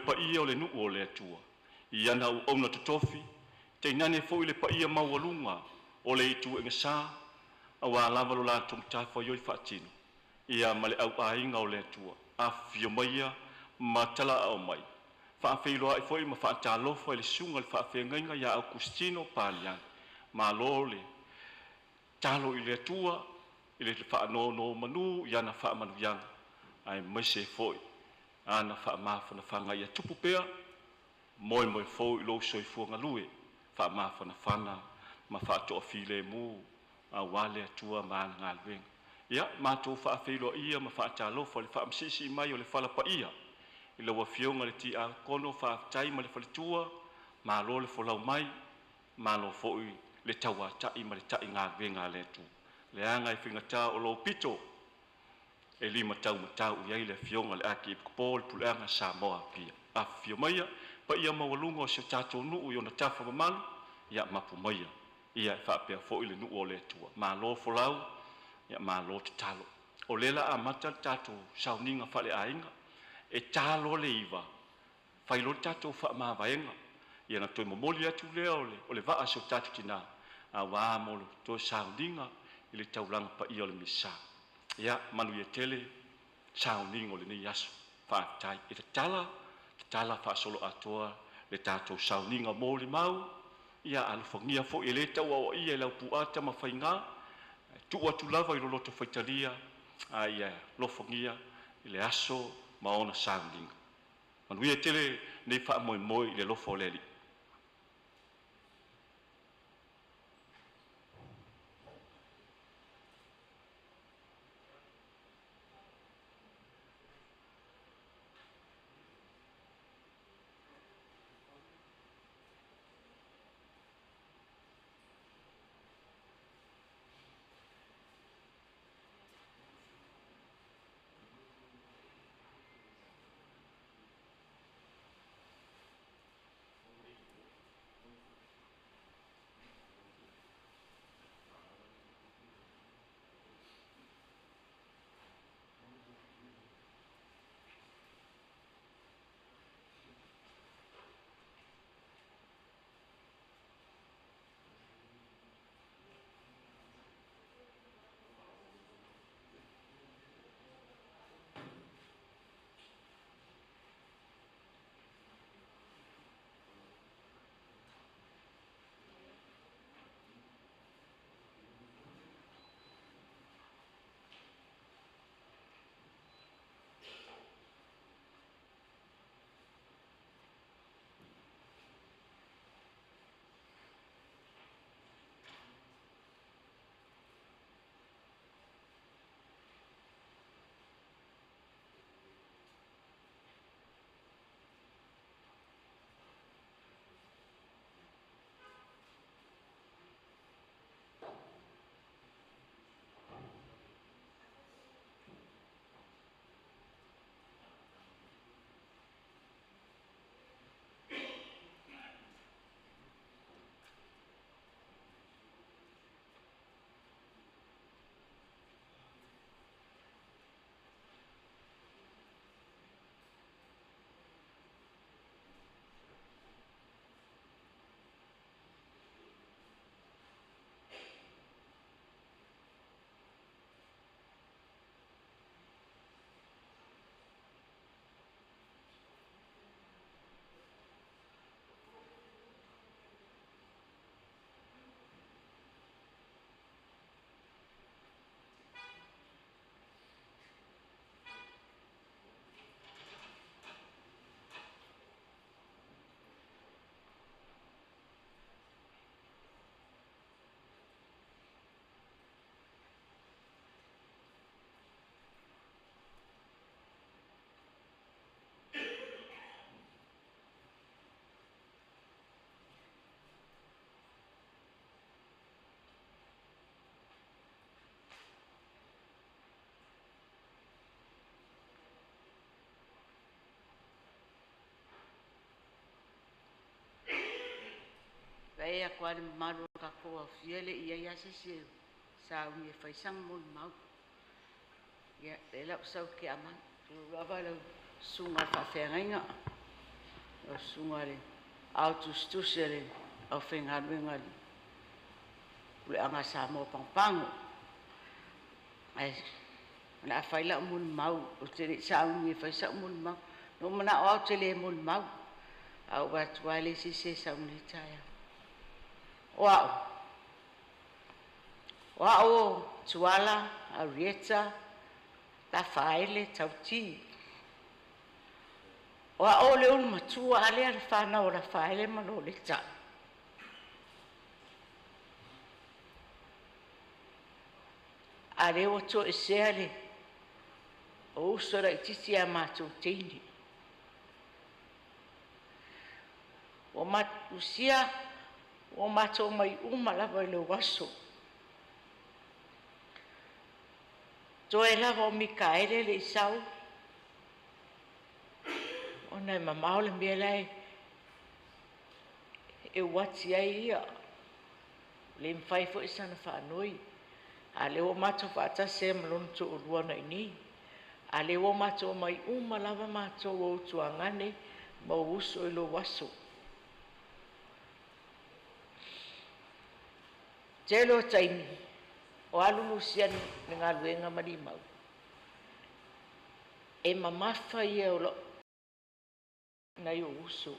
paia o le nuu o le Atua i ana auauna totofi, tainane foi le paia maualuga o le ituaiga sa aua lava lo latou matafaioi faatino ma le auaiga o le Atua. Afifio maia ma talaaao mai, faafeiloai foi ma faatalofa i le susuga i le faafeagaiga ia Aukustino Paliaga. Malo le tatalo i le Atua i le faanonomanu i ana faamanuiaga aemaise foi ana faamafanafanaga ia tupu pea moemoe fou i lou soifua galue faamafanafana ma faatoafilemu aua le Atua ma ana galuega. Ia matou faafeiloai ma faatalofa i le faamasiisii mai o le fala paia i lau Afioga i le Tiakono Faafetai ma le faletua, malo le folau mai, malo foi le tauatai ma le taigaluega a le Atua, leaga e faigata o lou pito e limataumatau i ai le afioga i le Akiepikopo o le Puleaga Samoa ua Apia. Afifio maia paia maualuga o si o tatou nuu i ona tafa mamalu, ia mapu maia ia e faapea foi le nuu o le Atua. Malo folau, malo tatalo. O lea o le a amata le tatou sauniga faaleaiga. E ta loa le 9:00 fai loa le tatou faamavaega, ia ona toe momoli atu lea o le vaa a si o tatou tina aua mo le toe sauniga i le taulaga paia o le Misasa. Ia manuia tele sauniga o lenei aso. Faafetai. E tatala, tatala faasoloatoa le tatou sauniga molimau. Ia alofagia foi e le tau aoaia e Laupua Tamafaiga, e tuu atu lava i lo loto faitalia a ia alofagia le aso ma ona sauniga. Manuia tele lenei faamoemoe i le alofa o le Alii. Vaai atu lava i le mamalu o le tatou aofia e le i i ai lava se isi e sauni e fai sana molimau. Ia, lea la ua sau i le tiamani, tulou lava lau susuga i le faafeagaiga. Lau Susuga i le Ao Tusitusi a le Aufaigaluega a le Puleaga a Samoa Pagopago. Ae o le a fai lau molimau, ou te le i sauni e fai sau molimau. Na ou manao lava ou te le molimau, ae ou vaai atu lava e leai se isi e sau i lenei taeao. O a'u o Tuala Henrietta Tafaele Tauti. O a'u o le ulumatua a lea le fanau a Lafaele ma Loleta. A lea ua toesea le o uso laitiiti ia matou teine. Lucia, ua matou omai uma lava i lou aso. Toe lava o Mikaele e le i sau, ona e mamao le mea la e uati ai ia, e le mafai foi sana faanoi, a o lea ua matou faatasi ai ma lona toalua na i inei. A o lea ua matou omai uma lava matou o ou tuagane ma ou uso i lou aso. Tele o taimi o alu Lucia i le galuega ma Limau, e mamafa ia o nai ou uso. E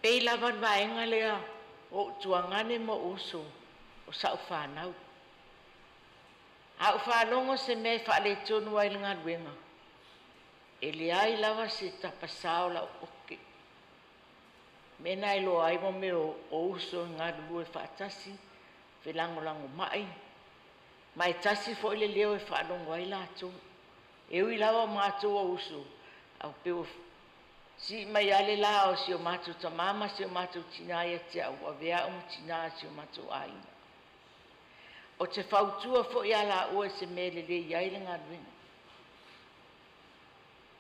pei lava le vaega lea o ou tuagane ma ou uso o sau fanau. A ou faalogo i se mea e faaletonu ai i le galuega, e leai lava se tapasa o lau ote. O le mea lena e iloa ai mea o uso e galulue faatasi, felagolagomai, ma e tasi foi le leo e faalogo ai latou. E ui lava o matou o uso, ae pei ua sii mai lava le la o si o matou tama ma si o matou tina ia te au, ua avea au ma tina o si o matou aiga. Ou te fautua foi ia laua i se mea e lelei ai le galuega.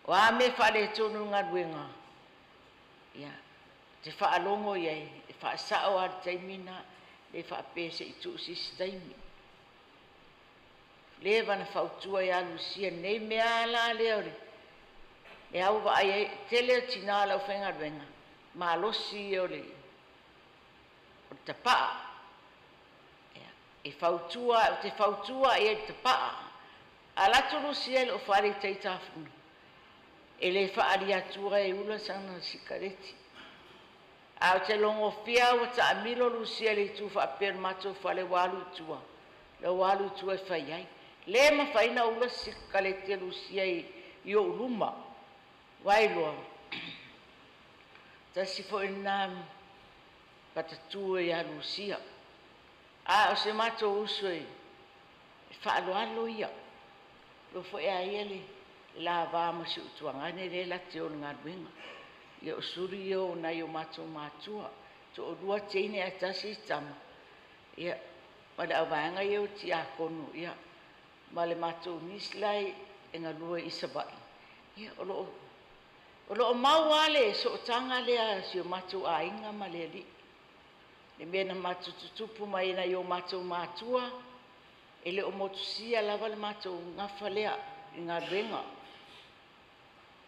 O a mea e faaletonu i le galuega, ia, ou te faalogo i ai, e faasao lava i le taimi lena, e le faapea se i tuu i se isi taimi. Ua leva ona fautua ia Lucia i lenei mea lava la lea, lea ua vaai ai, o le tele o tina o le aufaigaluega, malosi ia o le tapaa. E fautua, ou te fautua i ai i le tapaa. A alu atu Lucia i lou fale i tai i Tafuna, e le faaalia atua e ula sana sikaleti. Ae ou te logo fiafia lava ua taamilo Lucia i le itu faapea o le matou fale ua alu i tua, la ua alu i tua e fai ai. Le mafai ona ula se sikaleti a Lucia i ou luma. Ua iloa, tasi foi lena matatu ia Lucia. A o si o matou uso e faaaloalo ia, iloa foi e a ia le va ma si ou tuagane lea e te o i le galuega. Ia o suli ia o nai o matou matua, toalua teine ae tasi tama, ia, ma le auvaega ia o tiakono, ia, ma le matou nisi la e galue i Savaii, ia, o lo o mau lava le sootaga lea a si o matou aiga ma le alii. Le mea na matou tutupu mai nai o matou matua, e le o motusia lava le matou gafa lea i galuega.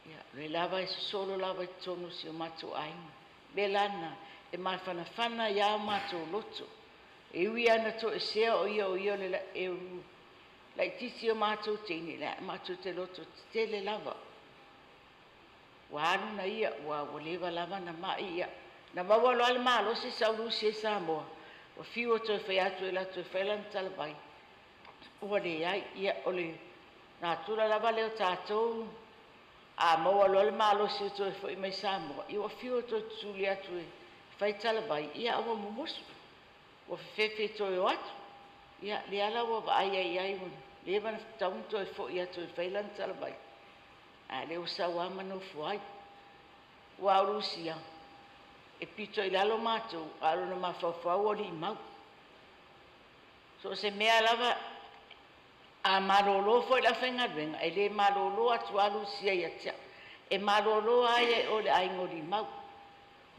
Ia, o lea lava e sosolo lava i totonu o si o matou aiga. O le mea la lena, e mafanafana ai lava o matou loto. E ui lava ina toesea o ia o le laitiiti o matou teine, matou te loto tetele lava. Ua alu na ia, ua leva lava na mai ia. Na maua loa le malosi sau Lucia i Samoa, ua fiu e toe fai atu e alu atu e fai lana talavai, ua leai. Ia, o le natura lava lea o tatou, a maua loa le malosi e toe foi mai Samoa, ia ua fiu e toe tutuli atu e fai talavai, ia ua mumusu, ua fefefe e toe o atu. Ia, lea la ua vaai ai i ai, ua leva ona tatau ona toe foi atu e fai lana talavai, a o lea ua sau lava ma nofo ai. Aua o Lucia, e pito i lalo matou, a o lona mafaufau o Limau. So o se mea lava, a malolo foi le aufaigaluega, e le malolo atu lava Lucia ia te au. E malolo lava ia i o i le aiga o Limau.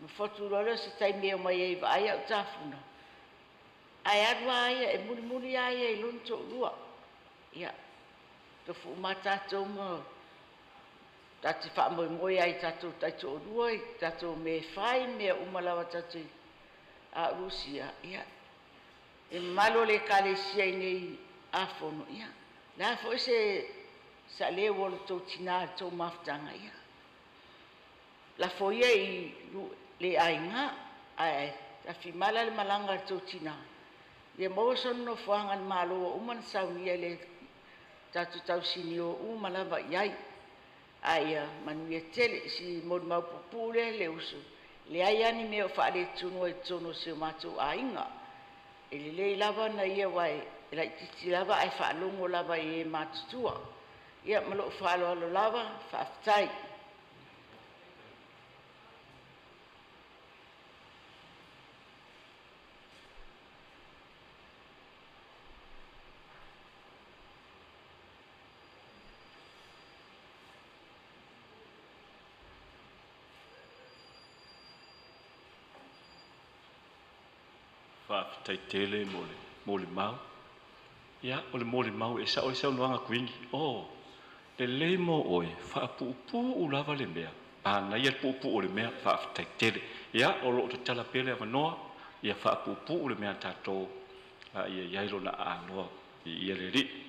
Nofo atu loa lea o se taimi e omai ai e vaai au tafuna, ae alu lava ia, e mulimuli lava ia i lona toalua. Ia, tofu uma tatou ma Tatou te faamoemoe ai i tatou taitoalua, i tatou mea e fai, mea uma lava tatou te a o Lusia, ia, e mamalu o le Ekalesia i nei afono, ia, le a foi se saaleu o le tou tinā i le tou mafutaga, ia, lafo ia i le aiga, ae tafimala le malaga a le tou tinā, ia maua sona nofoaga i le Malo ua uma ona saunia e le tatou tausinio uma lava i ai. A ia manuia tele. Si molimau puupuu lea le uso, leai lava ni mea o faaletonu ai i totonu o si o matou aiga. E lelei lava ona ia aua e laitiiti lava ae faalogo lava i e matutua. Ia ma lou faaaloalo lava, faafetai. Faafetai tele mo le molimau. Ia, o le molimau e sao ai saunoaga a Kuini. O, lelei mo oe, faapuupuu lava le mea. Manaia le puupuu o le mea, faafetai tele. Ia, o lo o tatala pea le avanoa, ia faapuupuu le mea a tatou, a ia i ai lona aanoa. Viia le Alii.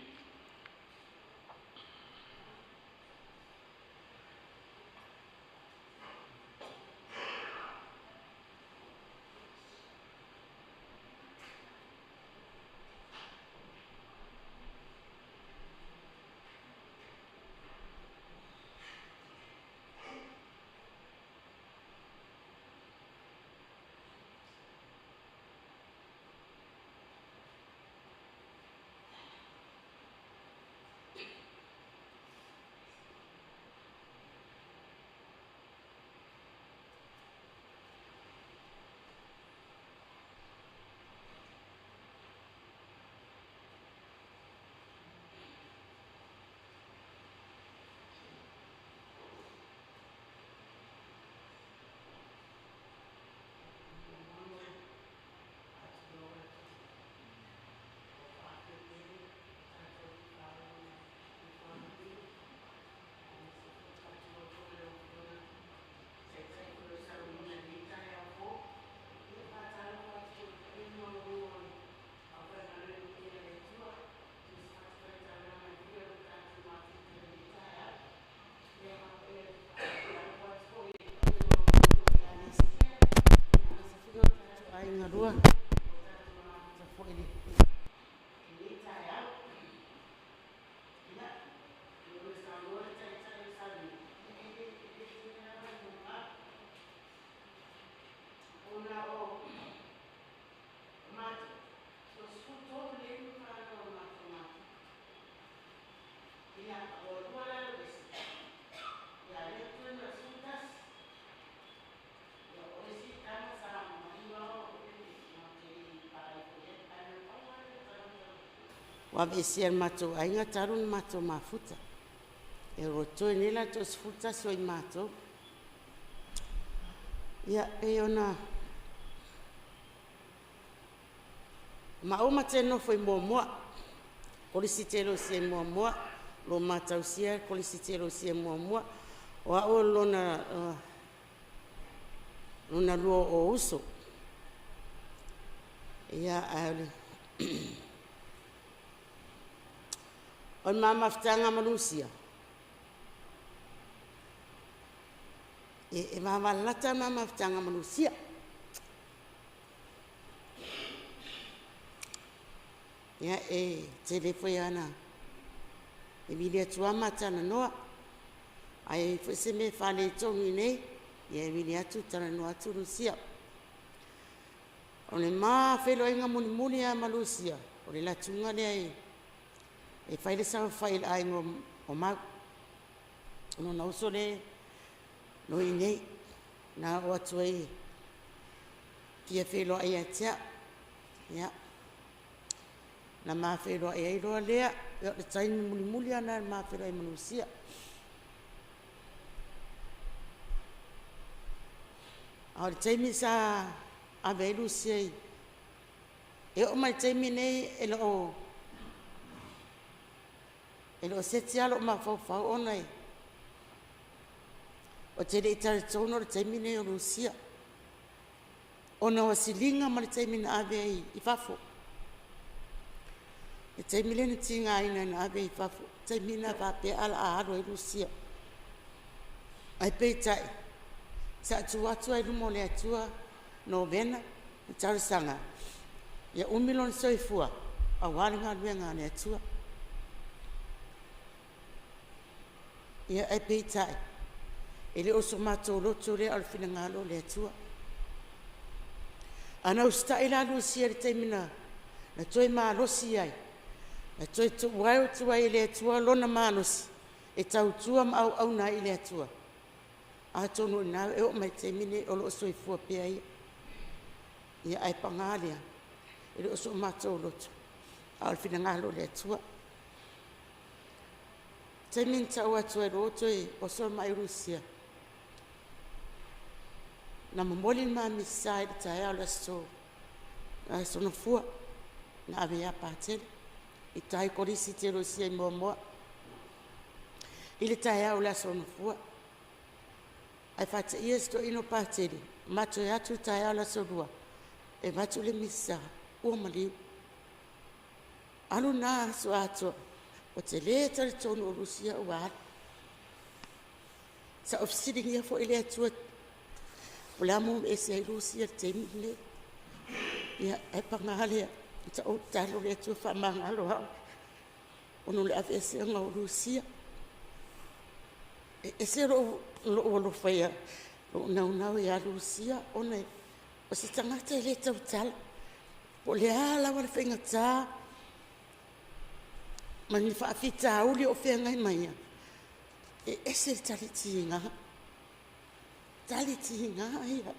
Ua aveesea e le matou aiga talu ona matou mafuta. E ua totoe nei la le toa-11 o i matou. Ia, pei ona maua ma te nofo i Moamoa, Kolisi Telosi i Moamoa, o lo o ma tausia le Kolisi Telosi i Moamoa. O a'u o le lona lua o o'u uso. Ia, ae o le o le ma mafutaga ma Lusia, e vavalalata le ma mafutaga ma Lusia. Ia, e tele foi lava ina e vili atu lava ma talanoa, a i ai foi se mea e faaletonu i inei, ia e vili atu talanoa atu Lusia. O le ma feiloaiga mulimuli lava ma Lusia, o le alu atuga lea e fai le saofai a le aiga o Mau, o lona uso lea o lo o i inei. Na oo atu ai e fia feiloai ia te a'u, ia na ma feiloai ai loa lea. Ia o le taimi mulimuli lava lena o le ma feiloai ai ma Lusia. A o le taimi sa ave ai Lusia i e oo mai i le taimi nei e le o seti lava lo'u mafaufau ona e O te le i talitonu o le taimi nei o Lusia ona o siliga ma le taimi na ave ai i fafo. Le taimi lea na tigaina na ave i fafo, taimi na faapea ala a alu ai Lusia. Ae peitai, sa tu atu ai luma o le Atua novena ma talosaga ia umi lona soifua aua le galuega a le Atua. Ia ae peitai, e le o so matou loto lea, a o le finagalo o le Atua. Ana usitai la Lusia i le taimi na toe malosi ai, na toe tuu atu ai e le Atua lona malosi e tautua ma auauna ai i le Atua. Atonu o lena e oo mai i le taimi lenei o lo o soifua pea ia. Ia ae paga lea, e le o so matou loto, a o le finagalo o le Atua. O le taimi na tau atu ai loa ua toe oso le mai Lusia, na momoli le ma misa i le taeao o le aso Gafua na ave ia Patele i tai Kolisi Telosia i Moamoa i le taeao o le aso Gafua. Ae faateia si toeaina o Patele, matou o atu i le taeao o le aso Lua e avatu le misa ua maliu. Alu lena aso atoa, ou te le talitonu o Lusia ua alu. Sa ou fesiligia foi le Atua o le a le mea ua ese ai Lusia i le taimi lenei. Ia, ae paga lea, sa ou tatalo i le Atua faamagalo au ona o le aveeseina o Lusia. E ese lou alofa ia, lou naunau ia Lusia ona o se tagata e le tautala. Po o le a lava le faigata ma ni faafitauli o feagai ma ia, e ese le talitiga, talitiga ia,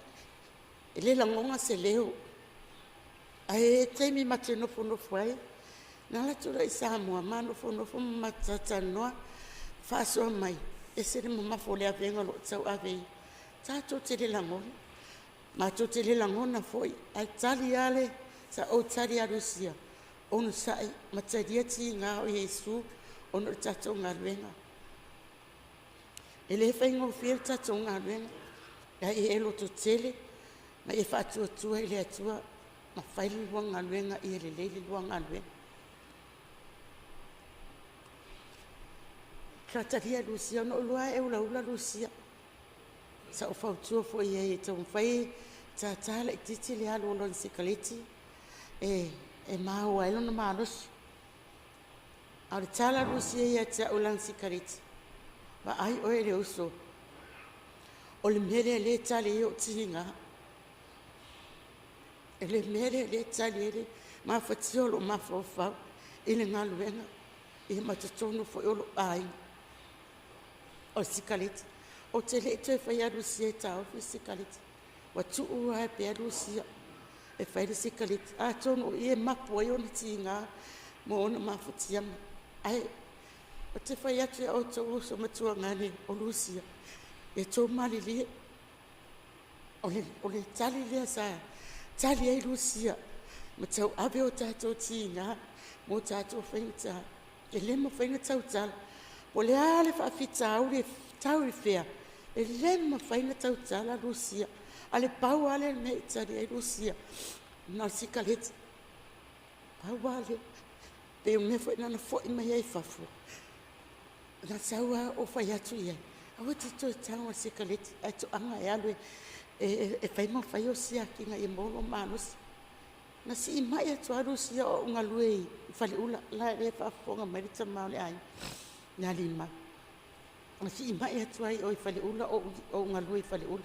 e le lagona se leo. Ae i ai taimi ma te nofonofo ai, na alu atu lea i Samoa ma nofonofo ma matou talatalanoa, faasoa mai, e ese le mamafa o le avega o lo o tauave e ia. Tatou te le lagona, matou te le lagona foi, ae tali lava le… Sa ou tali ia Lusia, onosai ma talia tiga o Iesu ona o le tatou galuega. E le faigofie le tatou galuega, ae ia e lototele ma e faatuatua i le Atua ma fai le lua galuega ia lelei le lua galuega. Sa talia e Lusia, na ou iloa lava e ulaula Lusia. Sa ou fautua foi i ai e taumafai e tātā laitiiti le alu o lona sikaleti e maua ai lona malosi. A o le tala a Lusia ia te au i lana sikaleti, vaai oe le uso, o le mea lea o lea e tali ai ou tiga, o le mea lea o lea e tali ai le mafatia o lou mafaufau i le galuega, ia ma totonu foi o lou aiga, o le sikaleti. Ou te le i toe faia Lusia e taofi le sikaleti, ua tuu lava pea Lusia e fai le sikaleti, atonu o i e mapu ai ona tiga ma ona mafatiaga. Ae ou te fai atu ia outou uso ma tuagane o Lusia, ia outou malilie, o le tali lea sa tali ai Lusia ma tauave o tatou tiga ma o tatou faigata. E le mafai ona tautala, po o le a le faafitauli e tau i fea, e le mafai ona tautala Lusia. A o le pau lava lea o le mea e tali ai Lusia, na o le sikaleti, pau lava lea. Pei o le mea foi lena na foi mai ai i fafo, na sau lava ou fai atu i ai, aua e te toe tago i le sikaleti ae toaga e alu e fai ma fai au siakiina ia maua lou malosi. Na siimai atu lava Lusia o ou galue i Faleula, la e faafofoga mai le tama o le aiga ia Limau. Na siimai atu ai i o i Faleula o ou galue i Faleula.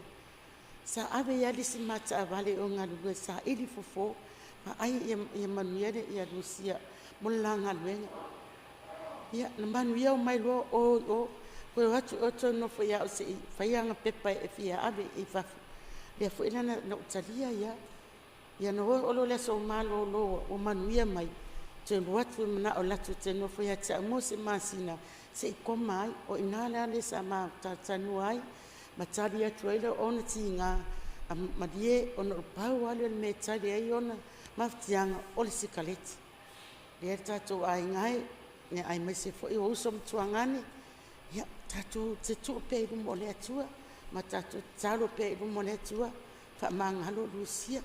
Sa ave ai lava le isi ma taavale i o e galulue e saili fofo, vaai ia manuia ia Lusia mo le la galuega. Ia, na manuia omai loa o i o, toe o atu i o toe nofo ia au se i fai ana pepa e fia ave i fafo. Lea foi la na ou talia ai lava. Ia na o loa le aso malolo ua manuia mai, toe alu atu manao e alu atu e toe nofo ia te au mo se masina se i koma ai. O i ina la lea sa ma talatalanoa ai ma tali atu ai ona tiga, malie ona o le pau lava lea o le mea e tali ai ona mafatiaga o le sikaleti. Ia le tatou aiga e, aemaise foi o uso ma tuagane, ia tatou te tuu pea i luma o le Atua. Ma tatou tatalo pea i luma o le Atua, faamagalo Lusia.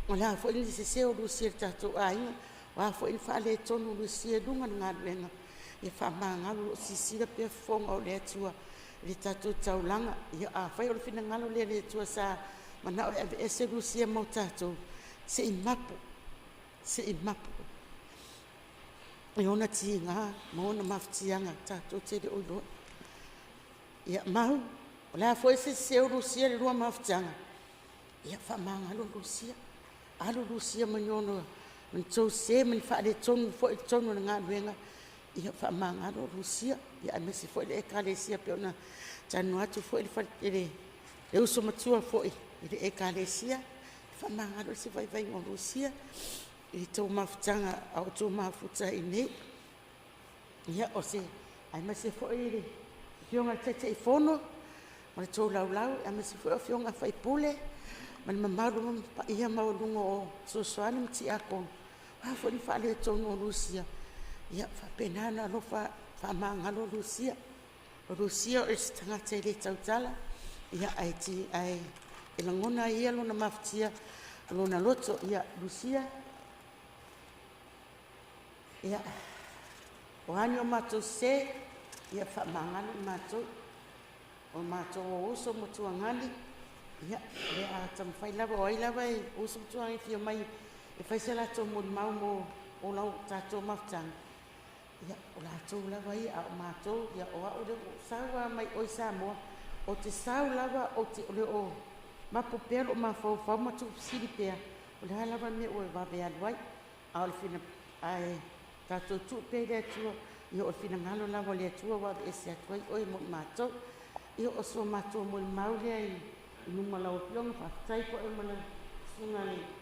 O le a foi le sese o Lusia i le tatou aiga, o a foi le faaletonu o Lusia i luga o le galuega, ia faamagalo, o lo o silasila pea fofoga o le Atua i le tatou taulaga. Ia afai o le finagalo lea o le Atua sa manao e aveese Lusia mo tatou, se i mapu, se i mapu i ona tiga ma ona mafatiaga tatou te le o iloa. Ia mau, o le a foi se sese o Lusia i le lua mafutaga, ia faamagalo Lusia. Alu Lusia ma ni tou sese ma ni faaletonu foi i totonu o le galuega, ia faamagalo Lusia, ia aemaise foi le Ekalesia pei ona talanoa atu foi le uso matua foi i le Ekalesia, faamagalo se vaivaiga o Lusia i le tou mafutaga a o outou mafuta ai i inei. Ia, o se aemaise foi le Afioga i le Taitaifono ma le tou laulau, aemaise foi o Afioga i sui usufono ma le mamalu ma le paia maualuga o Fesoasoani ma Tiakono. O a foi ni faaletonu o Lusia, ia faapena ona alofa faamagalo Lusia. O Lusia o se tagata e le tautala, ia ae lagona ai ia lona mafatia o lona loto. Ia Lusia, ia o a ni o matou sese, ia faamagalo i matou. O matou o uso ma tuagani, ia o le a taumafai lava, o ai lava e uso ma tuagani e fia omai e fai se latou molimau mo lau tatou mafutaga, ia o latou lava ia, a o matou, ia o au lea ua ou sau lava mai o i Samoa, ou te sau lava o le o mapu pea lou mafaufau ma tuufesili pea, o le a lava le mea ua e vave alu ai. Ae tatou tuu pea i le Atua, ia o le finagalo lava o le Atua ua aveese atu ai oe mo i matou. Ia o so matou molimau lea i luma o lau Afioga, faafetai foi i le Susuga i le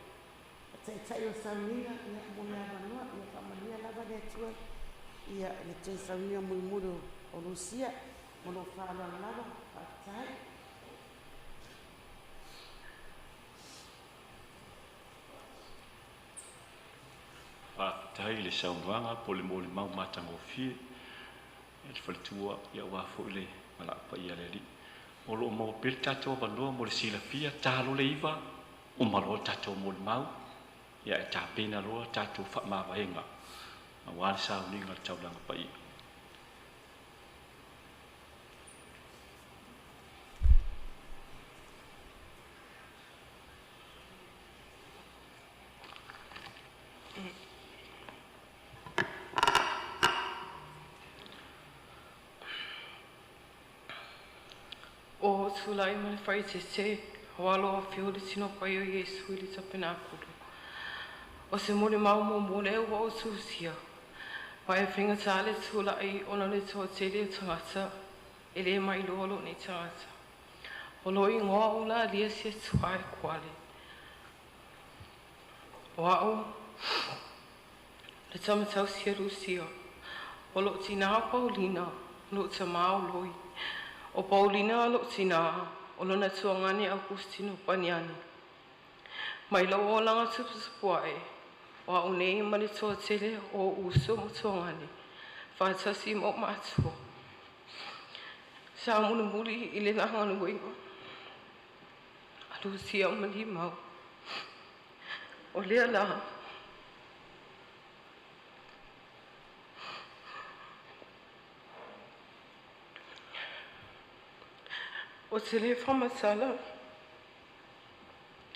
Taitai o Sauniga mo le avanoa. Ia faamanuia lava le Atua i le toe sauniga mulimuli o Lusia. Ma lou faaaloalo lava, faafetai. Faafetai i le saunoaga po o le molimau matagofie e le faletua, ia aua foi le valaau paia a le Alii. O lo o maua pea le tatou avanoa mo le silafia, ta loa le 9:00, uma loa le tatou molimau, ia e tapena loa le tatou faamavaega aua le sauniga o le taulaga paia. O tulai ma le faaeteete aua lou afio o le Tino Paia o Iesu i le Tapenakulu. O se molimau muamua lea ua ou tusia, ma e faigata le tulai ona o le toatele o tagata e le mailoa lou nei tagata. O lou igoa o Ulalia Siatua e Kuale. O au le tama tausi a Lusia. O lou tinā o Paulina, o lou tamā o Loi. O Paulina lou tinā, o lona tuagane Augustino Paniani. Mai lou olaga tuputupuae, o au nei ma le toatele o ou uso ma tuagane, faatasi ma ou matua. Sa mulimuli i le lagaluega a Lusia ma Limau. O lea la, ou te le faamatala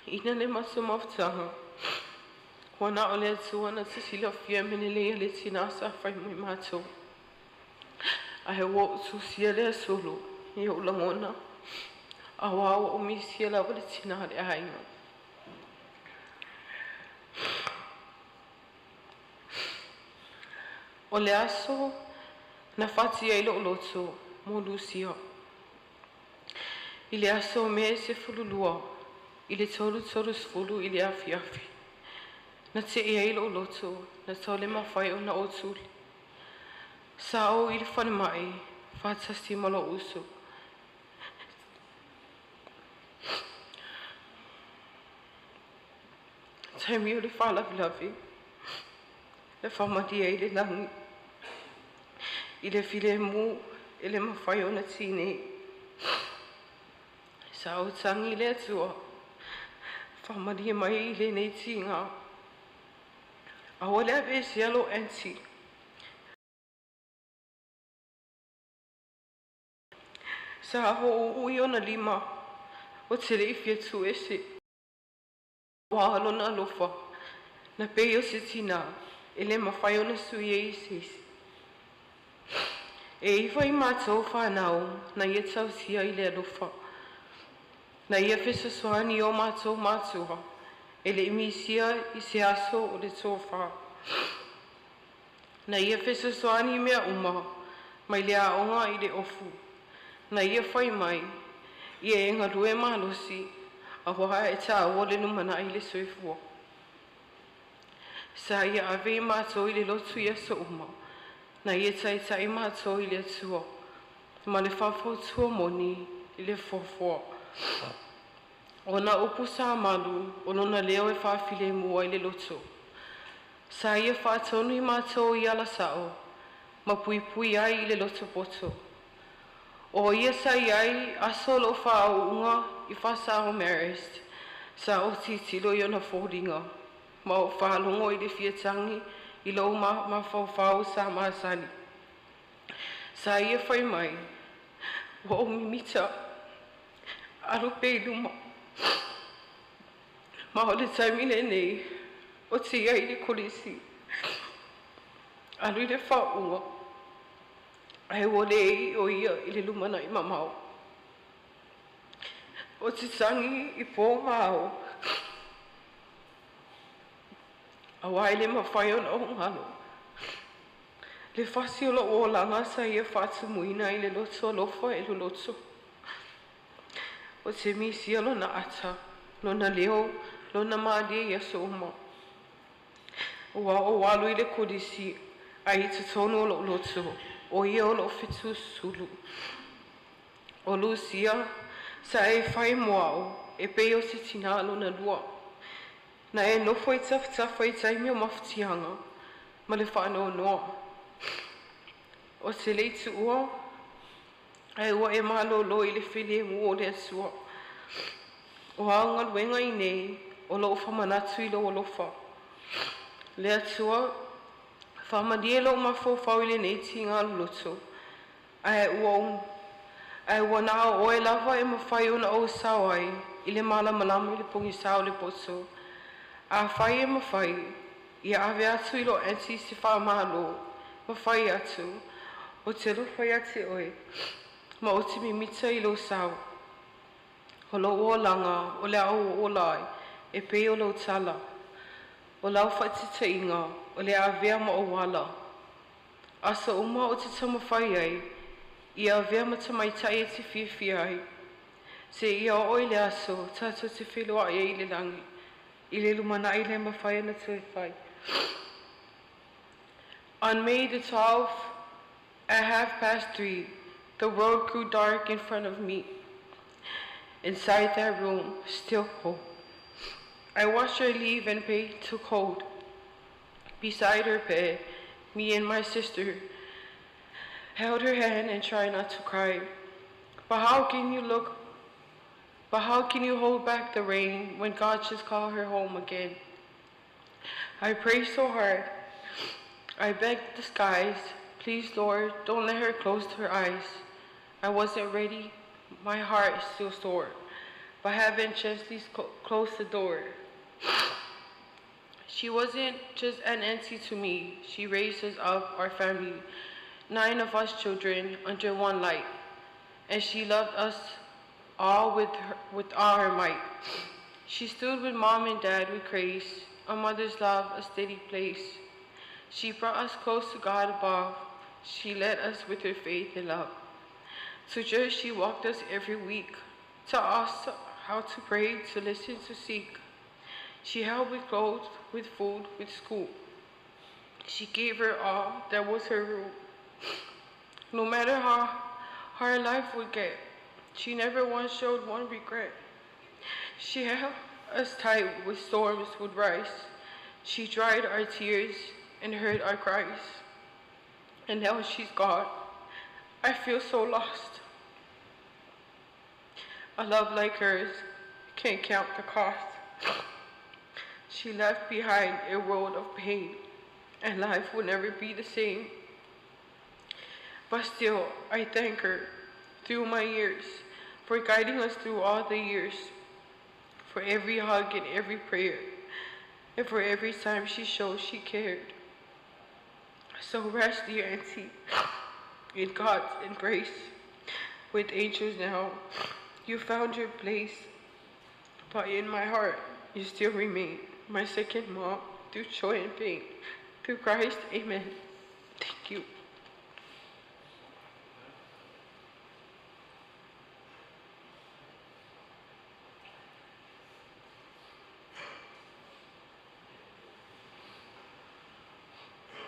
ina le matou mafutaga, ua na o le Atua na te silafia mea lelei a le tinā sa fai mo i matou. Ae ua ou tusia le solo i ou lagona, auā ua ou misia lava le tinā o le aiga. O le aso na fati ai lou loto mo Lusia. I le aso Me 12, i le 3:30 i le afiafi. Na tei ai lou loto, na tau le mafai ona ou tuli. Sa ou i le falemai, faatasi ma lou uso. Taimi o le faalavelave, na faamalie ai le lagi i le filemu e le mafai ona tinei. Sa ou tagi i le Atua, faamalie mai i lenei tiga. Aua le aveesea lou aunty. Sa hoʻouʻu i ona lima, ou te le i fia tuʻu ese. Ua lona alofa, na pei o se tina, e le mafai ona suia e se isi. E 9 i matou fanau na ia tausia i le alofa. Na ia fesoasoani i o matou matua, e le i misia i se aso o le tofa. Na ia fesoasoani i mea uma, mai le aoga i le ofu. Na ia fai mai, ia e galue malosi, auā e tāua le lumanai i le soifua. Sa ia ave i matou i le lotu i aso uma, na ia taitai matou i le Atua, ma le faufautua moni i le fuafua. O na upu sa malu, o lona leo e faafilemu ai le loto. Sa ia faatonu i matou i ala sao, ma puipui ai i le loto poto. O ia sa i ai aso o lou faauuga i Faasao Marist, sa ou tilotilo i ona foliga, ma ou faalogo i le fiatagi i lou mafaufau sa masani. Sa ia fai mai, ua ou mimita, alu pea i luma. Ma o le taimi lenei, ou te i ai i le kolisi. Alu i le faauuga, ae ua leai o ia i le lumanai mamao. Ou te tagi i po ma ao, auā e le mafai ona ou galo. Le fasi o lou olaga sa ia faatumuina i le loto alofa e loloto. Ou te misia lona ata, lona leo, lona mālie i aso uma. Ua ou alu i le kolisi, ae i totonu o lou loto, o ia o lou fetususulu. O Lucia, sa e fai mo au, e pei o se tinā lona lua. Na e nofo i tafatafa i taimi o mafatiaga, ma le faanoanoa. Ou te le i tuua, ae ua e malolo i le filemu o le Atua. O au galuega i nei, o lou faamanatu i lou alofa. Le Atua, faamalie lou mafaufau i lenei tiga loloto, ae ua na o oe lava e mafai ona ou sao ai i le malamalama i le pogisā o le poto. Afai e mafai, ia ave atu i lou aunty se faamalo, ma fai atu, ou te alofa ia te oe, ma ou te mimita i lou sao. O lou olaga o le a ou ola ai, e pei o lau tala. O lau faataitaiga, o le a avea ma ou ala. Aso uma ou te taumafai ai, ia avea ma tamaitai e te fiafia ai. Seia oo i le aso, tatou te feiloai ai i le lagi, i le lumanai le mafai ona toe fai. On May the 12th, at 3:30, the world grew dark in front of me. Inside that room, still cold. I watched her leave and pain took hold. Beside her bed, me and my sister held her hand and tried not to cry. But how can you hold back the rain when God just called her home again? I prayed so hard. I begged the skies, please, Lord, don't let her close her eyes. I wasn't ready. My heart is still sore. But heaven gently closed the door. She wasn't just an auntie to me. She raised us up, our family, 9 of us children, under one light. And she loved us all with all her might. She stood with mom and dad with grace, a mother's love, a steady place. She brought us close to God above. She led us with her faith and love. To church she walked us every week, taught us how to pray, to listen, to seek. She helped with clothes, with food, with school. She gave her all, that was her rule. No matter how hard life would get, she never once showed one regret. She held us tight when storms would rise. She dried our tears and heard our cries. And now she's gone. I feel so lost. A love like hers can't count the cost. She left behind a world of pain, and life will never be the same. But still, I thank her through my years for guiding us through all the years, for every hug and every prayer, and for every time she showed she cared. So rest, dear auntie, in God's embrace with angels now. You found your place, but in my heart you still remain my second mom through joy and pain. Through Christ, amen. Thank you.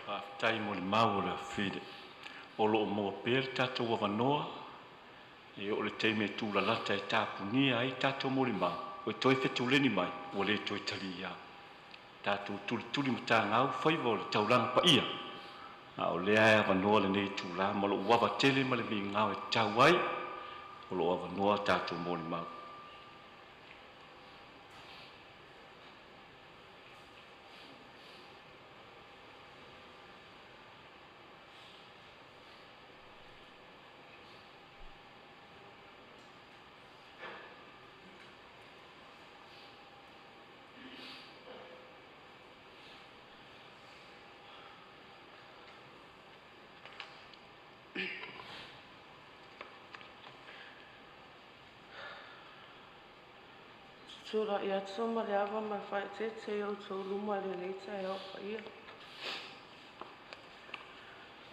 Faafetai mo le mau o le afine. O loo maua pea le tatou avanoa e oo le taimi e tulalata e tapunia ai tatou molimau, o e toe fetuleni mai ua le toe talia. Tatou tulituli matagau faiva o le taulaga paia. A o lea e avanoa lenei itulā ma lou ava tele ma le migao e tatau ai, o loo avanoa tatou molimau. Tulai atu ma le ava ma le faaeteete i outou luma i lenei taeao paia.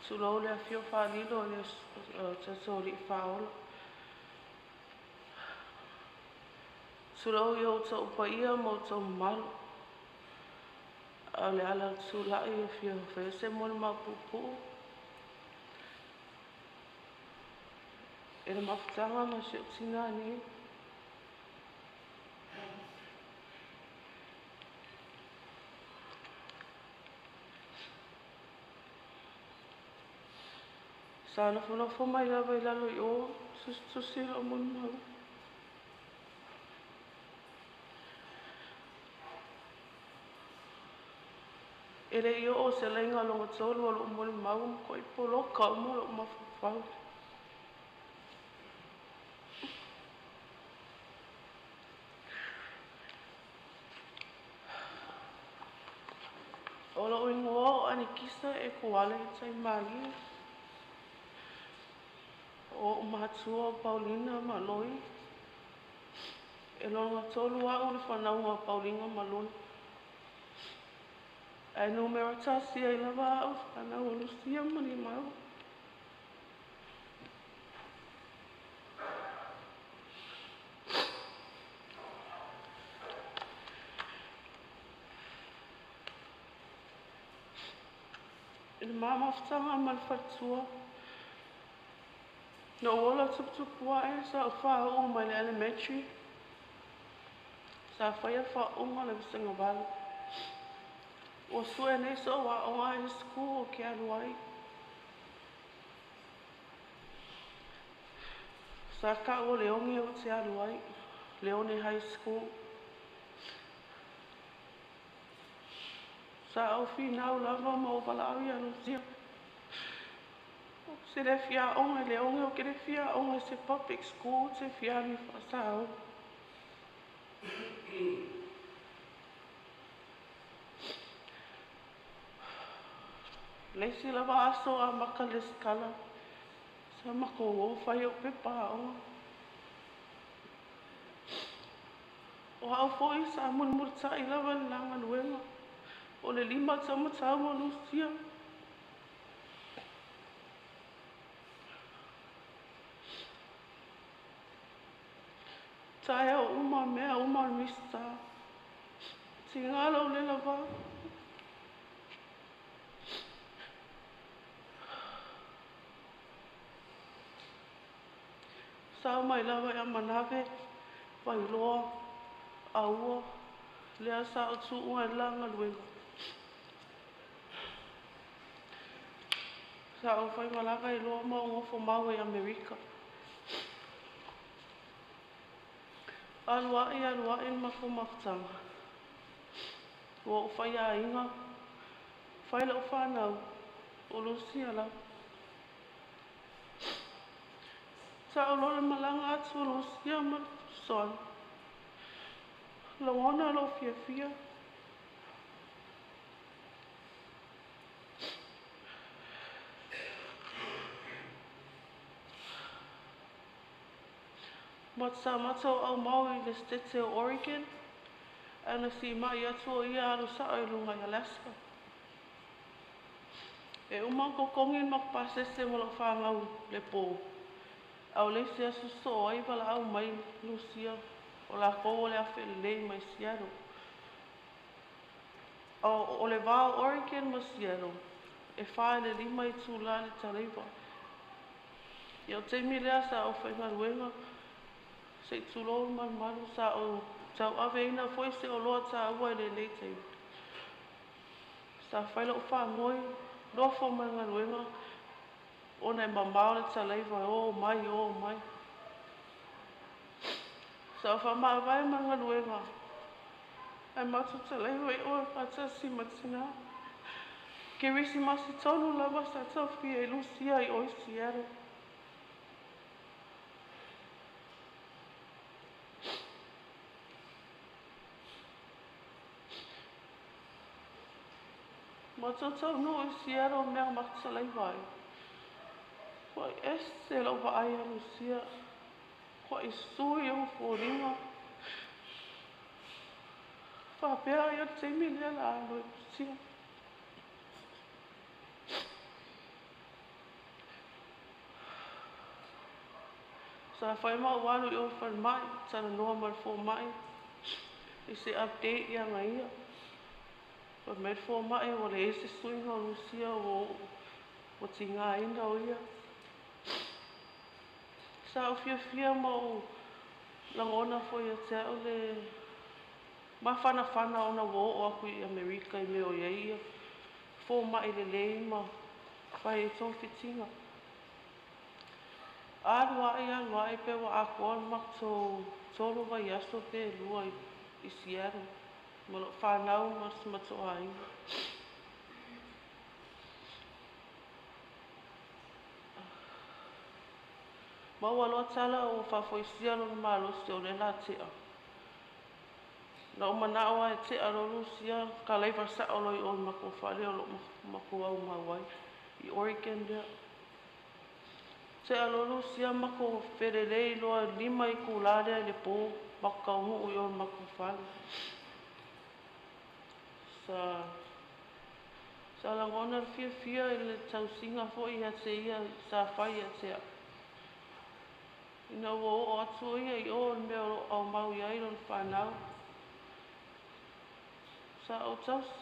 Tulou le afio faalilo o le tatou Alii Faaola. Tulou i outou paia ma outou mamalu. A o le ala o le tulai e fia faia se molimau puupuu i le mafutaga ma si ou tinā nei. Sa nofonofo mai lava i lalo i o, tusitusi lou molimau. E le i oo se laina lona tolu o lou molimau, ua matuai poloka uma lou mafaufau. O lou igoa o Anikisa e Kuala i Taimalie. O ou matua o Paulina ma Loi. E lona tolu au o le fanauga a Paulina ma Loi. Ae numera tasi ai lava au i fanau o Lucia ma Limau. I le ma mafutaga ma le faletua, na ou ola tuputupu ae sa ou faauu mai le elementary, sa faia le faauuga o le vasega 8. Ua sue nei so'u aoga high school ou te alu ai. Sa ta'u o Leone ou te alu ai, Leone High School. Sa ou finau lava ma ou valaau ia Lucia. Ou te le fia aoga i Leone, ou te le fia aoga i se public school, ou te fia alu i Faasaoga. Le isi lava aso amata le lesitala, sa matou o fai o'u pepa aoga. O a'u fo'i sa mulimulita'i lava i le la galuega, o le lima taumatau ma Lusia. Taeao uma, mea uma o le Minisita. Tiga lou le lava. Sao mai lava ia Manave, Vailoa, Aua, lea sa ou tuuga i le la galuega. Sa ou faimalaga ai loa ma ou nofo mau ai Amerika. Alu aʻe alu aʻe le matou mafutaga, ua ou faiāiga, fai loʻu fanau, o Lusia lava. Taʻu loa le malaga atu o Lusia ma le fesoasoani, lagona loʻu fiafia. Ma sa matou aumau i le Setete o Oregon, ae na siimai atu o ia alu saʻo i luga i Alaska. E uma ona totogi le matou pasese ma lou fanau i le pō, a o le isi aso sosoo ai valaau mai Lusia o lakou o le a felelei mai Seattle. O le va o Oregon ma Seattle, e 4 i le 5 itulā le taleiva. Ia o le taimi lea sa ou faigaluega, se i tulou le malumalu, sa ou tauaveina foi se oloa taua i lenei taimi. Sa fai loʻu faanoi, nofo ma le galuega, ona e mamao le taleiva e o mai, o mai. Sa ou faamavae ma le galuega, ae matou taleiva i o e faatasi ma tinā. Kerisimasi tonu lava sa taofia i Lusia i o i Seattle. Matou taunuu i Seattle mea na matou taleiva ai. Ua ese lou vaai ia Lusia, ua sui ona foliga. Faapea ai o le taimi lea o le a alu ai Lusia. Sa fai ma ou alu i o i le falemai, talanoa ma le fomai i se update ia na ia. Fai mai le fomai ua leai se suiga o Lusia ua tigaina o ia. Sa ou fiafia ma ou lagona foi ia te au le mafanafana ona ua oo atu i Amerika i mea o i ai ia fomai lelei ma fai ai togafitiga. Alu aʻe alu aʻe pe ua atoa le matou 3 vaiaso pe 2 i Seattle ma lou fanau ma si matou aiga. Maua loa tala ua faafoisia lona malosi o lea o le a te'a. Na ou manao lava e te'a loa Lusia, kalaiva saʻo loa i o i le matou fale o loo matou aumau ai i Oregon lea. Te'a loa Lusia matou felelei loa 5 itulā lea i le pō, matou taunuu i o i le matou fale. Sa lagona le fiafia i le tausiga foi ia te ia sa fai ia te au. Ina ua oo atu o ia i o i le mea o loo aumau i ai lona fanau. Sa ou tausi.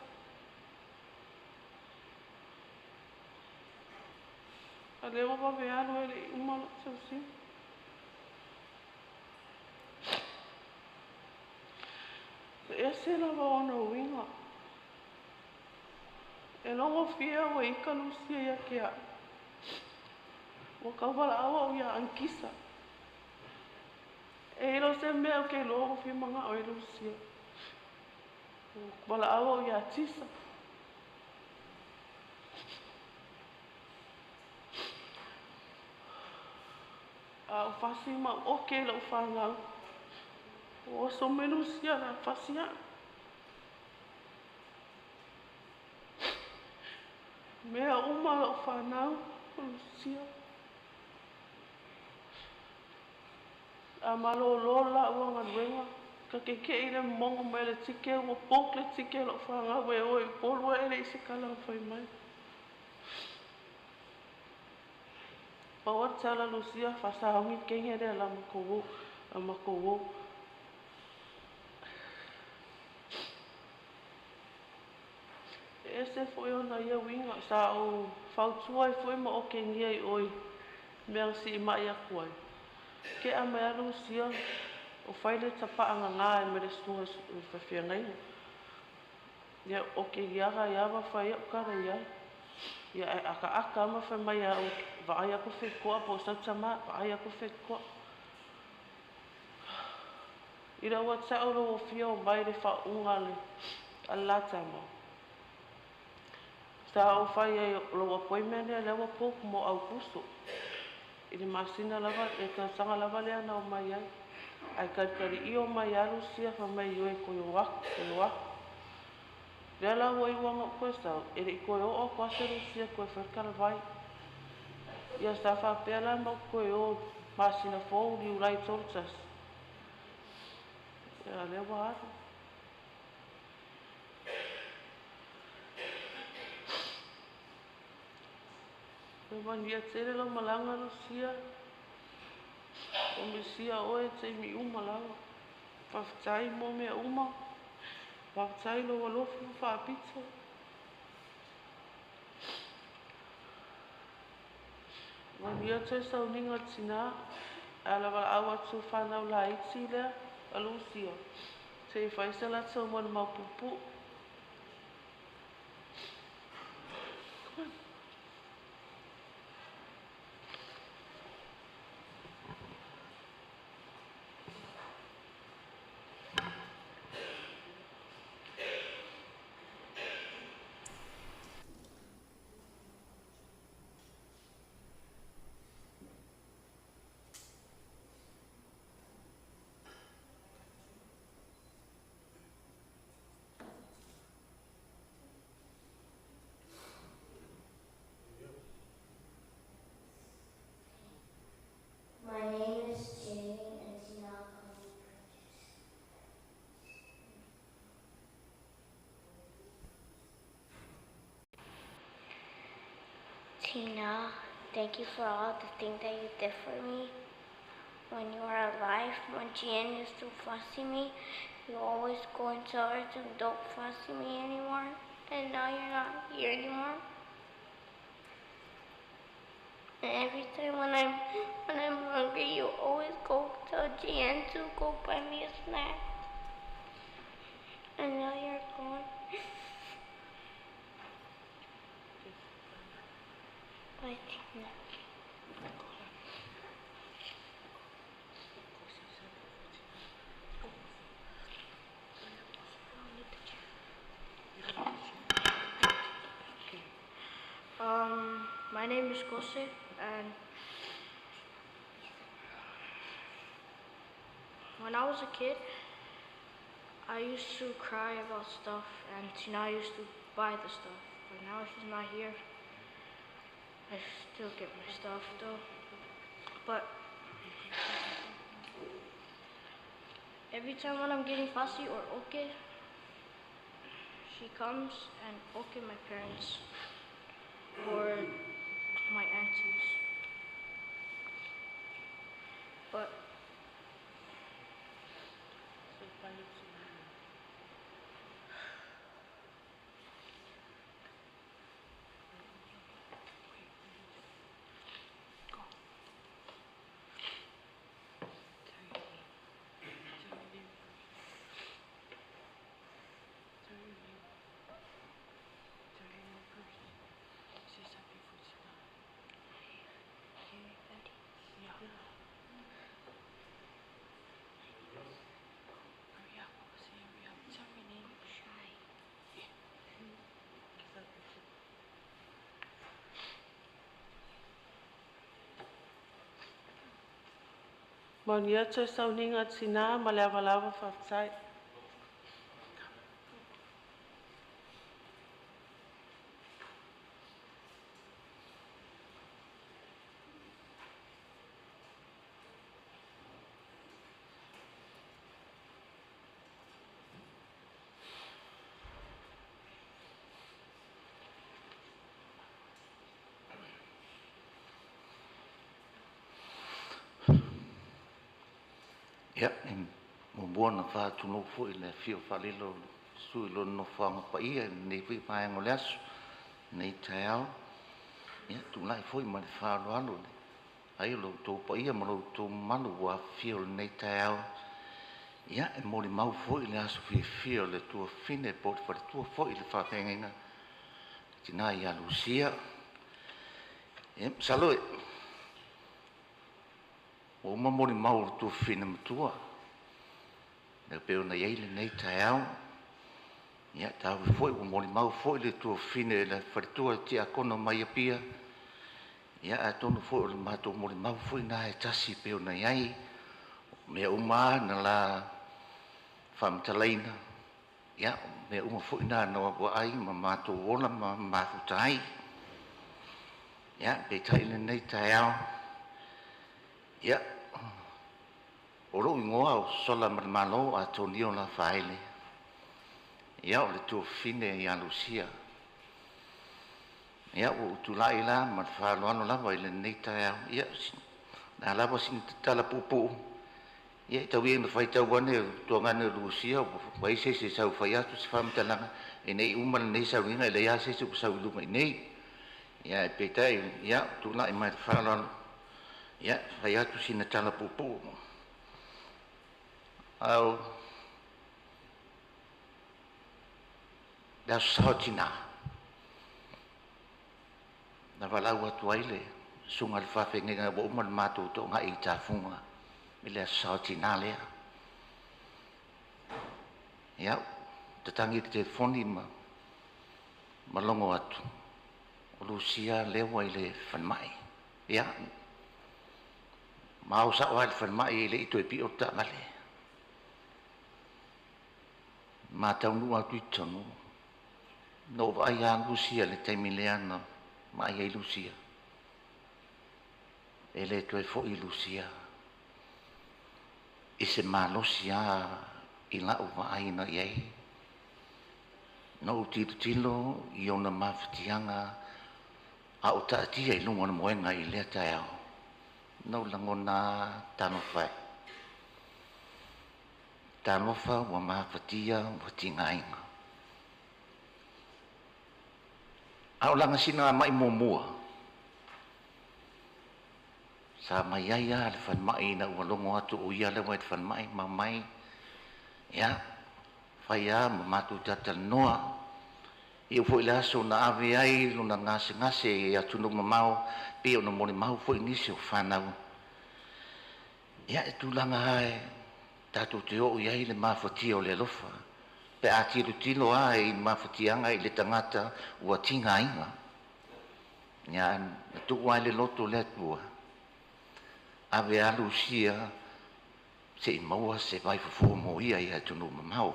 A lea ua vave alu e le i uma lou tausiga. E ese lava ona uiga. E logofia ua ika Lusia ia te au. Ua tauvalaau au ia Ankisa. E ilo se mea o ke iloa ua fia manao ai Lusia. Ua valaau au ia Tisa. A o fasi ma ou oke i lau fanau. Ua oso mai Lusia la fasi au. Mea uma lau fanau o Lusia. A malōlō laua galuega, ka kekeʻi le mogo mai le tike, ua book le tike a lou fanau e o i Upolu ae leai se tala na fai mai. Pau lava le tala a Lusia, faasaogi le kege lea o le a matou o. E ese foi ona ia uiga, sa ou fautua ai foi ma okegia i o i mea na siimai atu ai. Te'a mai lava Lusia, o fai le tapaʻagagā ai ma le susuga i le faafeagaiga. Ia okegia ai lava ma fai au tala i ai. Ia ae akaaka lava ma fai mai ia au, vaai atu fekoa po o sau tamā, vaai atu fekoa. Ina ua ta'u lou afio mai le fa'auga a le la tama, sa ou fai ai o lou appointment lea lea ua book mo Aukuso i le masina lava le tausaga lava lea na omai ai. Ae talikali'io mai lava Lusia fai mai ioe toe o aku, toe o aku. Lea la ua iu lava ina ou toe sau, e le'i toe oo atu lava se Lusia e toe fai le talavai. Ia sa faapea la ma ou toe o masina fou Iulai 31. Ia lea ua alu. Ia manuia tele lau malaga Lusia. Ua misia oe taimi uma lava. Faafetai mo mea uma. Faafetai i lou alofa faapito. Manuia toe sauniga o le tinā. Ae lavalaau atu i fanau laiti lea a Lusia se i fai se latou molimau puupuu. Come on. My name is Jamie and Tina Curtis. Tina, thank you for all the things that you did for me. When you were alive, when Jan used to fussy me, you always go and tell her to don't fussy me anymore. And now you're not here anymore. And every time when I'm when I'm hungry, you always go tell Jan to go buy me a snack. And now you're gone. Bye, Tina. My name is Kose, and when I was a kid, I used to cry about stuff, and Tina used to buy the stuff. But now she's not here. I still get my stuff though. But every time when I'm getting fussy or okay, she comes and okay my parents or my aunties. But Manuia toe sauniga a tinā ma le avalava faafetai. Ia, e muamua ona faatulou foi i le afio faalilo o le sui usufono i lona nofoaga paia i lenei foi vaega o le aso, lenei taeao. Ia, tulai foi ma le faaaloalo i le ai o lo outou paia ma lo outou mamalu ua afifio i lenei taeao. Ia, e molimau foi le aso fiafia o le tuafafine po o le faletua foi i le faafeagaiga tina ia Lusia. Ia, masalo ua uma molimau o le tuafafine matua. Le pei ona i ai lenei taeao. Ia taofi foi ua molimau foi le tuafafine le faletua tiakono mai Apia. Ia atonu foi o le matou molimau foi na e tasi pei ona i ai. Mea uma na la faamatalaina, ia mea uma foi na na vaai ma matou ola ma mafuta ai. Ia peitai i lenei taeao, ia o lou igoa o Sola ma le Malo Atonio Lafaele, ia o le tuafafine ia Lusia. Ia ua ou tulai la ma le faaaloalo lava i lenei taeao, ia na lava sina tatala puupuu, ia e tau ia ina faitau ane tuagane o Lusia ua ai se isi e sau fai atu se faamatalaga ina ne i uma lenei sauniga e leai lava se isi ua sau i luga i inei. Ia ae peitai, ia tulai mai le faaaloalo, ia fai atu sina tala puupuu. Ao le aso Sa o Tina, na valaau atu ai le susuga i le faafeagaiga ua uma le matou toagai i Tafuga i le aso Sa o Tina lea. Ia, tatagi le telefoni ma logo atu, o Lusia lea ua i le falemai. Ia, ma ao sao lava i le falemai e le i toe pio le taavale. Ma taunuu atu i totonu, na ou vaai lava Lusia i le taimi lea na vaai ai Lusia. E le toe foi Lusia i se malosi lava i lau vaai na i ai. Na ou tilotilo i ona mafatiaga a o taatia i luga o le moega i lea taeao. Na ou lagona talofa e. Talofa ua mafatia ua tigaina. A o lana siigamai muamua, sa mai ai lava le falemai ina ua logo atu o ia lea ua i le falemai ma mai, ia, fai lava ma matou talatalanoa. Iu foi le aso na ave ai lona gasegase i atunuu mamao, pei ona molimau foi nisi o fanau. Ia e tulaga lava e tatou te oo i ai le mafatia o le alofa, pe a tilotilo lava i mafatiaga i le tagata ua tigaina. Ia na tuu lava i le loto o le Atua, ave lava Lusia se i maua se vaifofo mo ia i atunuu mamao.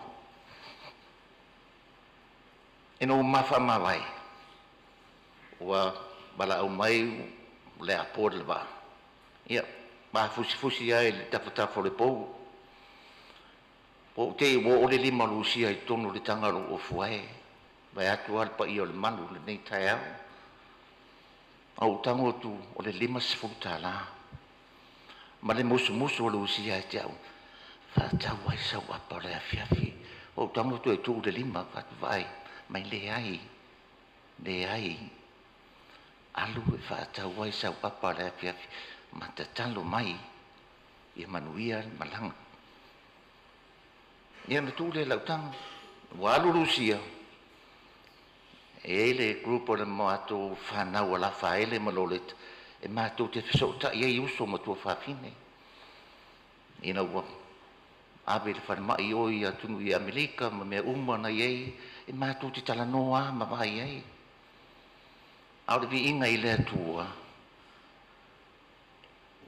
Ina ua mafaamavae, ua valaau mai le apoa le vaa, ia mafusifusi ai le tafatafa o le pou. Po o te i ua oo le lima o Lusia i totonu o le taga o lou ofu ae, vae atu lava le paia o le malu i lenei taeao. A ou tago atu o le $50 ma le musumusu o Lusia e te au, faatau ai sau apa o le afiafi. Ou tago atu e tuu le lima, fatu vaai, mai leai, leai, alu e faatau ai sau apa o le afiafi, ma tatalo mai ia manuia le malaga. Ia na tuu lea i lau taga, ua alu Lusia, e i ai le group o le matou fanau a Lafaele ma Loleta, e matou te fesootai ai uso ma tuafafine. Ina ua ave i le falemai o i atunuu i Amerika ma mea uma na i ai, e matou te talanoa lava ma vaai ai. A o le viiga i le Atua,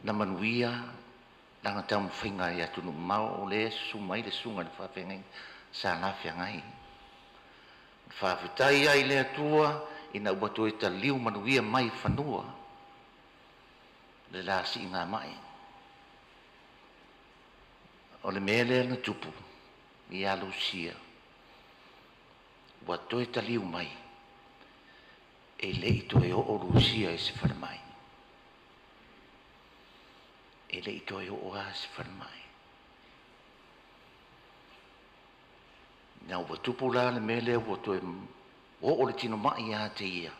na manuia lana taumafaiga i atunuu mamao, o lea e susu mai le susuga i le faafeagaiga sa lafeagai. Faafetai ai i le Atua ina ua toe taliu manuia mai fanua le la siigamai. O le mea lea na tupu ia Lusia, ua toe taliu mai, e le i toe oo Lusia i se falemai. E le i toe oo lava se falemai. Na ua tupu la le mea lea ua toe oo le tinomai ia te ia.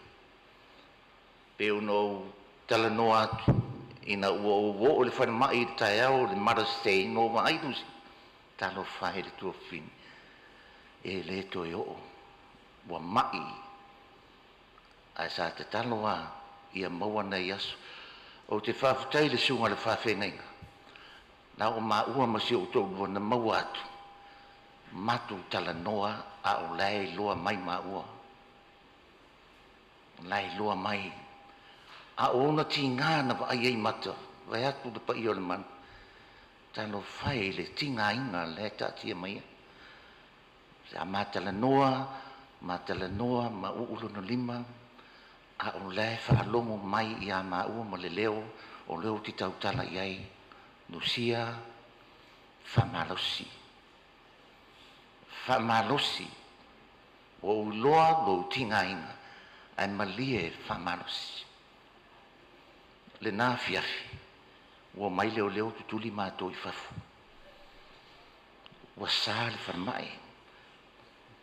Pe ona ou talanoa atu, ina ua ou oo i le falemai i le taeao o le Mother's Day, na ou vaai Lusia, talofa e i le tuafafine, e le toe oo, ua mai, ae sa tatalo lava ia maua nai aso. Ou te faafetai i le susuga i le faafeagaiga, na o maua ma si ou toalua na maua atu, Matou talanoa a o la e iloa mai maua, o la e iloa mai. A o ona tiga na vaai ai mata, vaeatu le paia o le malu, talofa e i le tigaina lea e taatia mai ai. Sa ma talanoa, ma talanoa ma uu lona lima, a o la e faalogo mai ia maua ma le leo o lea ou te tautala i ai. Lucia, faamalosi, faamalosi, ua ou iloa lou tigaina, ae malie faamalosi. Lena afiafi ua mai leoleo tutuli matou i fafo, ua sa le falemai.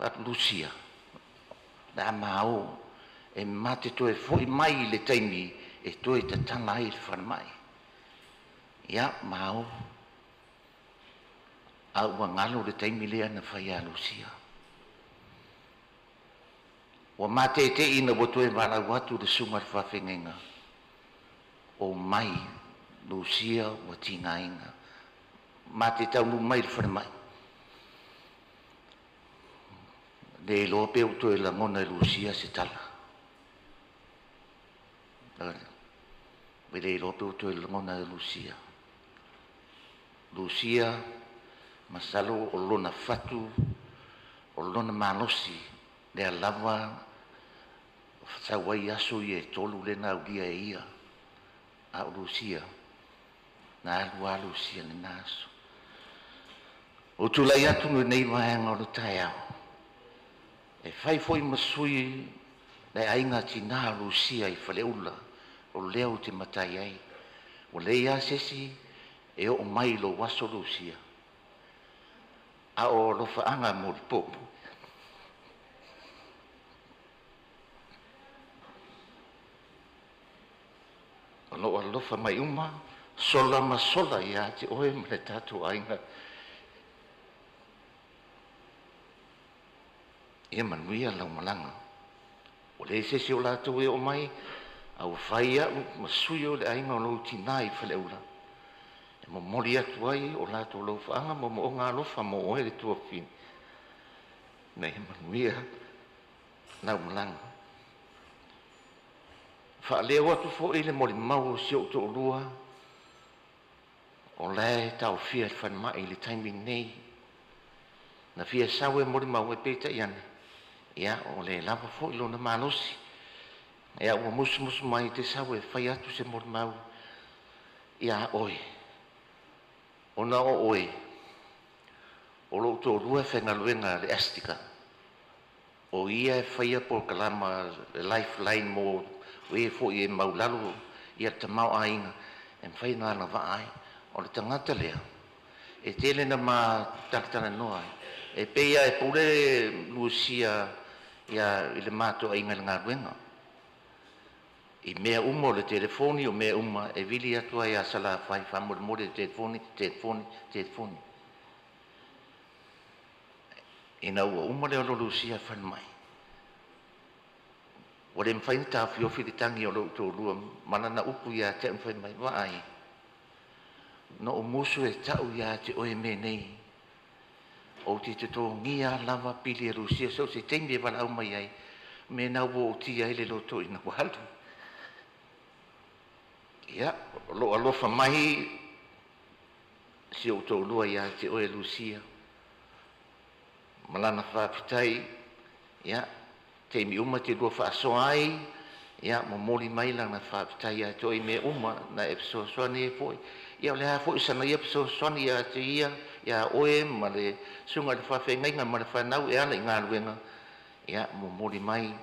Atu, Lucia, le a ma o e ma te toe foi mai i le taimi e toe tatala ai le falemai. Ia ma o, a ua galo le taimi lea na fai ia Lucia. Ua matete'i ina ua toe valaau atu le susuga i le faafeagaiga, o mai Lucia ua tigaina. Ma te taunuu mai i le falemai, le iloa pe ua toe lagona e Lucia se tala. E le iloa pe ua toe lagona e Lucia. Lucia, masalo o lona fatu, o lona malosi, lea lava sau ai aso ia e 3 lea na aulia e ia. A o Lucia, na alu lava Lucia i lena aso. Ua tulai atu lenei vaega o le taeao, e fai foi ma sui le aiga tina o Lucia i Faleula, o lea ou te matai ai. Ua leai lava se isi e oo mai i lou aso Lucia, a o alofaaga mo le po. O loo alofa mai uma, sola ma sola ia te oe ma le tatou aiga. Ia manuia lau malaga. Ua leai se isi o latou e oo mai, a ua fai au ma sui o le aiga o lou tina i Faleula, e momoli atu ai o latou alofaaga ma moomooga alofa mo oe le tuafafine. Ina ia manuia lau malaga. Faaleo atu foi le molimau o si ou toalua, o la e taofia i le falemai i le taimi nei. Na fia sau e molimau e peitai ane, ia o le lava foi lona malosi. Ia ua musumusu mai te sau e fai atu se molimau ia oe, ona o oe, o lou toalua e faigaluega le Astika. O ia e faia polokalama le Lifeline mo e foi e maulalo ia le tamaoaiga e mafai ona agavaa ai. O le tagata lea, e tele na ma talatalanoa ai, e pei lava e pule Lucia ia i le matoaiga i le galuega. I mea uma o le telefoni o mea uma e vili atu ai ia Salafai faamolemole le telefoni, telefoni, telefoni. Ina ua uma le alu o Lucia i le falemai, ua le mafai ona taofiofi le tagi o lou toalua ma lana upu ia te au na fai mai, vaai, na ou musu e tau ia te oe mea nei, ou te totogia lava pili e Lucia so o se taimi e valaau mai ai, mea na ua ootia ai le loto ina ua alu. Ia, o loo alofa mai si ou toalua ia te oe Lucia, ma lana faafetai. Ia, taimi uma te lua faasoa ai, ia momoli mai lana faafetai ia te oe i mea uma na e fesoasoani ai foi. Ia o le a foi sana ia fesoasoani ia te ia, ia oe ma le susuga i le faafeagaiga ma le fanau e ala i galuega, ia momoli mai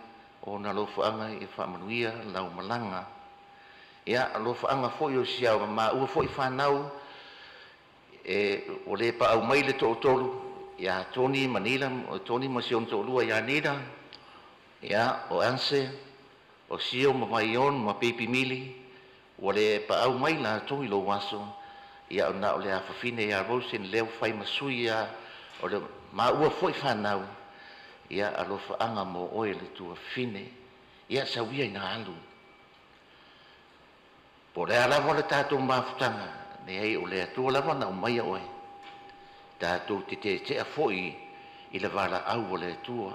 ona alofaaga ia faamanuia lau malaga. Ia alofaaga foi o si ao maua foi fanau, e ua le paau mai le toatolu ia Tony ma Nila, o Tony ma si ona toalua ia Nila, ia o Anse, o Sio ma Vaion ma Pipi Mili, ua le paau mai latou i lou aso, ia o na o le afafine ia Rosen lea ua fai ma sui ia o le maua foi fanau, ia alofaaga mo oe le tuafafine, ia sauia ina alu. Po o le a lava le tatou mafutaga, leai o le Atua lava na aumaia oe, tatou te tetea foi i le valaau a le Atua.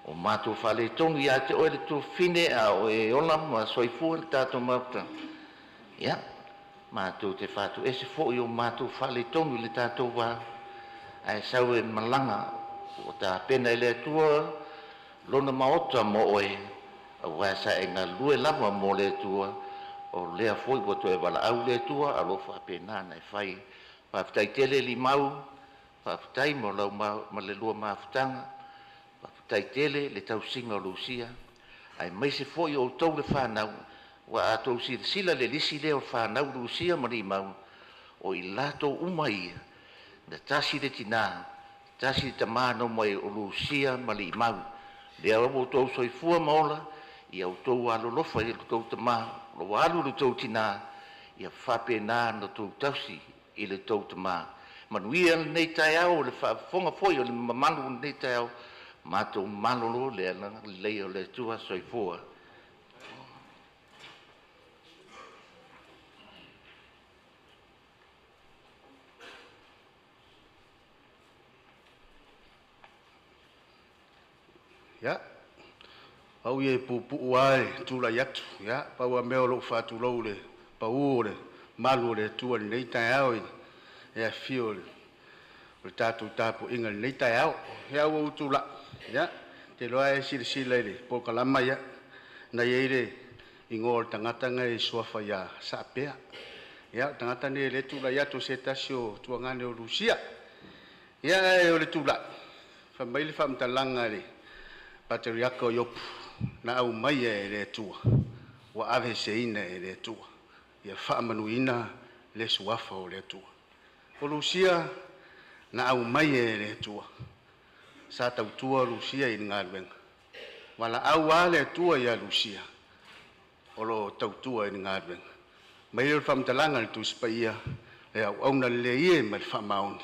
O matou faaletonu ia te oe le tuafafine a o e ola ma soifua le tatou mafuta. Ia, matou te faatuese foi o matou faaletonu i le tatou va, ae sau e malaga ua tapena e le Atua lona maota mo oe, auā sa e galulue lava mo le Atua. O lea foi ua toe valaau le Atua a o faapena ona e fai. Faafetai tele Limau, faafetai mo lau ma le lua mafutaga, faafetai tele le tausiga o Lusia, aemaise foi o outou le fanau. Ua a outou silasila i le lisi lea o fanau Lusia ma Limau, o i latou uma ia na tasi le tina, tasi le tamā na omai o Lusia ma Limau. Lea ua outou soifua ma ola, ia outou alolofa i le tou tamā, ua alu le tou tinā, ia faapena ona outou tausi i le tou tamā. Manuia lenei taeao i le faafofoga foi o le mamalu o lenei taeao. Matou malolo le agalelei o le Atua. Soifua. Ia, au ia e puupuu lava e tulai atu, ia, pau lava mea o lou faatulou i le pau o le malu o le Atua i lenei taeao i le afifio o le tatou tapuaiga i lenei taeao. Ia, ua ou tulai, ia, ou te iloa a e silasila i le polokalama, ia, na i ai le igoa o le tagata na e suafa ia Saapea. Ia, o le tagata lenei o lea e tulai atu o se tasi o tuagane o Lusia. Ia, ae o le tulai, fai mai le faamatalaga a le Patriaka o Iopu, na aumaia e le Atua, ua aveeseina e le Atua. Ia faamanuina le suafa o le Atua. O Lusia na aumaia e le Atua, sa tautua Lusia i le galuega. Valaau lava le Atua ia Lusia, o lo o tautua i le galuega. Mai lea o le faamatalaga a le Tusi Paia, le auauna lelei e ma le faamaoni,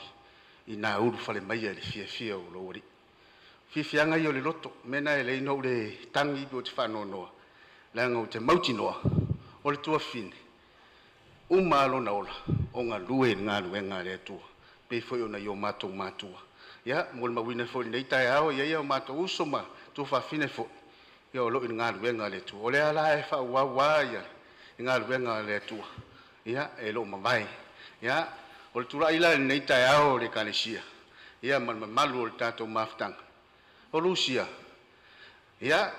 ina ulufale maia i le fiafia o lou Alii. Fiafiaga ia o le loto, mea na e leai ona ou le tagi pe ou te faanoanoa, leaga ou te mautinoa, o le tuafafine, uma lava lona ola o galue i le galuega a le Atua, pei foi ona i o matou matua. Ia, molimauina foi i lenei taeao, e i ai o matou uso ma tuafafine foi, ia o lo o i le galuega a le Atua. O lea la e faaauau lava le galuega a le Atua, ia, e le o mavae. Ia, o le tulai la i lenei taeao o le Ekalesia, ia ma le mamalu o le tatou mafutaga, o Lusia, ia,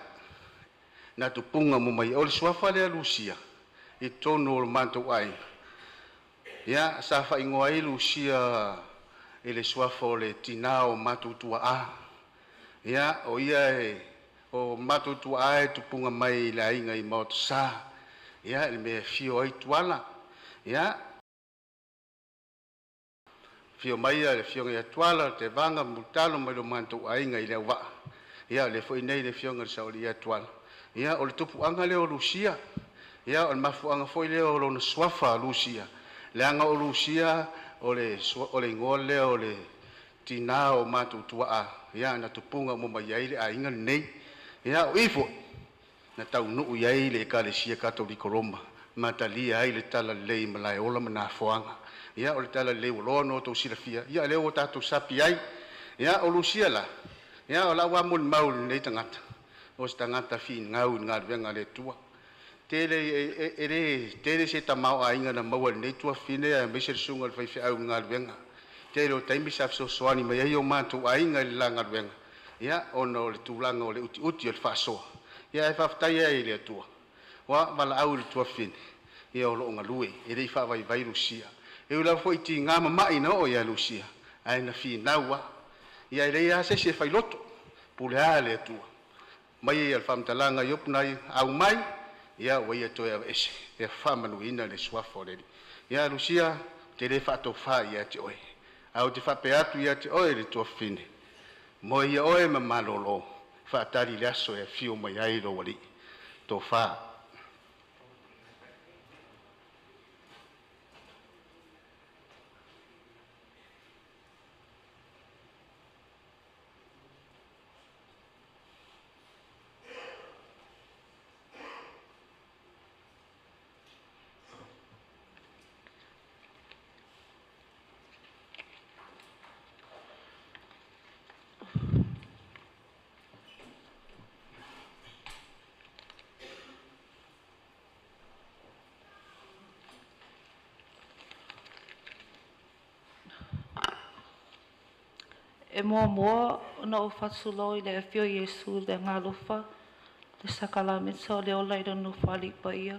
na tupuga mai, o le suafa lea Lusia, i totonu o le matou aiga, ia, sa faaigoa ai Lusia i le suafa o le tinā o matou tuaa. Ia, o ia e, o matou tuaa e tupuga mai i le aiga i Maotosa, ia, le mea e afio ai Tuala. Ia, afio mai le afioga ia Tuala, Tevaga ma Mulitalo mai lo matou aiga i le Auvaa. Ia, o lea foi nei le afioga i le Saoalii ia Tuala. Ia, o le tupuaga lea o Lusia. Ia, o le mafuaaga foi lea o lona suafa Lusia, leaga o Lusia o le igoa lea o le tinā o matou tuaa, ia, na tupuga uma mai ai le aiga lenei. Ia, o i foi na taunuu i ai le Ekalesia Katoliko Roma, ma talia ai le talalelei i Malaeola ma Nafoaga. Ia, o le talalelei ua loa ona outou silafia, ia, lea ua tatou sapi ai. Ia, o Lusia la, ia, o lau lava molimau i lenei tagata, o se tagata finau i le galuega a le Atua. Tele, e le tele se tamaoaiga na maua i lenei tuafafine aemaise le susuga i le faifeau i le galuega. Tele o taimi sa fesoasoani mai ai o matou aiga i le la galuega, ia, ona o le tulaga o le utiuti o le faasoa. Ia, ae faafetai ai i le Atua, ua valaau i le tuafafine, ia, o lo o galue, e le i faavaivai Lusia. E ui lava foi i tiga ma mai na oo ia Lusia, ae na finau lava. Ia, e leai lava se isi e failoto, pule lava le Atua. Mai ia le faamatalaga Iopu na aumai, ia, ua ia toe aveese, ia faamanuina le suafa o le Alii. Ia, Lusia, ou te le faatofa ia te oe, ae ou te faapea atu ia te oe le tuafafine, moe ia oe ma malolo, faatali le aso e afio mai ai lou Alii. Tofa. E muamua ona ou faatulou i le afio o Iesu le Agaalofa, le sakalameta o le ola i lona nofoalii paia.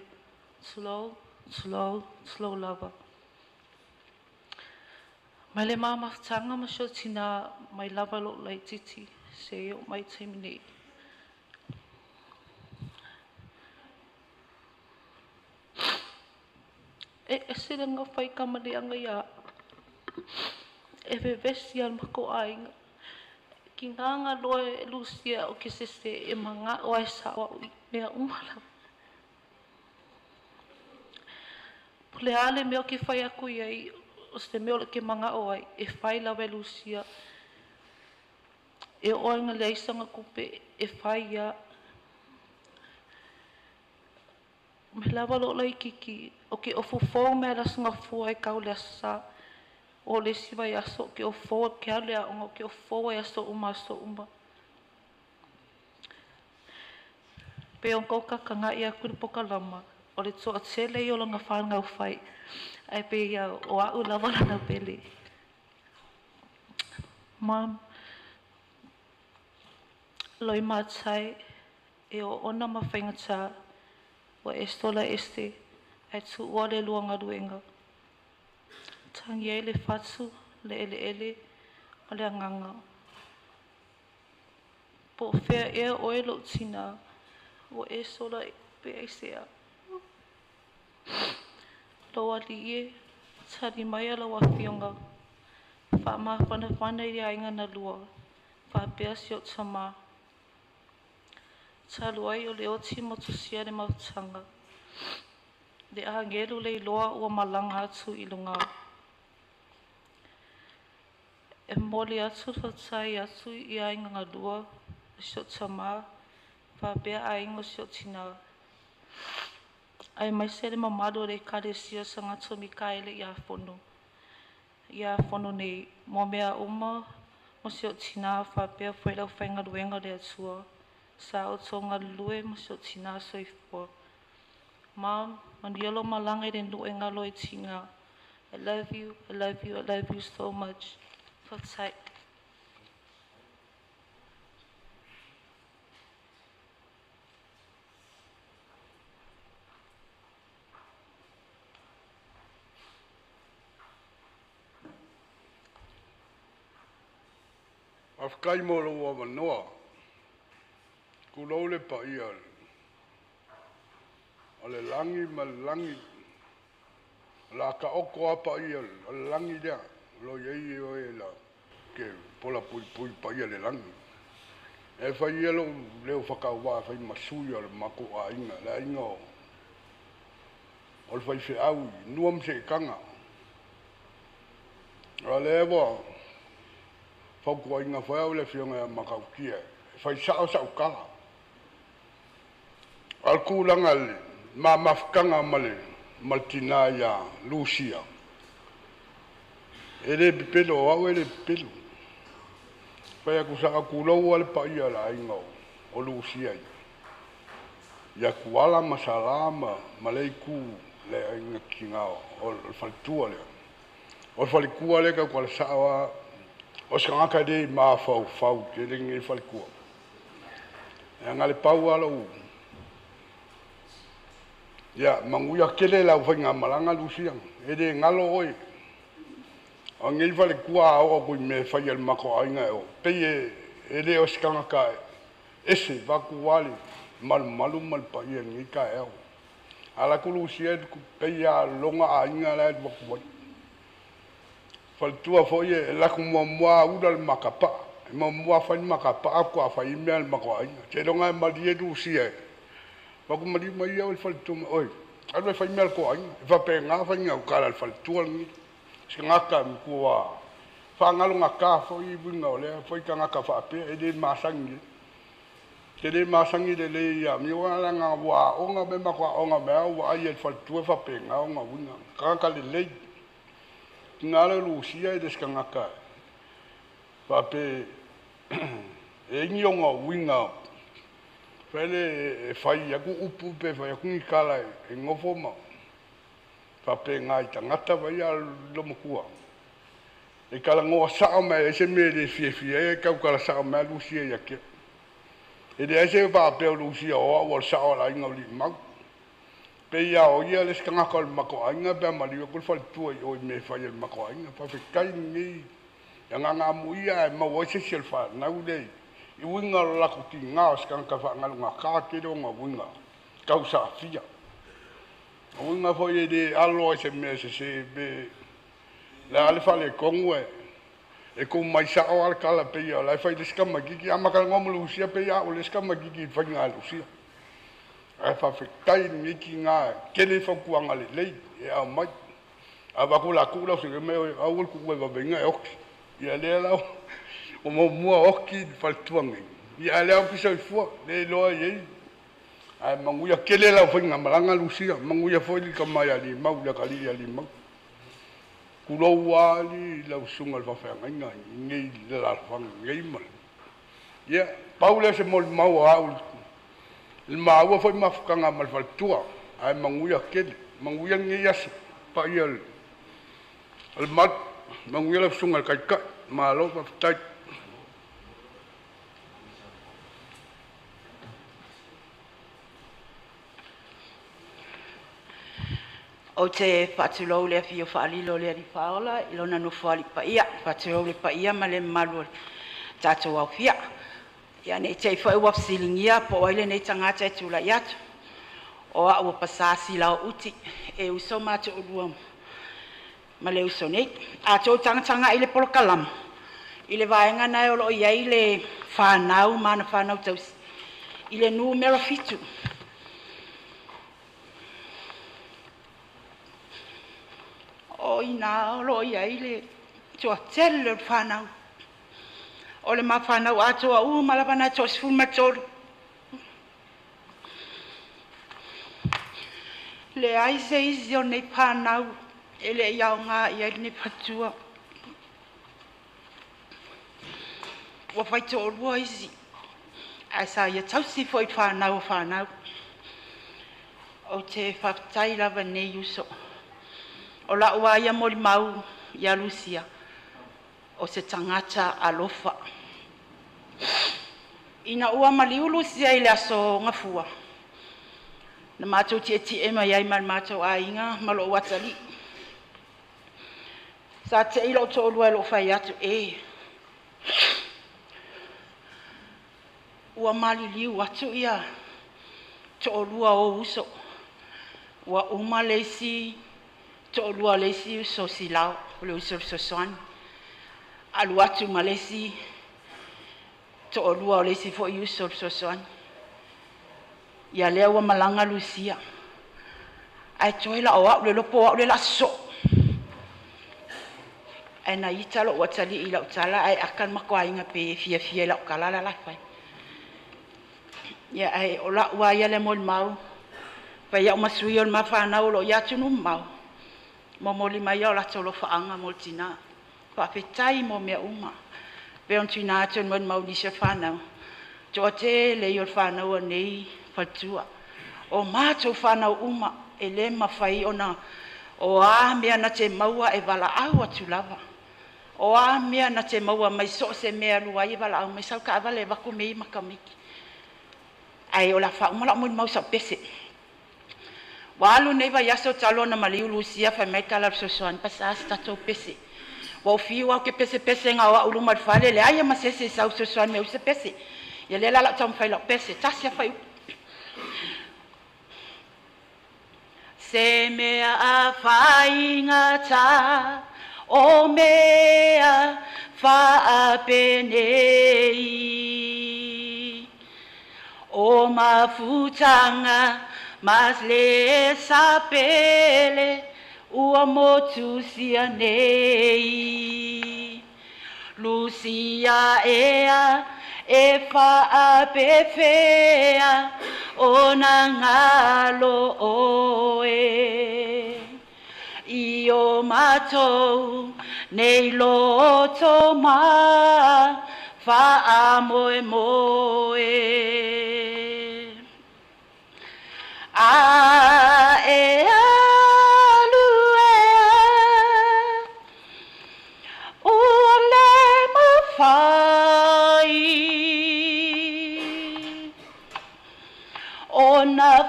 Tulou, tulou, tulou lava. Mai le ma mafutaga ma si ou tinā mai lava i lou laitiiti seia oo mai i le taimi nei. E ese le gafaikamalieaga ia a'u. E vevesi lava le matou aiga. Tigaga loa e Lusia ou te sese e manao lava e sao au i mea uma lava. Po o le a le mea ou te fai atu i ai, o se mea o te manao ai, e fai lava e Lusia. E oo lava ina leai sana tupe, e fai lava. Mai lava lou laitiiti, ou te ofo mai lava i le Aso Gafua e tau i le Aso Sa. O le isi vaiaso ou te ofo, ou te alu i le aoga, ou te ofo ai i aso uma aso uma. Pe ona tou tagatagai atu i le polokalama, o le toatele ia o lona fanau fai, ae pei o au lava lana pele. Mom, loi matai e oona ma faigata, ua e sola ese, ae tuua le lua galuega. Tagi ai le fatu, le eleele, ma le agaga. Po o fea ea oe lou tinā, ua e sola pe aisea. Lou alii e, tali maia lau afioga, faamafanafana i le aiga na lua, faapea si ou tamā. Talu ai o le oti ma tusia le mafutaga, le agelu le iloa ua malaga atu i luga. E momoli atu le faafetai atu i aiga galua o si ou tamā, faapea aiga o si ou tinā. Aemaise le mamalu o le Ekalesia Sagatō Mikaele i Afono. I Afono nei, mo mea uma mo si ou tinā faapea foi le aufaigaluega o le Atua. Sa outou galulue ma si ou tinā soifua. Mom, manuia lou malaga i le nuu e galo ai tiga. I love you, I love you, I love you so much. Faafetai. Faafetai mo lou avanoa. Tulou le paia o le lagi ma le lagi, o le a taoto a paia o le lagi lea o lo o i ai oe e te polapuipui i paia o le lagi. E fai ia lou leo faatauvaa e fai ma sui o le matou aiga, le aiga o le faifeau i Nua ma Seetaga. A o lea ua fautuaina foi au e le Afioga ia Matautia e fai sao sau tala. A o le tulaga i le ma mafutaga ma le tinã ia Lusia, e le pepelo o au e le pepelo. Fai atu sao, tulou lava le paia o le aiga o Lusia ia Tuala ma Sala ma lea itu le aiga tiga o le faletua lea. O le faletua lea e tautala sao lava, o se tagata e le mafaufau tele lenei faletua. E na o le pau lava lou ia manuia tele lau faigamalaga Lusia, e le galo oe. O lenei faletua a oo atu i mea e fai a le matou aiga, e pei e le o se tagata ese vaeatu le malumalu ma le paia i lenei taeao. A alu atu Lusia, e pei lava o lona aiga la e alu atu ai. Faletua foi e alu atu muamua lava ula le matapaa, e muamua fai le matapaa faatoa fai ai mea a le matou aiga. Seiloga e malie Lusia, e fai atu, maliu mai oe le faletua, oi, alu e fai mea a le tou aiga. E faapena faiga o tala a le faletua lenei. Se tagata matua faagalogata foi uiga o lea foi tagata faapea, e le masani ai. Te le masani lelei ia amio leaga ua aoga mea matou aoga mai a ua vaai ai i le faletua e faapena ona uiga. Tagata lelei. Tina lea o Lusia e le o se tagata faapea e i ai ni ona uiga foi lea e fai atu upu pe fai atu ni tala e nofo ma faapena i tagata vai a o le loomatua. E kala ngoa sao mai e se mea le fiafia ai e tautala sao mai a Lusia ia te au. E leai se faapea o Lusia o au o le sao o le aiga o Limau. Pei a o ia le isi tagata o le matou aiga pe a maliu atu le faletua i o i mea e fai a le matou aiga. Faafetai lenei agaga amuia ae maua ai se isi o le fanau lea i uiga o le latou tiga o se tagata faagalugata tele ona uiga tausafia. O uiga foi e le alo ai se mea sese pe le a le faaletonu e tuu mai sao lava le tala pei o la e fai le isi tamaitiiti. A ma talanoa ma Lusia pei a o le isi tamaitiiti i le faiga a Lusia. Ae faafetai i lenei tiga e tele fautuaga lelei e aumai. A avatu o le a tuu lau fetalaiga mai aua le tuua e vaveina e oti. Ia lea la ua muamua oti le faletua nei. Ia ae lea oti soifua, le iloa e i ai. Ae manuia tele lau faigamalaga Lusia, manuia foi le tama ia Limau, le atalii ia Limau. Tulou lava alii lau susuga i le faafeagaiga i lenei alaalafaga nei ma le. Ia, pau lea o se molimau a au i le maua foi mafutaga ma le faletua, ae manuia tele, manuia lenei aso, paia o le malu, manuia lau susuga i le Taitai, malo faafetai. Ou te faatulou i le afio faalilo o le Alii Faaola i lona Nofoalii paia. Faatulou le paia ma le mamalu o le tatou aofia. Ia ne i te i foi ua fesiligia po o ai lenei tagata e tulai atu. O au o Pasā Silao Uti, e uso ma toalua ma le uso nei. A outou tagatagai i le polokalama, i le vaega lena o lo o i ai le fanau ma ana fanau tausi i le numera 7. O i ina o lo o i ai le toatele o le fanau. O le ma fanau atoa uma lava na e toa-13. Leai se isi o nei fanau e le i aoga i ai lenei faletua. Ua faitoalua isi, ae sa ia tausi foi i fanau o fanau. Ou te faafetai lava i lenei uso. O lau lava ia molimau ia Lusia, o se tagata alofa. Ina ua maliu Lusia i le aso Gafua, na matou tietie mai ai ma le matou aiga ma lou atalii. Sa tei lou toalua i lou fai atu, e, ua maliliu atu ia toalua o ou uso. Ua uma le isi toalua o le isi uso Silao, o le uso fesoasoani. Alu atu ma le isi toalua o le isi foi uso fesoasoani. Ia lea ua malaga Lusia. Ae toe la o au le lopo au le la sosoo. Ae na ita lou atalii i lau tala ae aka le makuaiga pe fiafia i lau tala la la fai. Ia ae o lau lava ia le molimau, fai au ma sui o le mafanau o lo o ia atunu mamao, momoli mai o latou alofaaga mo le tina. Faafetai mo mea uma. Pe on tuina atu o le molimau nisi o le whanau. Toa tele i o le whanau a nei faletua. O mātou whanau uma e le mawhai ona o a mea na te maua e walaau atu lava. O a mea na te maua mai so se mea lua i walaau mai sau ka avale vaku mei makamiki. Ai o la wha umala mo mau sa pese. Ua alu nei vaiaso talu ona maliu Lusia fai mai tala fesoasoani pasa se tatou pese. Ua ou fiu lava ou te pesepesega o au i luma o le fale, leai lava ma se isi e sau e fesoasoani mai ai se pese. Ia lea la o le a ou taumafai i lau pese, tasi lava fuaiupu. Se mea a faigata o mea faapenei. O mafutaga ma le sapele ua motusia nei. Lusia ea e faapefea ona galo oe. I o matou nei loto ma faamoemoe. A e alu ea.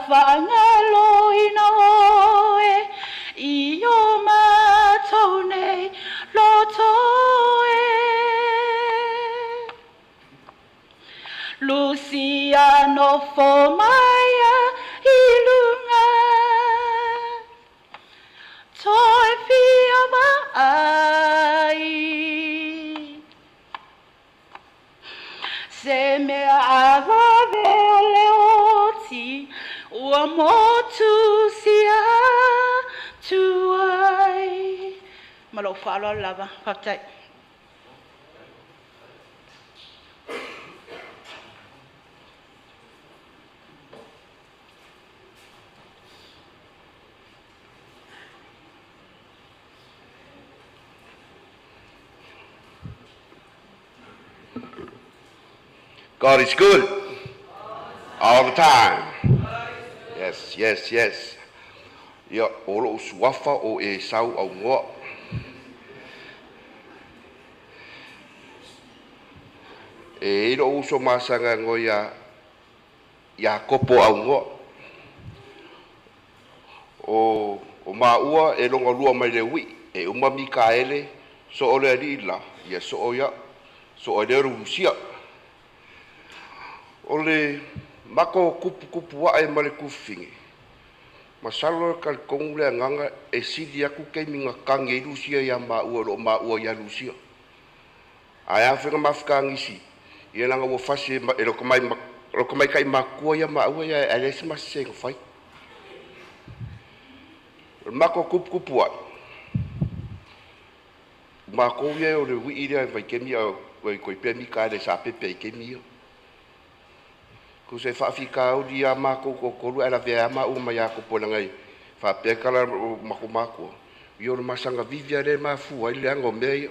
Faagaloina oe i o matou nei loto e. Lucia nofo maia i luga, toe fia vaai. Se mea avave o le oti, ua motu sia tuai. Ma lou faaaloalo lava, faafetai. God is good all the time. Yes, yes, yes. Ia, o lou suafa o Esau Augoa. E i lou uso masagaga ia Iakopo Augoa. O maua e loga lua mai le ui'i, e uma Mikaele, soo le alii la, ia soo ia, soo e lea o le Lusia. O le mako kupukupu ae ma le kufine, masalo e talitonu le agaga e sili atu taimi na tagi ai Lusia ia maua o loo maua ia Lusia. Ae a faiga mafutaga ia laga ua fasi e lo tamaitai matua ia maua ia ae leai se ma sese na fai. O le mako kupukupu ae, matou ia o le ui'i lea vaitaimi a o pea Mikaele sa pepe ai i taimi ia. Tusa e faafitauli a matou toatolu ae lavea ai lava maua ma Iakopo leaga e faapea tala o matou matua, ia o le masaga vivi lava lea e mafua ai le leaga o mea ia.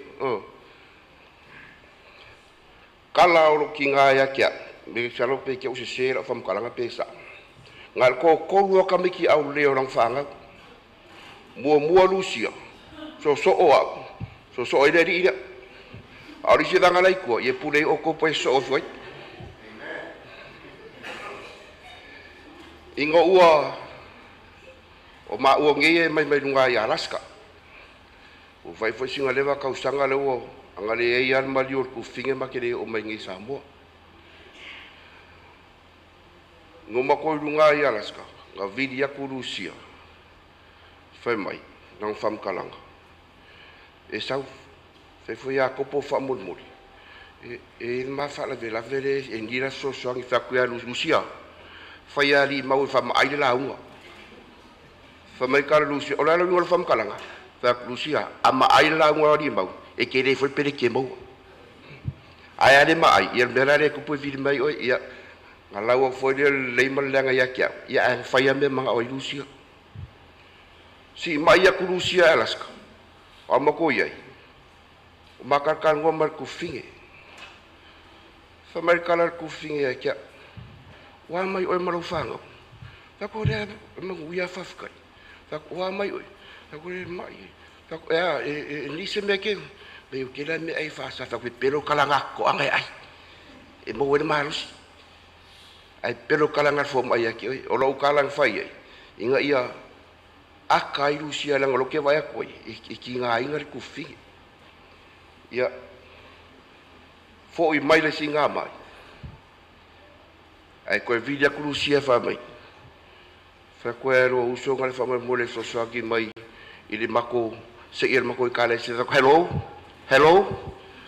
Tala o lou tina ia te au, masalo pe te i ua sese lau faamatalaga pe sao, na o le toatolu lava tamaiti aulelei o lana fanau. Muamua Lusia, soosoo au, soosoo ai le alii lea. A o le isi vaega la i tua, ia pule ai outou po o ai e sosoo ifo ai. Ina ua o maua nei e mai luga i Alaska, ua fai foi sina leva tausaga lea ua agalelei ai lava le maliu o le tufine ma te le oo mai nei i Samoa. Na matou i luga i Alaska, na vili atu Lusia, fai mai, lana faamatalaga, e sau, fai foi Iakopo faamolemole, e i ai le ma faalavelave lea e need a fesoasoani. Fai atu ia Lusia, fai alii mau e faamaai le lauga. Fai mai tala Lusia, o le a le uiga o le faamatalaga? Fai atu Lusia, a maai le lauga a alii mau, e tele foi le peleti e maua. Ae a le maai, ia le mea la lea e tupu e vili mai oe, ia, na lau atu foi lea o le lelei ma le leaga ia te au, ia ae na fai lava mea e manao ai Lusia. Siimai atu Lusia e Alaska, a o matou i ai, o ma talatalanoa ma le tufine. Fai mai le tala a le tufine ia te au, ua a mai oe ma lau fanau? Fai atu, o lea e manuia faafetai. Fai atu, ua a mai oe? Fai atu, e mai. Fai atu, e a, e nisi mea ke, me o tele mea ai faasa. Fai atu, e pelo kala ngā koanga e ai. E maua ai le malosi. Ae pelo kala ngā fo mai ia ki oe. O lou kala nga fai ai, ina ia aka ai Lusia leaga o lea ou te vaai atu ai, e tigaina le tufine. Ia, fo'i mai le siga mai, ae toe vili atu Lusia e fai mai, fai atu e lua uso na le faamolemole e fesoasoani mai i le matou seia le matou ekalesia. Fai atu, hello, hello.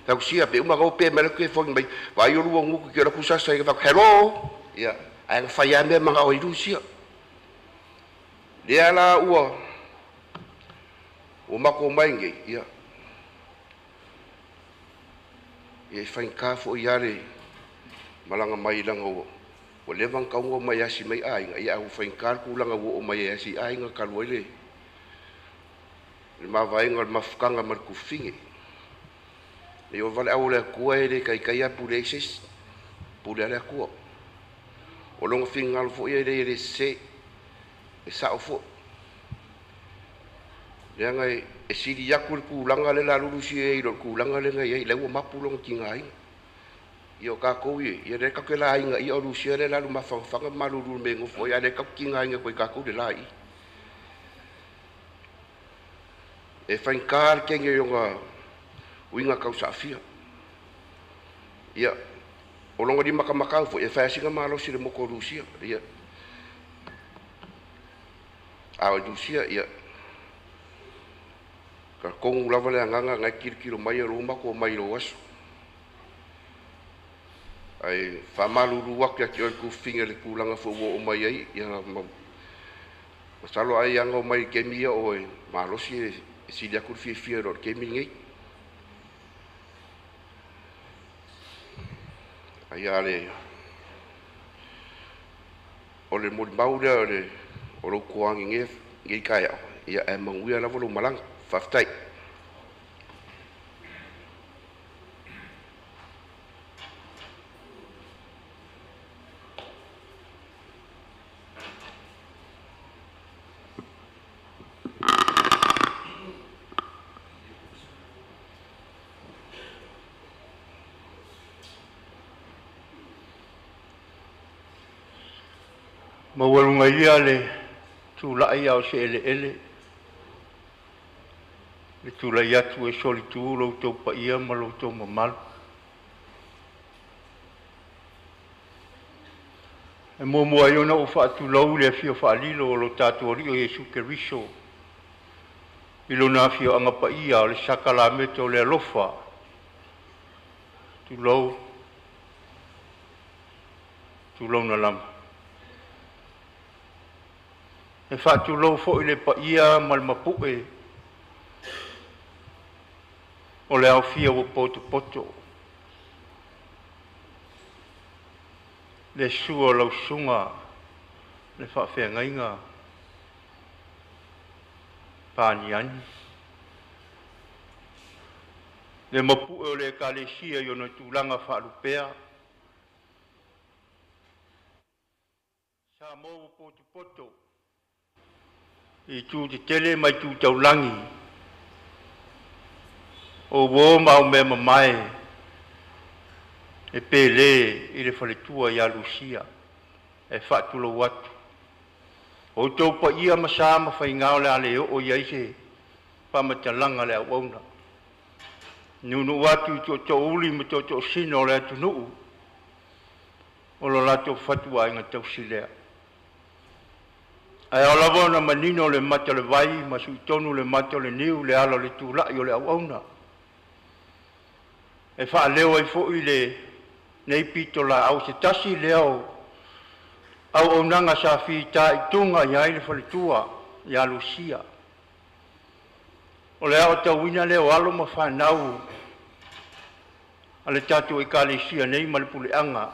Fai atu, sia, pe uma na pe mai le telefoni mai, vaai o lua nuku ki o la kusasa i fai atu, hello. Ia, ae na fai lava mea e manao ai Lusia. Lea la ua matou mai nei, ia, e faigata foi lava le malaga mai leaga ua leva ona tatau ona omai e asi mai aiga, ia ae ua faigata le tulaga ua oo mai ai e asi aiga talu ai le mavaega o le mafutaga ma le tufine. E ova le au o le Atua e le taitai lava pule ai se isi, pule a le Atua. O lona finagalo foi e le sese, e sao foi. Leaga e sili atu le tulaga lea o le a alu Lusia i ai i lo le tulaga lea na i ai, lea ua mapu lona tigaina. Ia o kākou ia le tatou te laiga ia o Lusia le lalu mafangafaga ma malulu me gofo ia le tatou tigaina koe kākou le lai. E faigata le kege i ona uiga tausaafia. Ia o lona limakamakau foi e fai asiga malosi le motu o Lusia. Ia a o Lusia ia talitonu lava le agaga na e tilotilo mai o lou matou omai i lou aso. Ae faamalulu atu ia te oe le tuafafine i le tulaga foi ua oo mai ai, ia masalo ai ana omai i le taimi ia o e malosi e sili atu le fiafia i lo le taimi lenei. Ai a le o le molimau lea o le o lou toagi nei taeao, ia ae manuia lava lou malaga. Faafetai. Maualuga ia le tulai a o se eleele, le tulai atu e solitu lo outou paia ma lo outou mamalu. E muamua ai ona ou faatulou i le afio faalilo o lo tatou Alii o Iesu Keriso i Lona afioaga paia o le sakalameta o le alofa, tulou, tulouna lava. E faatulou foi i le paia ma le mapu'e o le aofia ua potopoto, le susu o lau susuga i le Faafeagaiga Paniani, le mapu'e o le Ekalesia i ona tulaga faalupea. Samoa ua potopoto i itu tetele ma itu taulagi, o uo ma aumeamamae e pele i le faletua ia Lusia. E faatulou atu. O outou paia ma sa ma faiga o le a le oo i ai se faamatalaga a le auauna. Nuunuu atu i tootoouli ma tootoosina o le atunuu o lo latou fatuaiga tausi lea. Ae ao lava ona manino le mata o le vai ma suitonu le mata o le niu, le ala o le tulai o le auauna. E faaleo ai foi lenei pitolaau, o se tasi lea o auaunaga sa fitaituga i ai le faletua ia Lusia, o le aotauina lea o alo ma fanau a le tatou Ekalesia nei ma le puleaga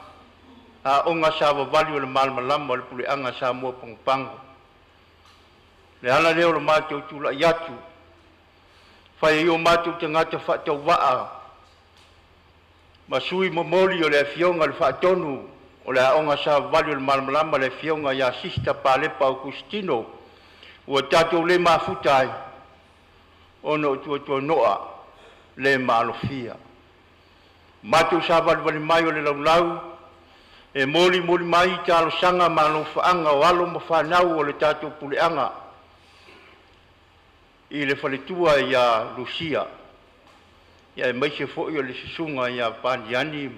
Aoga Savavali o le Malamalama o le Puleaga a Samoa Pagopago. O le ala lea o le matou tulai atu, fai ai o matou tagata faatauvaa ma sui momoli o le Afioga i le Faatonu o le Aoga Savavali o le Malamalama, le Afioga ia Sisita Palepa Aukusitino, ua tatou le mafuta ai ona o tuatuanoa le maalofia. Matou savalivali mai o le laulau e molimoli mai talosaga ma alofaaga o alo ma fanau o le tatou puleaga i le faletua ia Lusia, aemaise foi o le susuga ia Paniani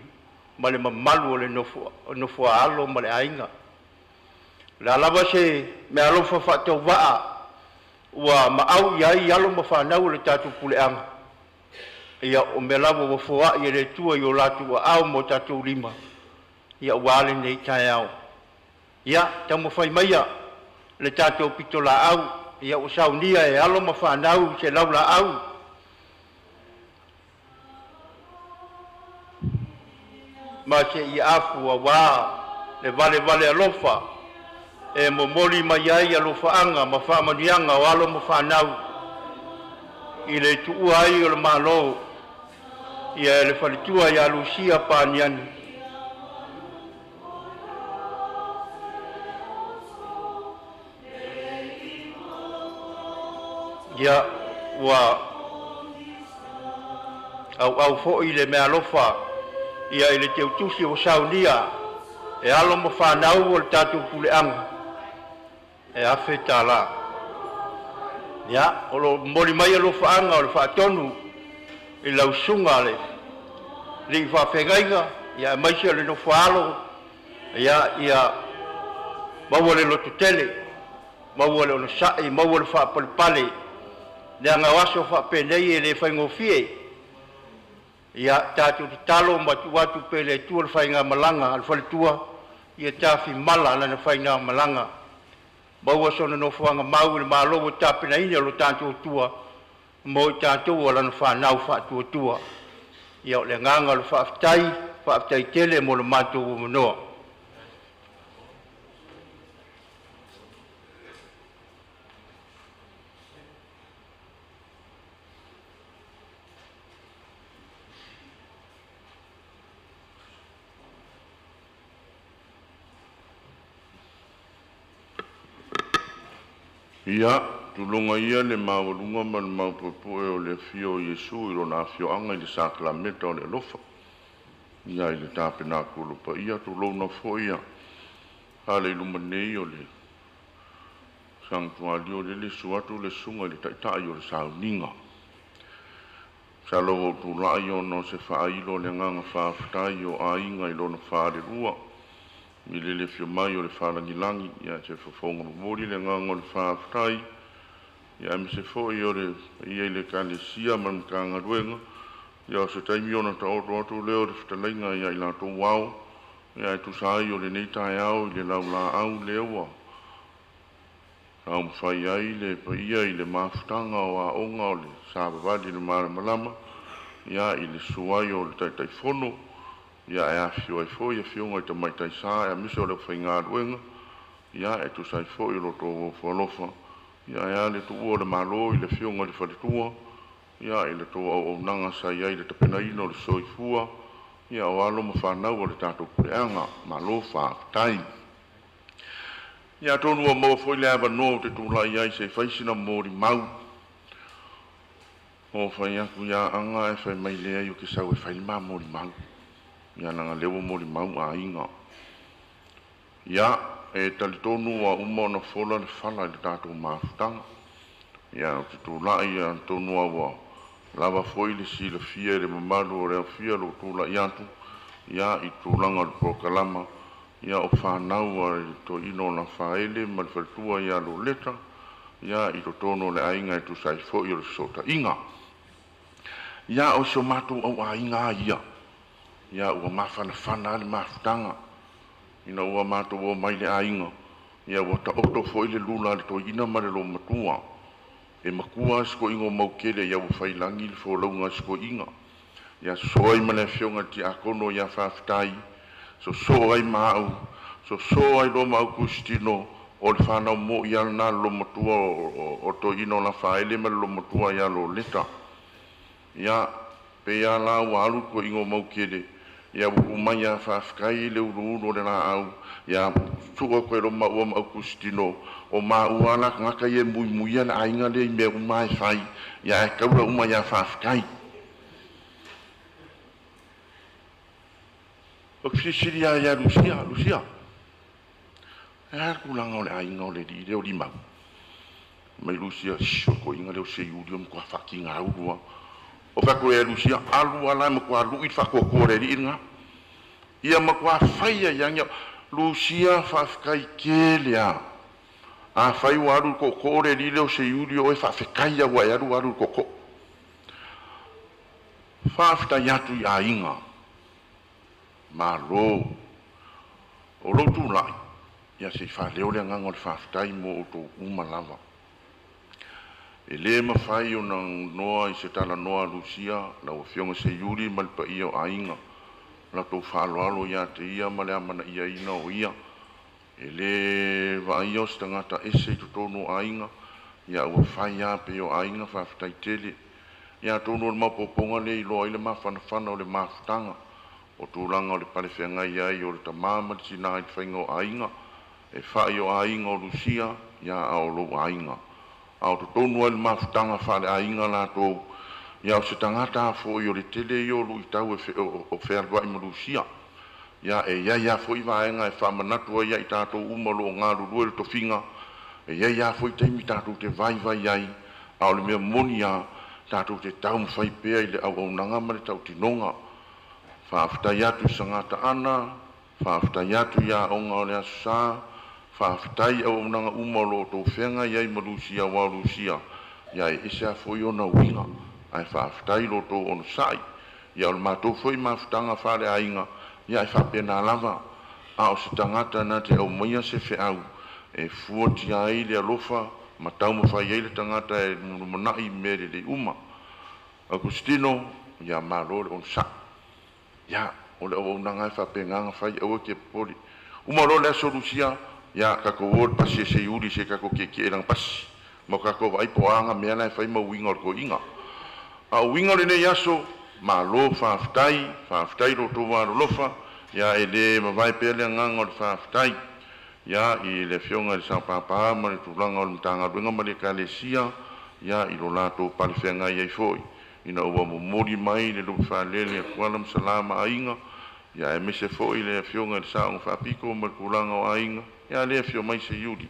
ma le mamalu o le nofo a alo ma le aiga. O le a lava se meaalofa faatauvaa ua maau i ai alo ma fanau a le tatou puleaga, ia o mea lava ua foai e le Atua i o latou aao ma o tatou lima aua lenei taeao. Ia taumafai maia le tatou pitolaau ua saunia e alo ma fanau se laulaau ma seia afu aua le valevale alofa e momoli mai ai alofaaga ma faamanuiaga o alo ma fanau i le tuua ai o le Malo ia e le faletua ia Lusia Paniani. Ia ua auau foi le meaalofa Ia i le teutusi ua saunia e alo ma fanau o le tatou puleaga e $1000. Ia, o lo o momoli mai alofaaga o le faatonu i lau susuga i le Alii Faafeagaiga ia aemaise o le nofo a alo, ia maua le lototele, maua le onosai, maua le faapalepale leaga o aso faapenei e le faigofie. Ia tatou tatalo ma tuu atu pea i le Atua le faigamalaga a le faletua, ia tafimala lana faigamalaga, maua sona nofoaga mau i le Malo ua tapenaina e lo tatou Atua mo i tatou o lana fanau faatuatua. Ia o le agaga o le faafetai, faafetai tele mo le matou avanoa. Ia, tuloga ia le maualuga ma le maopuepue o le afio o Iesu i Lona afioaga i le sakalameta o le alofa, ia i le tapenakulu paia, tulouna foi ia fale i luma nei o le Sagitualio lele e susu atu le Susuga i le Taitai o le Sauniga. Masalo ua ou tulai ona o se faailo o le agaga faafetai o aiga i lona falelua i le le afio mai o le Falagilagi. Ia se fofoga momoli le agaga o le faafetai, aemaise foi o le paia i le Ekalesia ma le Matagaluega. Ia o se taimi ona taoto atu lea o le fetalaiga ia i latou Ao ae tusa ai o lenei taeao i le laulaau lea ua taumafai ai le paia i le mafutaga o Aoga o le Savavali i le Malamalama, ia i le susu ai o le Taitaifono, ae afifio ai foi Afioga i Tamaitai Sa aemaise o le aufaigaluega e tusa ai foi o lo outou ofo alofa, ae a le tuua o le Malo i le Afioga i le Faletua i la outou auaunaga sa i ai i le tapenaina o le soifua o alo ma fanau a le tatou puleaga. Malo faafetai. Ia atonu ua maua foi le avanoa ou te tulai ai se i fai sina molimau. Na ou fai atu ia Aana ae fai mai, “Leai ou te sau e fai le ma molimau, ia leaga o lea ua molimau aiga.” Ia, e talitonu ua uma ona fola le fala i le tatou mafutaga. Ia ou te tulai atonu lava ua lava foi le silafia e le mamalu o le aofia o lou tulai atu i tulaga o le polokalama, o fanau a le Toeaina o Lafaele ma le faletua ia Loleta i totonu o le aiga e tusa ai foi o le fesootaiga. Ia, o si o matou au aiga lava ia, ia ua mafanafana lava le mafutaga ina ua matou omai i le aiga, ua taoto foi le lula a le toeaina ma le olomatua. E matua lava si toeaina o Maukele, ua faiilagi le folauga a si toeaina. Ia soso ai ma le afioga i le tiakono ia Faafetai, soso ai ma au, soso ai loa ma Aukustino, o le fanau moi lava lena a le olomatua o le toeaina o Lafaele ma le olomatua ia Loleta. Ia, pei lava la ua alu le toeaina o Maukele, ia ua tuu mai ia Faafetai le uluulu o le laau, ia sue atu ai loa ma maua ma Aukustino, o maua lava la tagata ia e muimuia le aiga lea i mea uma lava e fai, ae taula uma ia Faafetai. Ou te fesilisili lava ia Lucia, Lucia, e a le tulaga o le aiga o le alii lea o Limau? Fai mai Lucia, "Sh o le toeaina lea o Seiuli o le matua faatigaulu lava." Ou fai atu, “Ea Lucia, alu alla e matua lui le faatuatua i le alii lena. Ia matua fai ai lava ni au…” Lucia, faafetai tele lava. Afai ua alu i le tootoo le alii lea o Seiuli o oe, faafetai lava ua e alu ua alu i le tootoo. Faafetai atu i aiga, malo. O lou tulai, ia se i faaleo le agaga o le faafetai mo outou uma lava. E le mafai ona noa i se talanoa a Lucia, lau Afioga Seiuli ma le paia o aiga, o la outou faaaloalo ia te ia ma le amanaiaina o ia. E le vaaia o se tagata ese i totonu o aiga, ae ua fai lava pei o aiga, faafetai tele. Ia atonu o le maopoopoga lea e iloa ai le mafanafana o le mafutaga, o tulaga o le palefeagai ai o le tama ma le tina i le faiga o aiga. E fai o aiga o Lucia, a o lou aiga. A o totonu lava i le mafutaga faaleaiga latou, Ia o se tagata foi o le tele ia o luitau e o fealuai ma Lusia. Ia e i ai lava foi vaega e faamanatu ai ia i tatou uma o lo o galulue i le tofiga, e i ai lava foi taimi tatou te vaivai ai, a o le mea moni lava, tatou te taumafai pea i le auaunaga ma le tautinoga. Faafetai atu i Sagaga, faafetai atu i Aoga o le Aso Sa, faafetai i auaunaga uma o lo o outou feagai ai ma Lusia aua o Lusia e ese lava foi ona uiga, ae faafetai i lo outou onosai. Ia o le matou foi mafutaga faaleaiga, ia e faapena lava, a o se tagata na te aumaia se feau e fuatia ai le alofa ma taumafai ai le tagata e lumanai i mea lelei uma. Augustino, ia malo le onosai. Ia, o le auaunaga lava e faapena ona fai, aua e te popole. Uma loa le aso Lusia, ia tatou o i le pasi a Seiuli se i tatou tietie i lana pasi ma tatou vaai po o a ana mea la e fai ma uiga o le toeaina. A o uiga o lenei aso, malo faafetai, faafetai i lo outou alolofa. Ia e le mavae pea le agaga o le faafetai i le Afioga i le Sao Papa ma le tulaga o le Matagaluega ma le Ekalesia i lo latou pale feagai ai foi ina ua momoli mai le lupe faalele a Tuala ma Sala ma Aiga, aemaise foi le Afioga i le Sao na Faapito ma le tulaga o Aiga. Ia lea e afio mai Seiuli,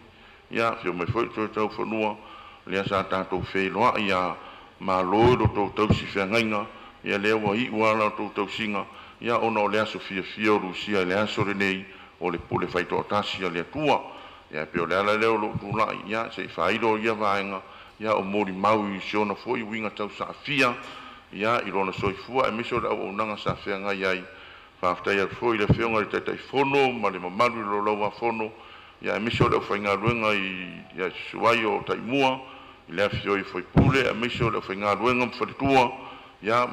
afio mai foi Toetaufanua, lea sa tatou feiloai lava. Malo i lo outou tausi feagaiga, ia lea ua iu lava la outou tausiga ona o le aso fiafia o Lusia i le aso lenei o le pule faitoatasi a le Atua. Ia e pei o le ala lea o lou tulai se i faailo ia vaega, o molimau i si ona foi uiga tausaafia i lona soifua aemaise o le auaunaga sa feagai ai. Faafetai atu foi i le Afioga i le Taitaifono ma le mamalu i le Laulau-a-Fono aemaise o le aufaigaluega i le susu ai o Taimua i le afifio ai o faipule aemaise o le aufaigaluega ma faletua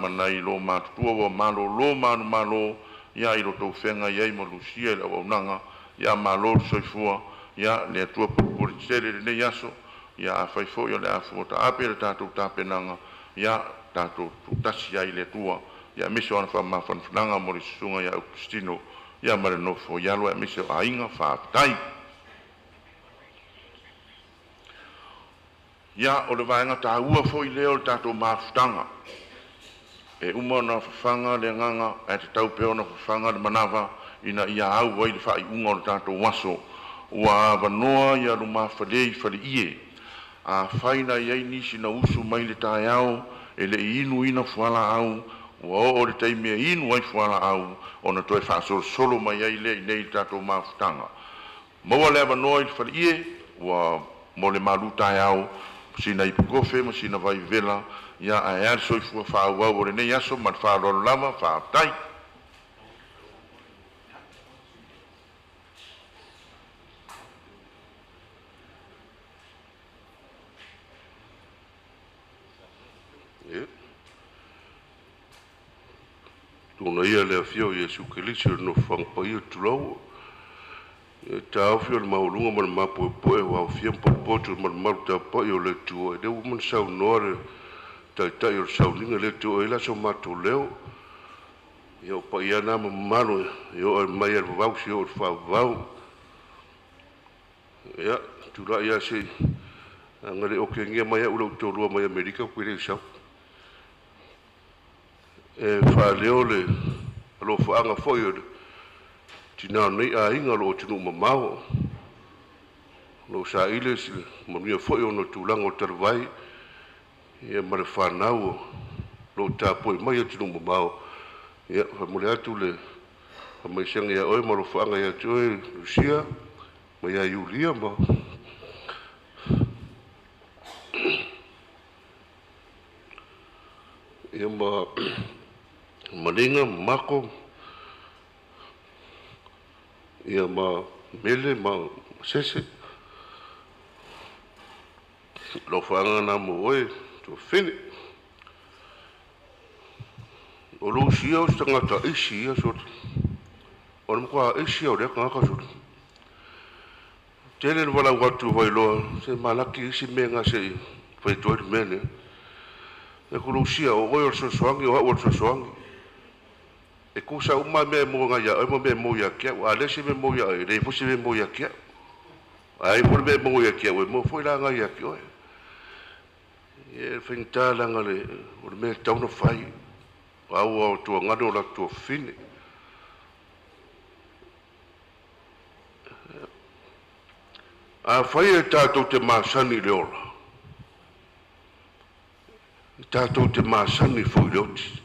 ma nai loomatutua ua malolo manumalo i lo outou feagai ai ma Lusia i le auaunaga. Ia malo le soifua, le Atua pulepule tetele i lenei aso. Afai foi o le a fua taape le tatou tapenaga, ia tatou tutasi ai i le Atua aemaise o ana faamafanafanaga mo le susuga ia Aukustino ma le nofo i alo aemaise o aiga. Faafetai. Ia, o le vaega taua foi lea o le tatou mafutaga, e uma ona fafaga le agaga ae tatau pea ona fafaga le manava ina ia au ai le faaiuga o le tatou aso. Ua avanoa ia lumafale i faleie. Afai na i ai nisi na usu mai i le taeao e le i inuina fualaau, ua oo i le taimi e inu ai fualaau, ona toe faasolosolo mai ai lea i inei i le tatou mafutaga. Maua le avanoa i le faleie ua mo le malutaeao, sina ipu kofe ma sina vai vevela, ae a le soifua faaauau o lenei aso. Ma le faaaloalo lava, faafetai. Tulouna le afio o Iesu Keriso i le nofoaga paia, tulou. E taofi o le maualuga ma le mapoepoe ua aofia ma potopoto i le malumalu tapuai o le Atua, o lea ua uma ona saunoa le Taitai o le sauniga, e le toe oo i ai so matou leo. Ia o paia lava na ma mamalu e oo mai lava i le vavau seia oo i le faavavau. Ia, tulai lava se i leaga e le i okegia mai au e lou toalua mai Amerika ou te le i sau. E faaleo le alofaaga foi o le tina o lenei aiga o lo o i atunuu mamao, o lo o saili se manuia foi ona o le tulaga o le talavai ma le fanau o lo o tapuai mai i atunuu mamao. Ia, e faamoli atu le faamaisega ia oe ma alofaaga ia te oe Lusia ma ia Iulia ma ia ma Maliga ma Mako ia ma Mele ma Sese. Alofaaga na mo oe Tuafafine. O Lusia o se tagata aisi ia sole. O le matua aisi lava o lea tagata sole. Tele le valaau atu Vailoa se malaki isi mea na se i fai atu ai le mea lea. Fai atu, Lusia, o oe o le fesoasoani, o au o le fesoasoani. E tusa uma lava mea e maua nei ia oe ma mea e maua ia te au. A leai se mea e maua ia oe, e leai foi se mea e maua ia te au. A i ai foi le mea e maua ia te au, e maua foi la ia te oe. Ia e faigata leaga le o le mea e tatau ona fai, aua o tuagane o latou tuafafine. Afai e tatou te masani i le ola, e tatou te masani foi i le oti.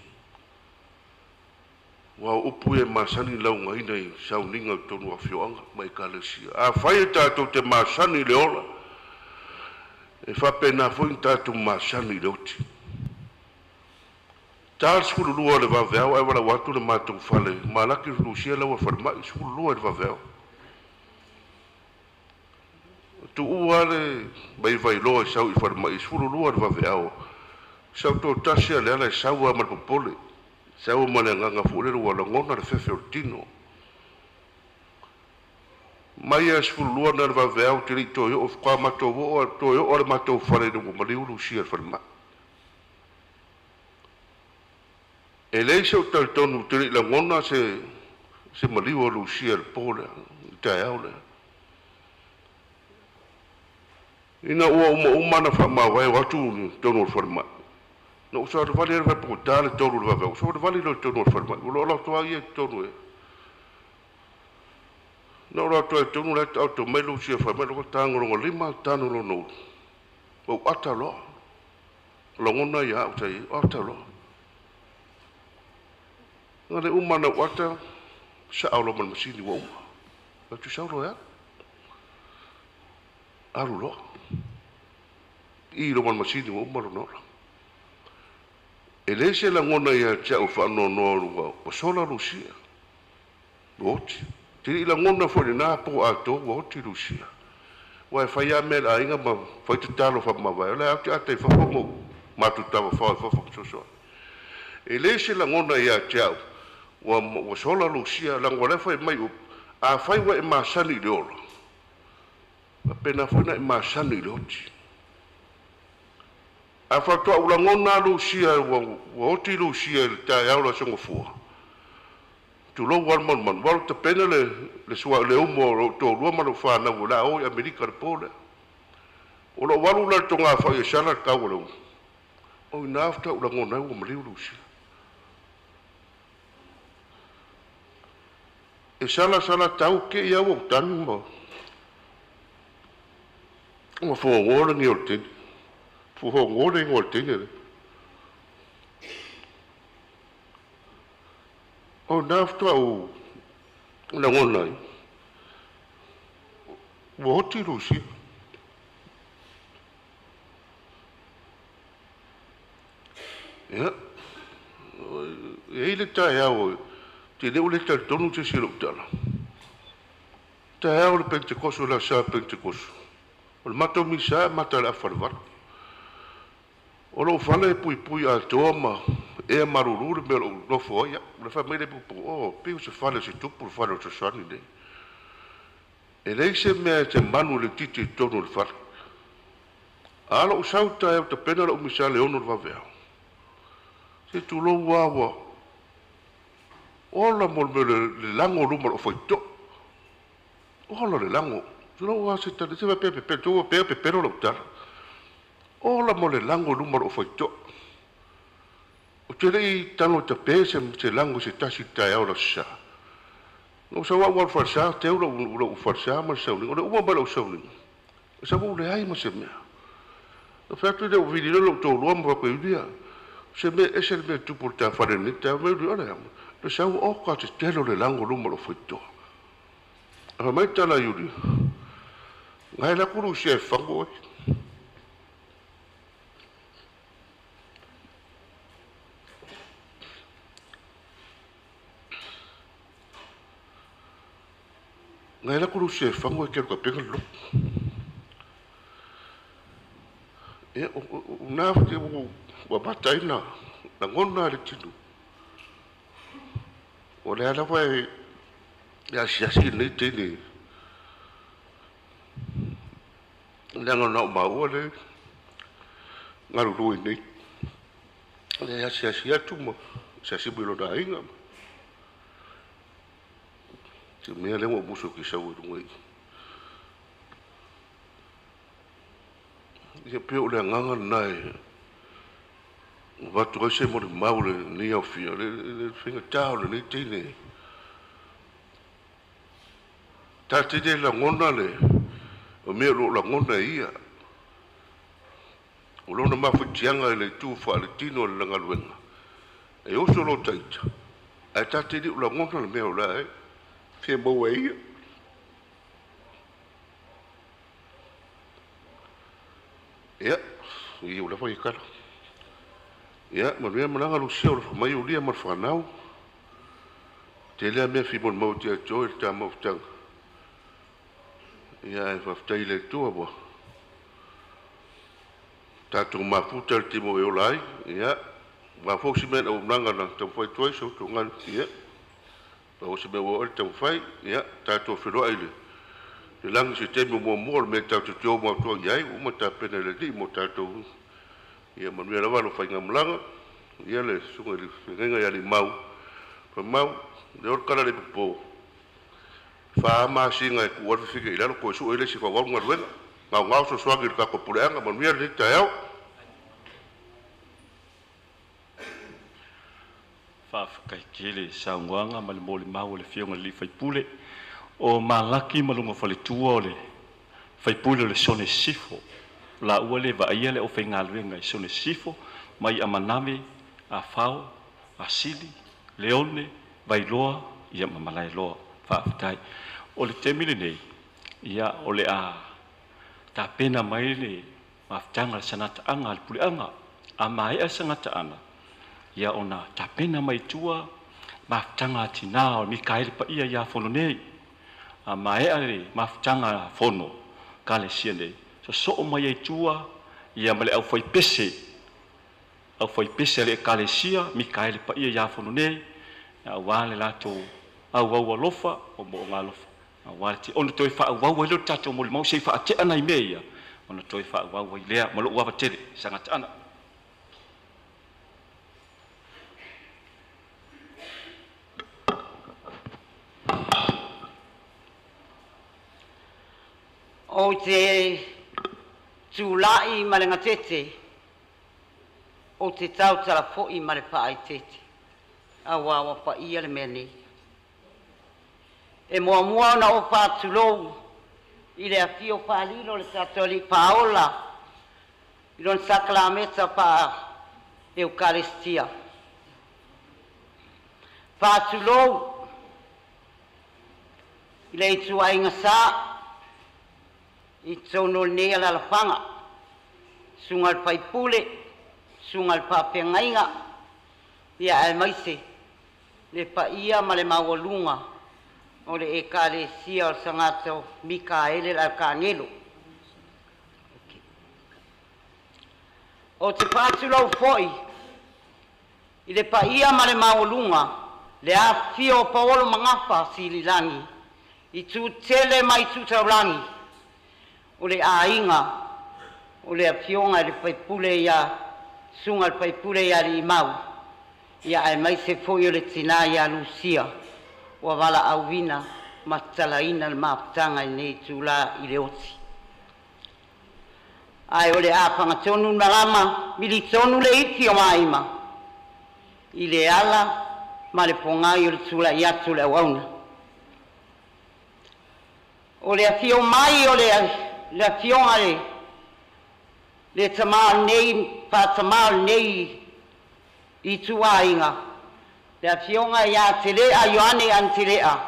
Aua o upu ia e masani ona laugaina i sauniga i totonu o afioaga ma ekalesia. Afai e tatou te masani i le ola, e faapena foi ona tatou masani i le oti. Ta le 12 o le vaveao ae valaau atu le matou fale, Malaki Lusia la ua i le falemai, 12 i le vaveao. Tuua le Vaivailoa e sau i falemai 12 i le vaveao. Sau toatasi a Leala e sau lava ma le popole, sau ma le agaga foi lele ua lagona le fefe o le tino. Mai lava i le 12 na o le vaveao ou te le i toe oo, faatoa matou oo toe oo lava i le matou fale ina ua maliu Lusia i le falemai. E leai sou talitonu ou te le i lagona se maliu o Lusia i le po lea, le taeao lea. Ina ua uma ona faamavae o atu i totonu o le falemai, na ou savalivali ai lea ua ta le 3 i le vaveao, ou savalivali loa i totonu o le falemai, ua alu atu lava ia i totonu e. Na ou alu atu ai i totonu o la e taoto mai Lusia i le falemai, tagi lona lima, tagi lona ulu, ou ata loa. O lagona ia au sa i ai, ata loa. Na le uma ona ou ata, sao loa ma le masini ua uma. Fai atu, sau loa e alu. Alu loa. I loa ma le masini ua uma lona ola. E leai se lagona ia te au e faanoanoa ua sola Lusia, ua oti. Ou te le i lagona foi i lena po atoa ua oti Lusia. Aua e fai lava mea a le aiga ma fai tatalo faamavae, o lea ou te ata i fafo ma ou matou tavafao i fafo ma fesoasoani. E leai se lagona ia te au ua sola Lusia, leaga o la e fai mai upu, afai ua e masani i le ola, faapena foi ona e masani i le oti. A faatoa ou lagona lava Lusia ua oti Lusia i le taeao o le Aso Gafua, tulou lava le manumanu, ua alu e tapena le umo a lou toalua ma lau fanau o le a o i Amerika i le po lea. O lou alu la i le togafai e sala le tau o le umu, o i ina faatoa ou lagona ai ua maliu Lusia. E sala sala tau te i lava ua ou tagi ma ua fogogo le niu o le teine. Fogogo le igoa o le teine lea. O i ina faatoa ou lagona ai ua oti Lusia. Ia, e i ai le taeao, ou te le ua le talitonu se isi i lau tala. Taeao o le Penetekoso, le aso Sa Penetekoso, o le matou misa e amata i le afa i le 8. O lou fale e puipui atoa ma ea malulu le mea o lou nofo ai au. O le fai mai le puupuu, oh, pei o se fale o se tupu le fale o le Fesoasoani lenei. E leai se mea e te manu i le titi i totonu o le fale. A lou sau i taeao tapena lau misa i le 6 i le vaveao, se tulou lava ua ola mo le mea o le lago i luma o lou faitotoa. Ola le lago. Tulou lava se tala, se faapea pepelo, tulou faapea pepelo lau tala. Ola mo le lago i luma o lou faitotoa. Ou te le i tago e tape se lago i se tasi i le taeao o le Aso Sa. Na ou sau au alu falesa, teu lou falesa ma le sauniga. O le uma mai o lau sauniga, e sau ua leai ma se mea. Na fai atu lea ua vili loa lou toalua ma fai atu, Iulia, o se mea ese le mea e tupu i le ta fale i lenei taeao. Fai mai Iulia, o le a? Le sau oka tetele o le lago i luma o lou faitotoa. Ae fai mai le tala a Iulia, Nai la ku Lusia e fagu oe. Ngai la ku Lusia e fagu e kelu ka pega le lotu. Ia, o na ua amata ai na lagona le tino. O lea lava e asiasi lenei teine, leaga na o maua le galulue nei. Le asiasi atu ma asiasi mai lona aiga. Te mea lea ua musu ki sau i lunga i. Ia pei o le agaga lena e Avatu ai se molimau i lenei aofia, le faigata o lenei teine. Ta te le lagona le o mea o lo o lagona e ia. O lona mafatiaga i le itu faaletino o le galuega, e oso lo taita, ae ta te le o lagona le mea o la e fia maua e ia. Ia, i ua lava ia tala. Ia, manuia malaga Lusia o le mai ulia ma le whanau. Te lea mea fi mon mau tia toi le tā mafutaga. Ia, e whaftai le tua wa. Tātou mafuta le timo e ola ai. Ia, wa fausi mea au nanga na taumafai tuai so tauga. Ia, pa o se mea ua oe le taumafai. Ia, tātou whenua i le langi se temi muamua o le mea tātou te o matua i ai, uma tapena i le alii mo tātou. Ia, manuia lava lo faigamalaga. Ia, le susuga i le feagaiga ia Limau. Famau, le o le kala le popo. Wha masina e ku alfa fika i lalo ko su ele si fa wau galuega. Ngau ngau so swagi le kako puleanga manuia le taeao. Faafetai saunoaga ma le molimau o le Afioga i le Faipule o Malaki ma luga faletua o le Faipule o le Sone Sifo. La ua le vaaia le aufaigaluega i Sone Sifo mai Amanave, Afao, Asili, Leone, Vailoa, ia ma Malaeloa. Faafetai. O le taimi lenei, ia o le a tapena mai le mafutaga le sagataaga a le puleaga. A maea sagataaga, ia ona tapena mai tua mafutaga a tinā o Mikaele paia ia fono nei. A maea le mafutaga a fono kalesia nei, sosoo mai ai tua ia ma le aufaipese, aufaipese a le ekalesia Mikaele paia ia fono nei, auā le latou auau alofa o mo'oga alofa. Auā le te ona toe faaauau ai lea o le tatou molimau se i faate'a nai mea ia, ona toe faaauau ai lea ma lo'u ava tele sagataaga. O te tula'i ma le gatete, o te tautala fo'i ma le faaeteete, auā ua paia le mea nei. E muamua ona ou faatulou i le afio faalilo o le tatou Alii Faaola i lona sakalameta faa-Eukalesitia. Faatulou i le ituaiga sa i totonu o lenei alalafaga, susuga i le faipule, susuga i le faafeagaiga, ia aemaise le paia ma le maualuga o le Ekalesia o le Sagata o Mikaele le Alekagelo. O te faatulou foi i le paia ma le maualuga le afifio o Paolo Magafa Sililagi i tutele ma i tutaulagi o le aiga o le afioga i le faipule ia susuga i le faipule ia Limau, ia aemaise foi o le tinā ia Lusia ua valaauina ma tatalaina le mafutaga i lenei itulā i le oti. Ae o le a fagatonu le malama militonu le ifi o maima i le ala ma le pogai o le tula'i atu o le auauna. O le afio mai o le afioga le tamā o lenei faatamā o lenei ituaiga, le afioga ia Tele'a Ioane Antelea,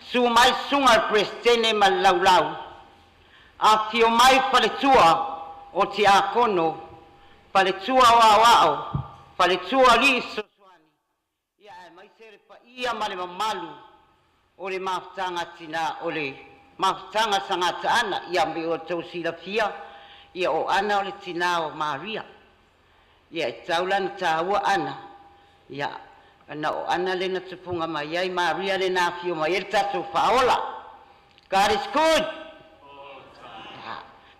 susu mai le susuga i le Peresetene ma le Laulau, afifio mai faletua o Tiakono, faletua o Aoao, faletua o Alii Fesoasoani, ia aemaise le paia ma le mamalu o le mafutaga tinā o le mafutaga sagataaga, ia me outou silafia, ia o Ana o le tinā o Maria. Ia e tatau la ona tāua Ana, ia ona o Ana lea na tupuga mai ai Maria lea na afio mai ai le tatou Faaola. God is good.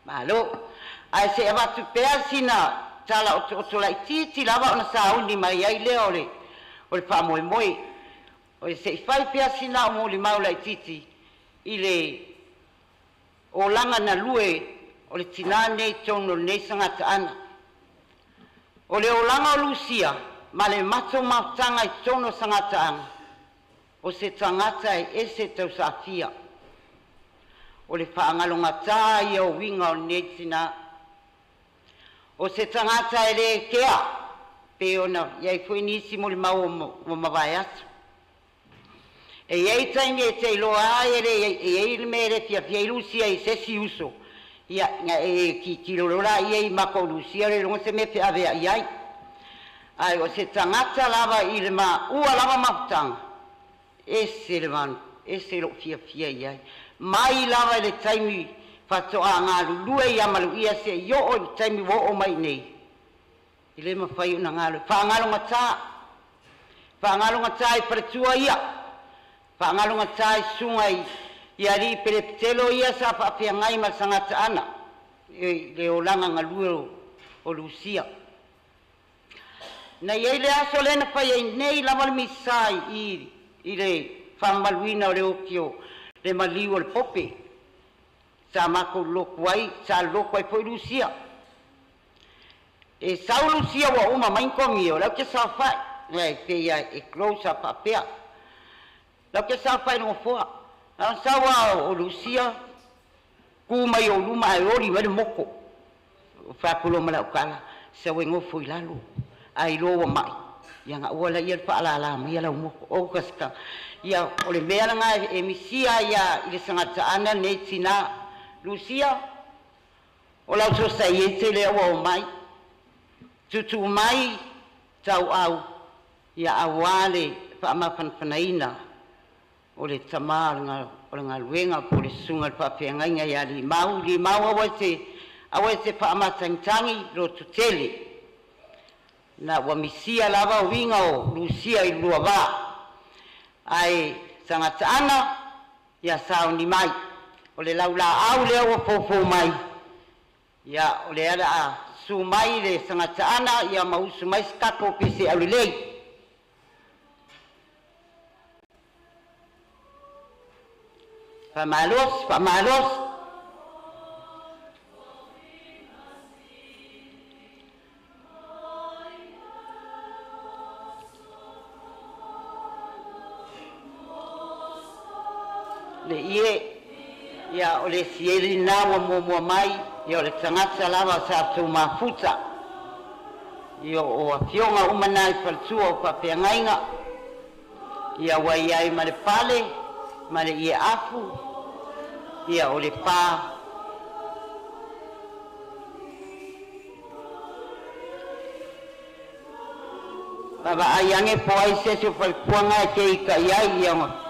Malo. Ae se i avatu pea sina tala otooto laitiiti lava ona sauni mai ai lea o le faamoemoe. O se i fai pea sina au molimau laitiiti i le olaga galue o le tinā nei i totonu o lenei sagataaga. O le olaga o Lusia ma le matou mafutaga i totonu o sagataaga, o se tagata e ese tausafia. O le faagalogatā ia o uiga o lenei tinā. O se tagata e lē kea, pei ona i ai foi nisi molimau ua mavae atu. E i ai taimi e te iloa ai e le e i ai le mea e le fiafia ai Lusia i se isi uso, ia na e tilotilo loa laia i maka o Lusia le iloga se mea e feaveai ai. Ae o se tagata lava i le maua lava mafutaga, ese le vanu, ese lou fiafia i ai. Mai lava i le taimi faatoa galulue ia Maluia seia oo i le taimi ua oo mai i nei, e le mafai ona galo, faagalogatā, faagalogatā i faletua ia, faagalogatā i susuga i alii pelepetelo ia sa faafeagai ma le sagataana i le olaga galue o Lusia. Na i ai le aso lea na fai ai nei lava le misa i i le faamamaluina o le oti o le maliu o le pope sa matou lotu ai, sa lotu ai foi Lusia. E sau Lusia ua uma mai ni togia, o lea ou te saofai, e pei e close a faapea. O lea ou te saofai i le nofoa. Na ona sau lava o Lusia tu mai ou luma ae oli mai le moto. Ou fai atu loa ma lau tala, sau e nofo i lalo, a iloa ua mai, ia ona aua laia le faalala maia lau moto. Ia, o le mea lena e misia ai lava i le sagataana lenei tinā. Lusia, o lau sosaiete lea ua omai, tuutuu mai tauau, ia auā le faamafanafanaina o le tamā o le galuega po o le susuga i le faafeagaiga ia Limau. Limau, aua e te, aua e te faamatagitagi, lototele. Na ua misia lava uiga o Lusia i le lua va, ae sagataana ia sauni mai. O le laulaau lea ua foufou mai, ia o lea o le a susu mai le sagataana ia ma usu mai se tatou pese aulelei. Faamalosi, faamalosi. Le ie, ia o le sieli lena ua muamua mai, ia o le tagata lava sa tou mafuta. Ia o afioga uma na i faletua o faafeagaiga, ia ua i ai ma le pale ma le ie afu, ia o le pa. Vaavaai ane po o ai se isi o faletua na e te ita i ai, ia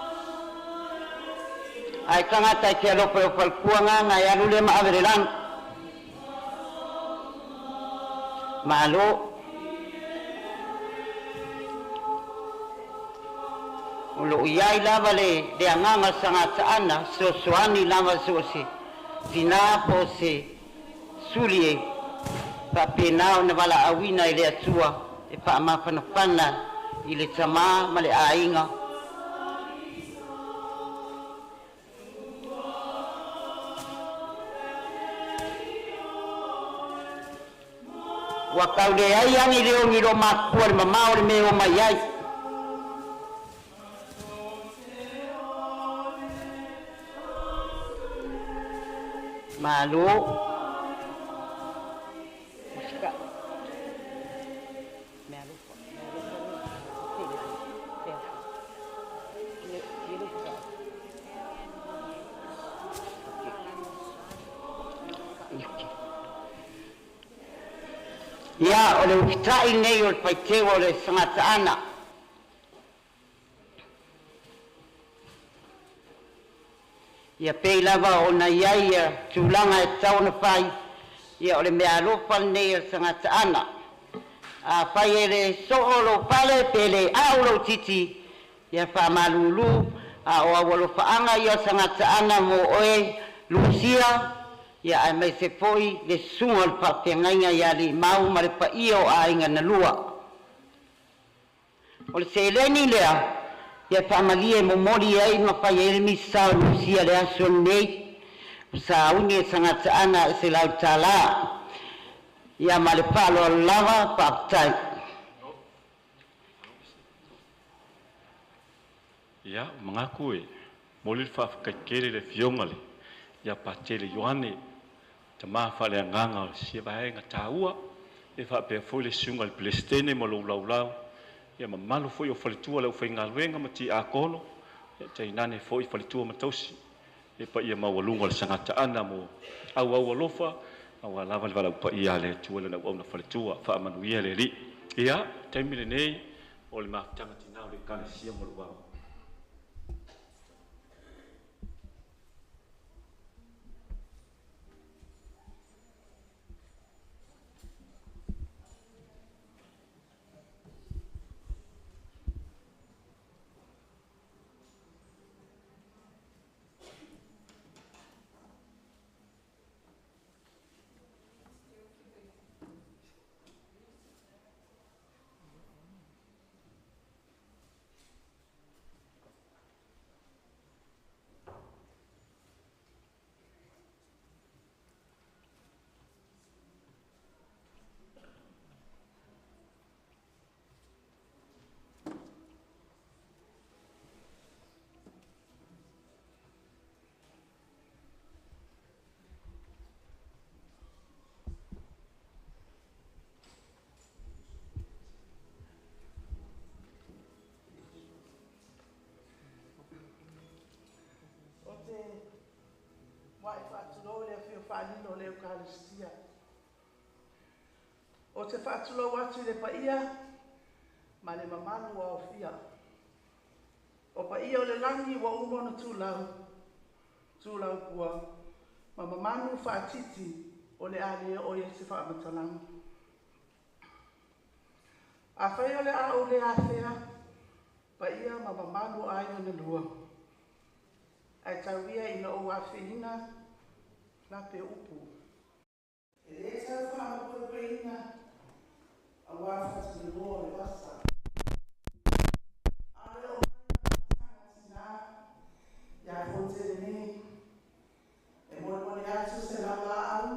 ae tagata e te alofa i o faletua na, na e alu lea ma ave le lanu. Malo. O lo o i ai lava le le agaga sagataana, fesoasoani lava so o se tinā po o se suli e faapena ona valaauina e le Atua e faamafanafana i le tamā ma le aiga. Ua tau leai ane le oni lo makua le mamao le mea e omai ai. Malo. Ia, o le ufita'i lenei o le faiteu o le sagataana. Ia pei lava ona i ai ia tulaga e tatau ona fai, ia o le meaalofa lenei a le sagataana. Afai e le soo lou fale pe le au lou titi, ia faamalulu, a o au alofaaga ia o sagataana mo oe Lusia, ia aemaise foi le susuga o le faafeagaiga ia Limau ma le paia o aiga na lua. O le seleni lea ia faamalie e momoli ai ma fai ai le misa o Lusia le aso lenei, o sauni e sagataana e $100. Ia ma le faaaloalo lava, faafetai. Ia, ua manatu e momoli le faafetai tele i le Afioga ia Patele Ioane, tama faaleagaga o sia vaega taua, e faapea foi le susuga i le Peresetene ma lou laulau, ia mamalu foi o faletua o le aufaigaluega ma tiakono, tainane foi faletua ma tausi, le paia maualuga o le Sagataana mo auau alofa aua lava le valaau paia a le Atua i lana auauna faletua. Faamanuia le Alii. Ia, taimi lenei o le mafutaga tina o le Ekalesia ma lou ava. Ou te muai faatulou i le afio faalilo o le Ekalesia. Ou te faatulou atu i le paia ma le mamalu ua aofia. O paia o le lagi ua uma ona tulau, tulau pua, ma mamanu faatiti o le a le oo i ai se faamatalaga. Afai o le a ou le afea paia ma mamalu o aiga na lua, ae tau ia ina ou afeina lape o upu. E le tau faamapuepueina aua fatumanoa o le vasa. A o le oo mai na amataga tina ia Foutele nei, e molemole atu se laulaau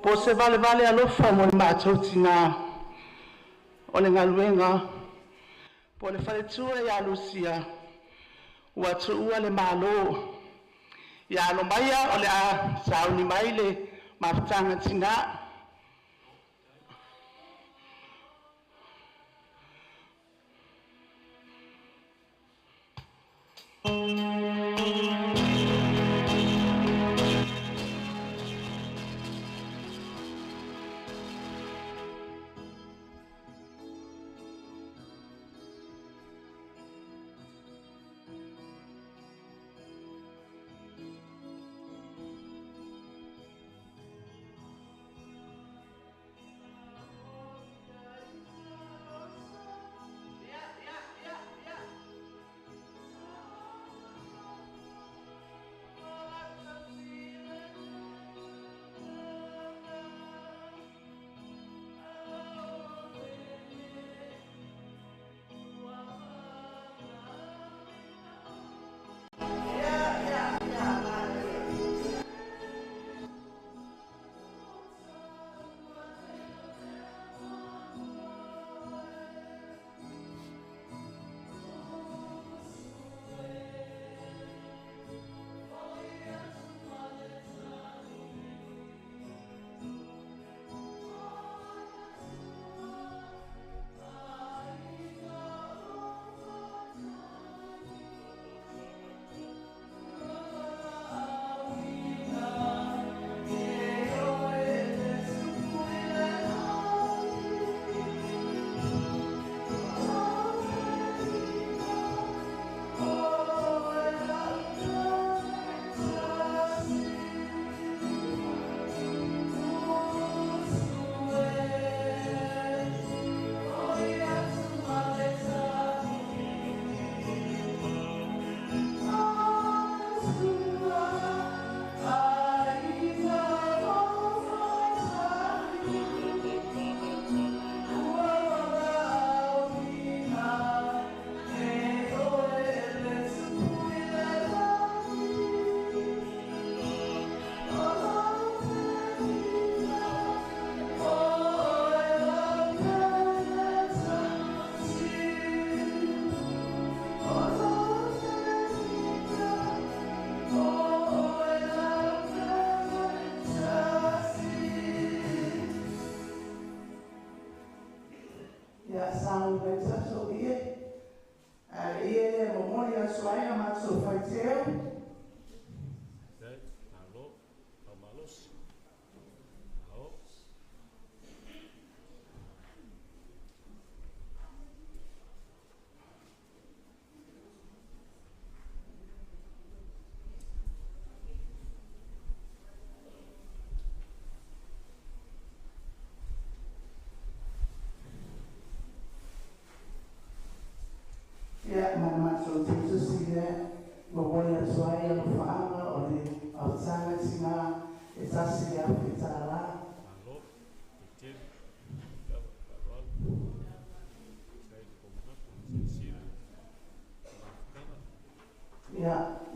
po o se valevale alofa mo le matou tinā o le galuega po o le faletua ia Lucia ua tuua le Malo. Ia alo maia o le a sauni mai le mafutaga tinā.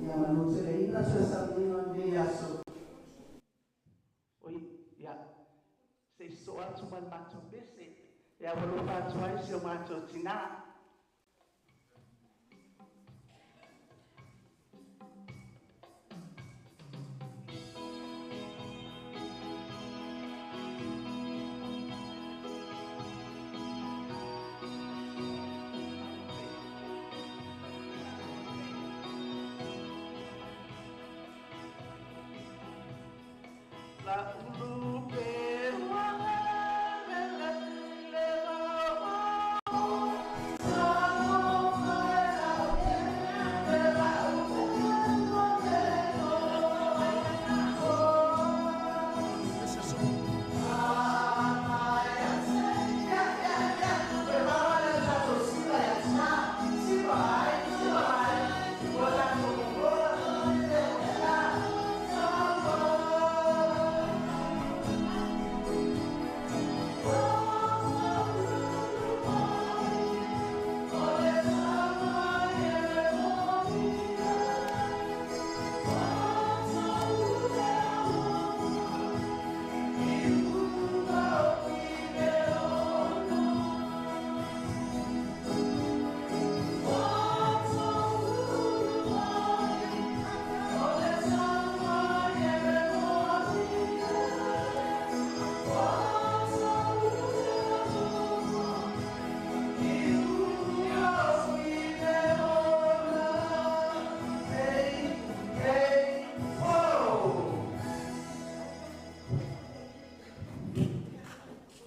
Ia manu tele ina se sauniga o lenei aso. Oi, ia, se i soo atu ma le matou pese, e aualofa atu ai si o matou tinā. La ulu pe wa le le le la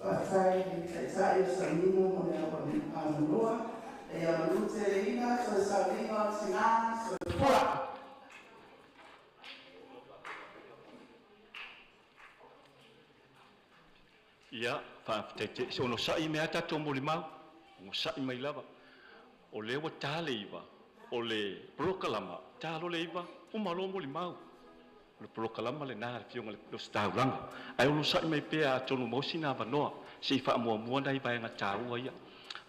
Faafetai i le Taitai o Sauniga mo le avanoa. E ia manu teleina toe sauniga o tinā. Soifua. Ia, faafetai se ono sa'i mea tatou molimau, ono sa'i mai lava. O lea ua tā le 9, o le polokalama, tā lo le 9, uma loa molimau. O le polokalama lenā le Afioga i le Ositaulaga. Ae ono sa'i mai pea atonu maua sina avanoa, se i faamuamua nai vaega taua ia.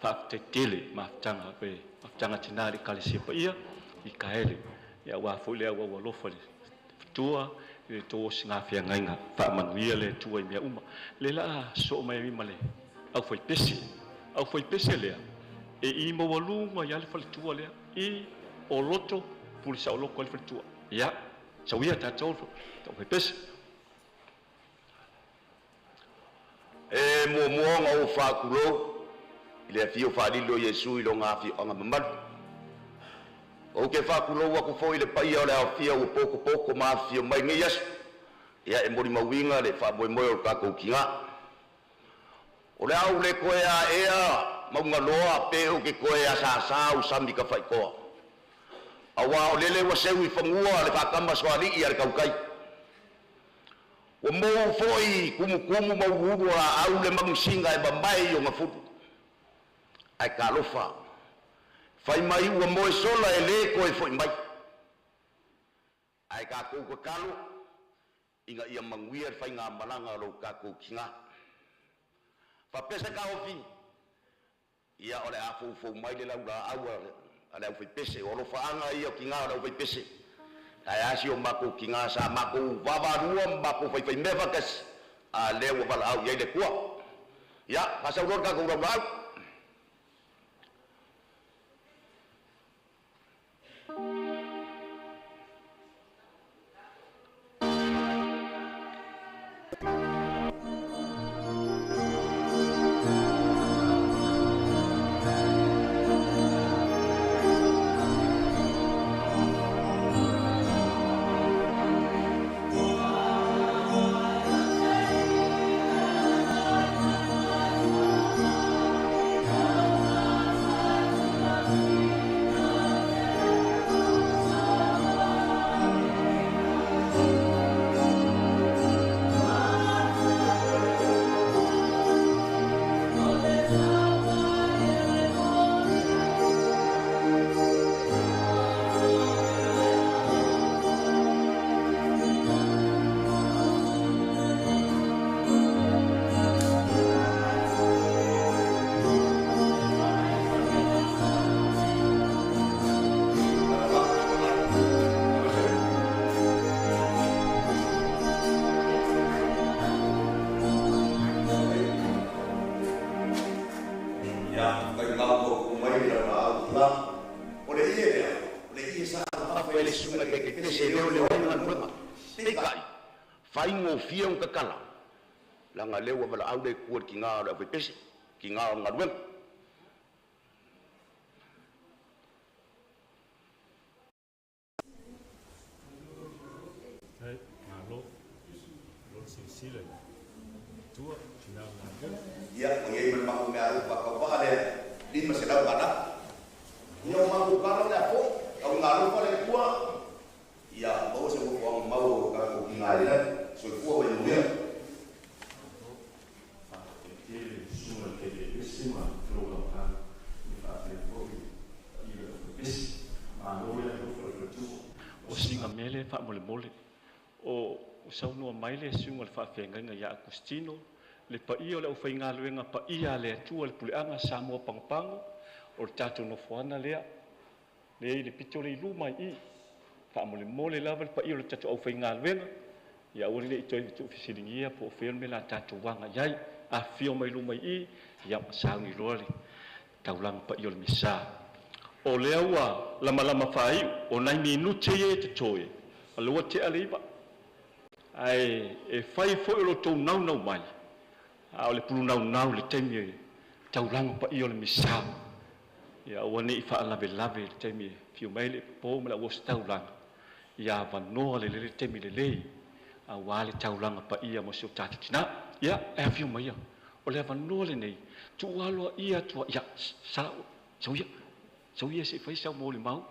Faafetai tele mafutaga pe mafutaga tinā i le Ekalesia paia, Mikaele. Ia aua foi le auau alofa i le fatua, i le tou osigafeagaiga, faamanuia le Atua i mea uma. Le la a soo mai ai ma le aufaipese. Aufaipese lea, e i maualuga i a le faletua lea, i o loto, pule saoloko ai le faletua. Ia, sauia tatou aufaipese. E muamua ona ou faatulou i le afio faalilo o Iesu i lona afioaga mamalu. Ou te faatulou atu foi i le paia o le aofia ua potopoto ma afifio mai i lenei aso, ia e molimauina le faamoemoe o le tatou tinā. O le a ou le toe aea mauga loa pe ou te toe asāsā usami tafaitoa, auā o lele ua seu i fanua le faatamasoalii a le tautai. Ua mou foi tumutumu ma uluulu o laau le manusina e mamae i ona fulu. Ae talofa, fai mai ua moe sola e lē toe fo'i mai. Ae tatou tatalo ina ia manuia le faigamalaga a lou tatou tinā. Faapea se taofi, ia o le a foufou mai le laulaau a le aufaipese. O alofaaga ia o tinā o le aufaipese. Ae a si o matou tinā sa matou vaavaalua ma matou faifaimea faatasi, a lea ua valaau i ai le Atua. Ia, faasau loa le tatou laulaau. pese e leoleo ai le galuega. Peitai, faigofie ona tatala, leaga o lea ua valaau le Atua i le tiga o le aufaipese, tiga o le galuega. Ia, ua i ai ma le matou meaalofa faatauvaa lea, $500. Ia, o matou tala o le a foi, tau ina alofa le Atua, ia maua se nofoaga mau o tatou tina i le lagi. Soifua ma ia manuia. O sina mea lea faamolemole, o saunoa mai le susuga i le faafeagaiga ia Akositino, le paia o le aufaigaluega paia a le Atua i le Puleaga Samoa Pagopago, o le tatou nofoaga lea, lea i le pito lea i luma i i. Faamolemole lava le paia o le tatou aufaigaluega, ia aua ne i toe tuufesiligia po o fea le mea o le a tatou agai ai. Afifio mai luma i i, ia ma sauni loa le taulaga paia o le Misa. O lea ua lamalama faaiu, o nai minute ia e totoe, o lea ua tea le 9:00, ae e fai foi o lo outou naunau mai, a o le pulu naunau i le taimi e taulaga paia o le Misa, ia aua ne i faalavelave i le taimi e afio mai ai le popo ma le au ositaulaga, ia avanoa lelei le taimi lelei aua le taulaga paia mo si o tatou tina. Ia, e afio maia, o le avanoa lenei, tuu aloaia atu, ia, sa, sauia, sauia se i fai sau molimau.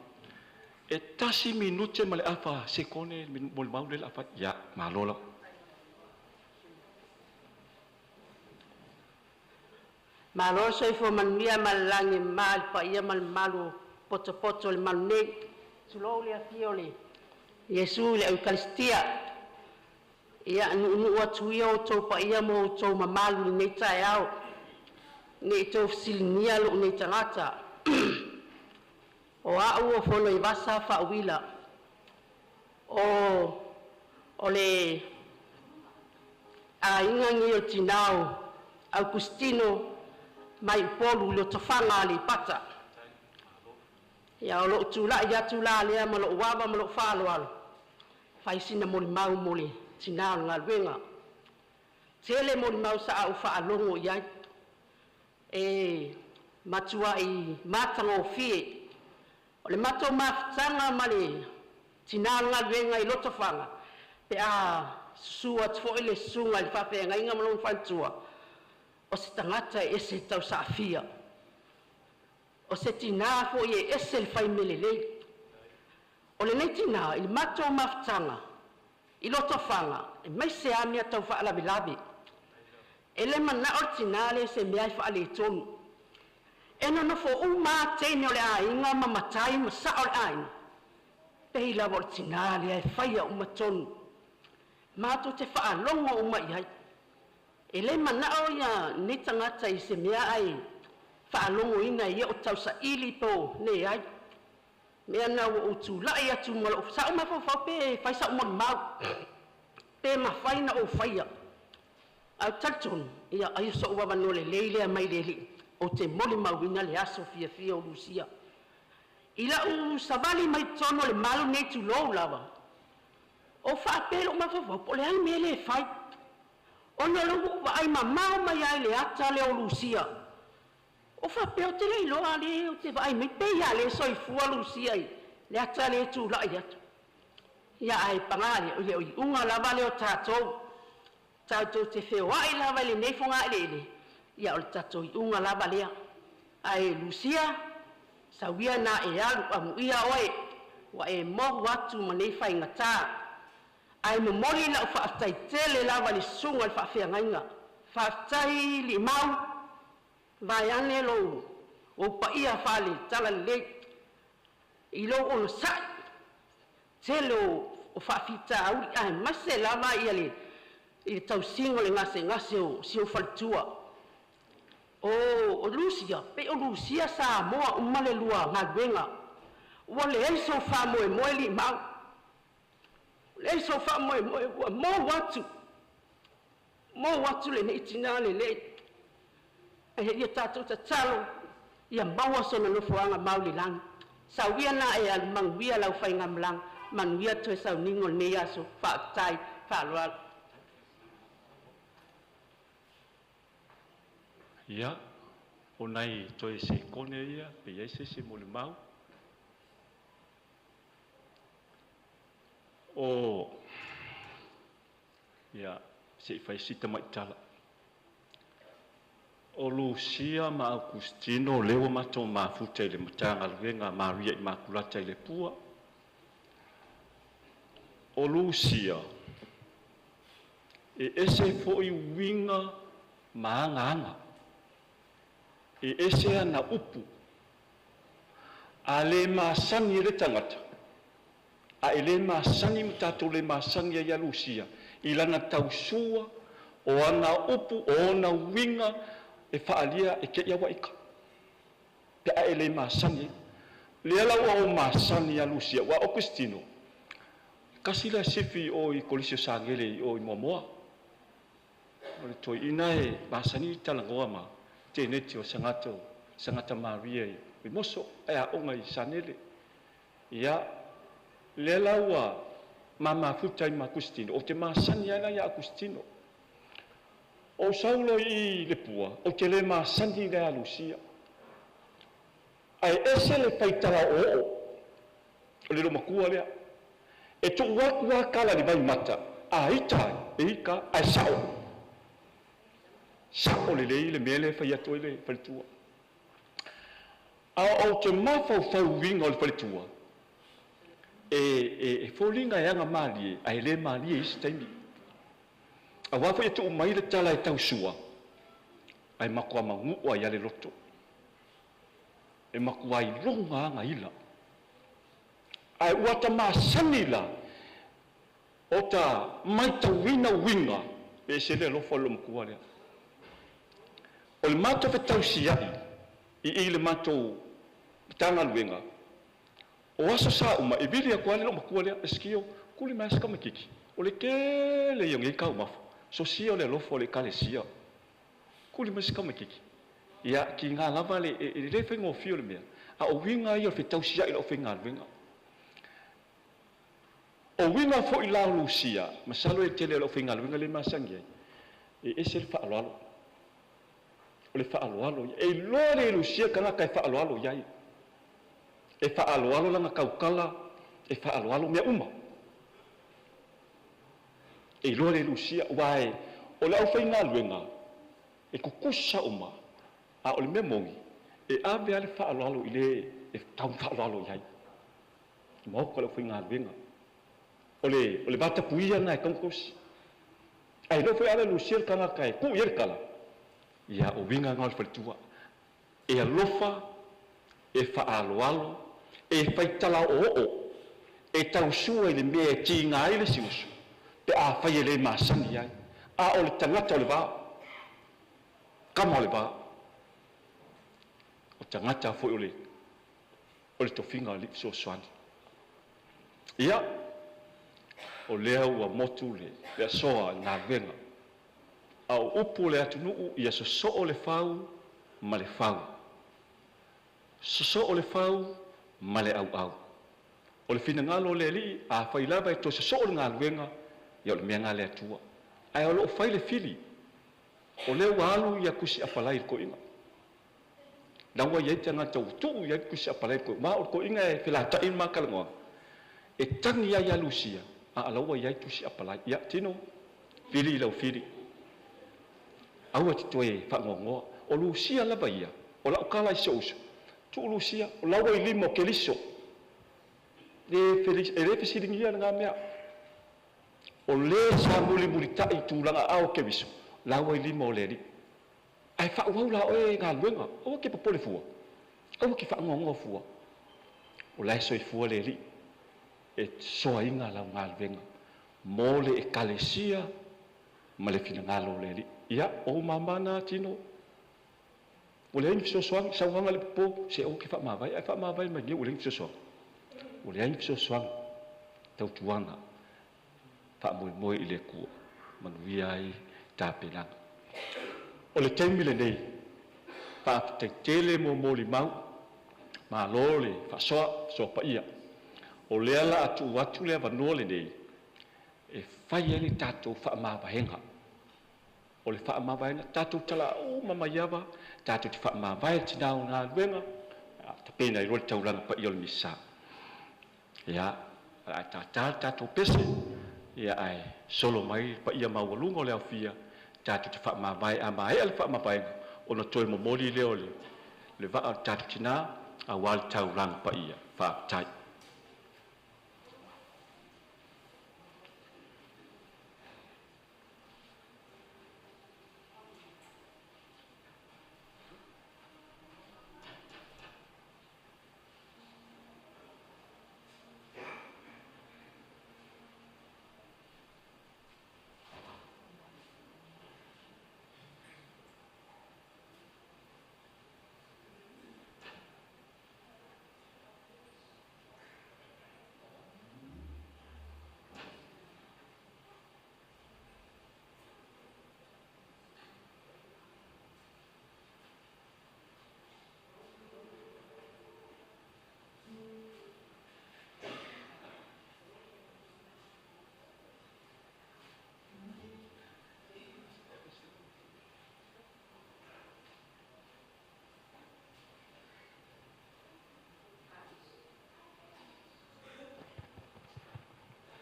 E 1 minute ma le afa sekone molimau lea o le a fai. Ia, malo lava. Malo le soifua manuia ma le lagi e mama i le paia ma le mamalu o potopoto o le malu nei. Tulou le afio o le Iesu i le Eukalistia. Ia nuunuu atu ia outou paia ma outou mamalu i lenei taeao, ne i tou fesiligia lou nei tagata. O au o Fonoivasa Faauila, o le aiga lenei o le tinã o Aukustino mai Upolu i Lotofaga Aleipata. Ia o lou tulai atu la lea ma lou ava ma lou faaaloalo, fai sina molimau mo le tinã o le galuega. Tele molimau sa ou faalogo i ai, e matuai matagofie. O le matou mafutaga ma le tinã o le galuega i Lotofaga, pe a susu atu foi le susuga i le faafeagaiga ma lona faletua, o se tagata e ese le tausaafia. O se tinā foi e ese le fai mea lelei. O lenei tinā i le matou mafutaga i Lotofaga, e maise lava mea tau faalavelave. E le manao le tinā lea i se mea e faaletonu. E nonofo uma lava teine o le aiga ma matai ma sao o le aiga, pei lava o le tinā lea e faia uma tonu. Matou te faalogo uma i ai. E le manao ia lenei tagata i se mea ae faalogoina e ia o tausaili po leai. Mea na ua ou tulai atu ma lou sa ou mafaufau pe fai sau molimau, pe mafai ona ou faia. Ae ou te talitonu, ia ai o so'u avanoa lelei lea mai le Alii ou te molimauina le aso fiafia o Lusia. I la'u savali mai totonu o le malu nei, tulou lava, ou faapea i lo'u mafaufau, po o le a le mea lea e fai, ona o lea ua ou vaai mamao mai lava i le ata lea o Lusia. Ou faapea, ou te le iloa lea ou te vaai mai pei lava lea e soifua Lusia i le ata lea e tulai atu. Ia ae paga lea, o le iuga lava lea o tatou, tatou te feoai lava i lenei fogaeleele, ia o le tatou iuga lava lea. Ae Lusia, sau ia na e alu, amuia oe ua e mohu atu ma nei faigatā. Ae momoli lau faafetai tele lava i le susuga i le faafeagaiga. Faafetai Limau, vaeane lou ou paia faale-Talalelei i lou onosai tele o faafitauli, aemaise lava ia le i le tausiga o le gasegase o si ou faletua. O Lusia, pei o Lusia sa moa uma le lua galuega. Ua leai sou faamoemoe Limau, leai sou faamoemoe, ua mou atu, mou atu lenei tinā lelei. Ae ia tatou tatalo ia maua sona nofoaga mau i le lagi. Sau ia na e alu manuia lau faigamalaga. Manuia toe sauniga o lenei aso. Faafetai. Faaaloalo. Ia, o nai toe sekone ia, pe i ai se isi molimau. O, ia, se i fai si tamaitala. O Lucia ma Augustino lea ua matou mafuta i le Matagaluega a Maria Imakulata i Lepua. O Lucia, e ese foi uiga ma agaaga, e ese ana upu, a le masani e le tagata, a e le masani ma tatou le masani ai ia Lucia i lana tausua o ana upu o ona uiga e faaalia e te i lava ua ita pe a e le masani ai. Lea la ua ou masani ia Lucia, aua o Okesitino e tasi le asifi i o i Kolisi o Sagele i o i Moamoa. O le toeaina e masani ona talanoa ma Teneti o Sagata Maria i Vaimoso ae aoga i Sagnele. Ia, lea la ua ma mafuta ai ma Akusitino, ou te masani ai la ia Akusitino. Ou sau loa i Lepua, ou te le masani la ia Lucia. Ae ese le faitala oooo o le loomatua lea. E tuu atu lava tala i le vaimata, a ita ai, e ita lava, ae sao. Sao lelei le mea lea e fai atu ai le faletua. A ou te mafaufau i uiga o le faletua, e foliga e agamalie ae le malie i isi taimi. Aua foi e tuu mai le tala e tausua, ae matua manua ai lava le loto. E matua iloga lava ona ila. Ae ua ta masani la, o ta matauina uiga, e ese le alofa o le loomatua lea. O le matou fetausiai i i le matou Matagaluega, o aso sa uma e vili atu lava le loomatua lea, Lesetio, tuli mai lava si tamaitiiti, o le tele ia o nei taumafa, sosia o le alofa o le Ekalesia. Tuli mai si tamaitiiti. Ia, tiga lava le, e le faigofie o le mea, a o uiga ia o le fetausiai o le aufaigaluega. O uiga foi la o Lucia, masalo e tele o le aufaigaluega lea e masani ai, e ese le faaaloalo. O le faaaloalo ia. E iloa lelei e Lucia le tagata e faaaloalo i ai. E faaaloalo lana tautala, e faaaloalo mea uma. E iloa lelei e Lucia, aua o le aufaigaluega, e tutusa uma, a o le mea moni, e ave lava le faaaloalo i le e tau faaaloalo i ai. Maota o le aufaigaluega. O le vatapuia lena e tatau ona tausi. Ae iloa foi a le Lucia le tagata e tuu i ai le tala, ia o uiga na o le faletua. E alofa, e faaaloalo, e faitala oooo, e tausua i le mea e tiga ai le isi uso, pe afai e le masani ai. A o le tagata o le va, tama o le va, o tagata foi o le tofiga o alii fesoasoani. Ia, o lea ua motu le asoa i galuega, a o upu o le atunuu, ia sosoo le fau ma le fau, sosoo le fau ma le auau. O le finagalo o le Alii, afai lava e toe sosoo le galuega, ia o le mea lena a le Atua. Ae o lo o fai le fili, o lea ua alu ia tusi apalai i le toeaina. La ua i ai tagata ua tuu i ai le tusi apalai i le toeaina. Ma o le toeaina e felatai le ma talanoaga, e tagi ai ia Lucia, a la ua i ai tusi apalai. Ia, tino, fili i lau fili. Aua te toe faanoanoa. O Lucia lava ia, o lau tala i si ou uso, tuu Lucia, o la ua i lima o Keriso. E le fesiligia lena mea. O le sa mulimulitai i tulaga ao o Keriso, la ua i lima o le Alii. Ae faaauau la oe galuega, aua te popole fua, aua te faanoanoa fua. O la e soifua le Alii, e soaina lau galuega mo le Ekalesia ma le finagalo o le Alii. Ia, o ou mama na tino, ua leai ni fesoasoani, sauaga le popo, se o ke faamavae, ae faamavae mai nei ua leai ni fesoasoani. Ua leai ni fesoasoani, tautuana, faamoemoe i le Atua, manuia ai tapenaga. O le taimi lenei, faafetai tele mo molimau, malo le faasoa, soa paia. O lea la a tuu atu le avanoa lenei e fai ai le tatou faamavaega. O le faamavaega, tatou talauma mai ava, tatou te faamavae le tinā o galuega, tapena ai loa le taulaga paia o le misa. Ia, o le a tātā le tatou pese, ia ae solo mai le paia maualuga o le aofia, tatou te faamavae. A maea le faamavaega, ona toe momoli lea o le vaa o le tatou tinā aua le taulaga paia. Faafetai.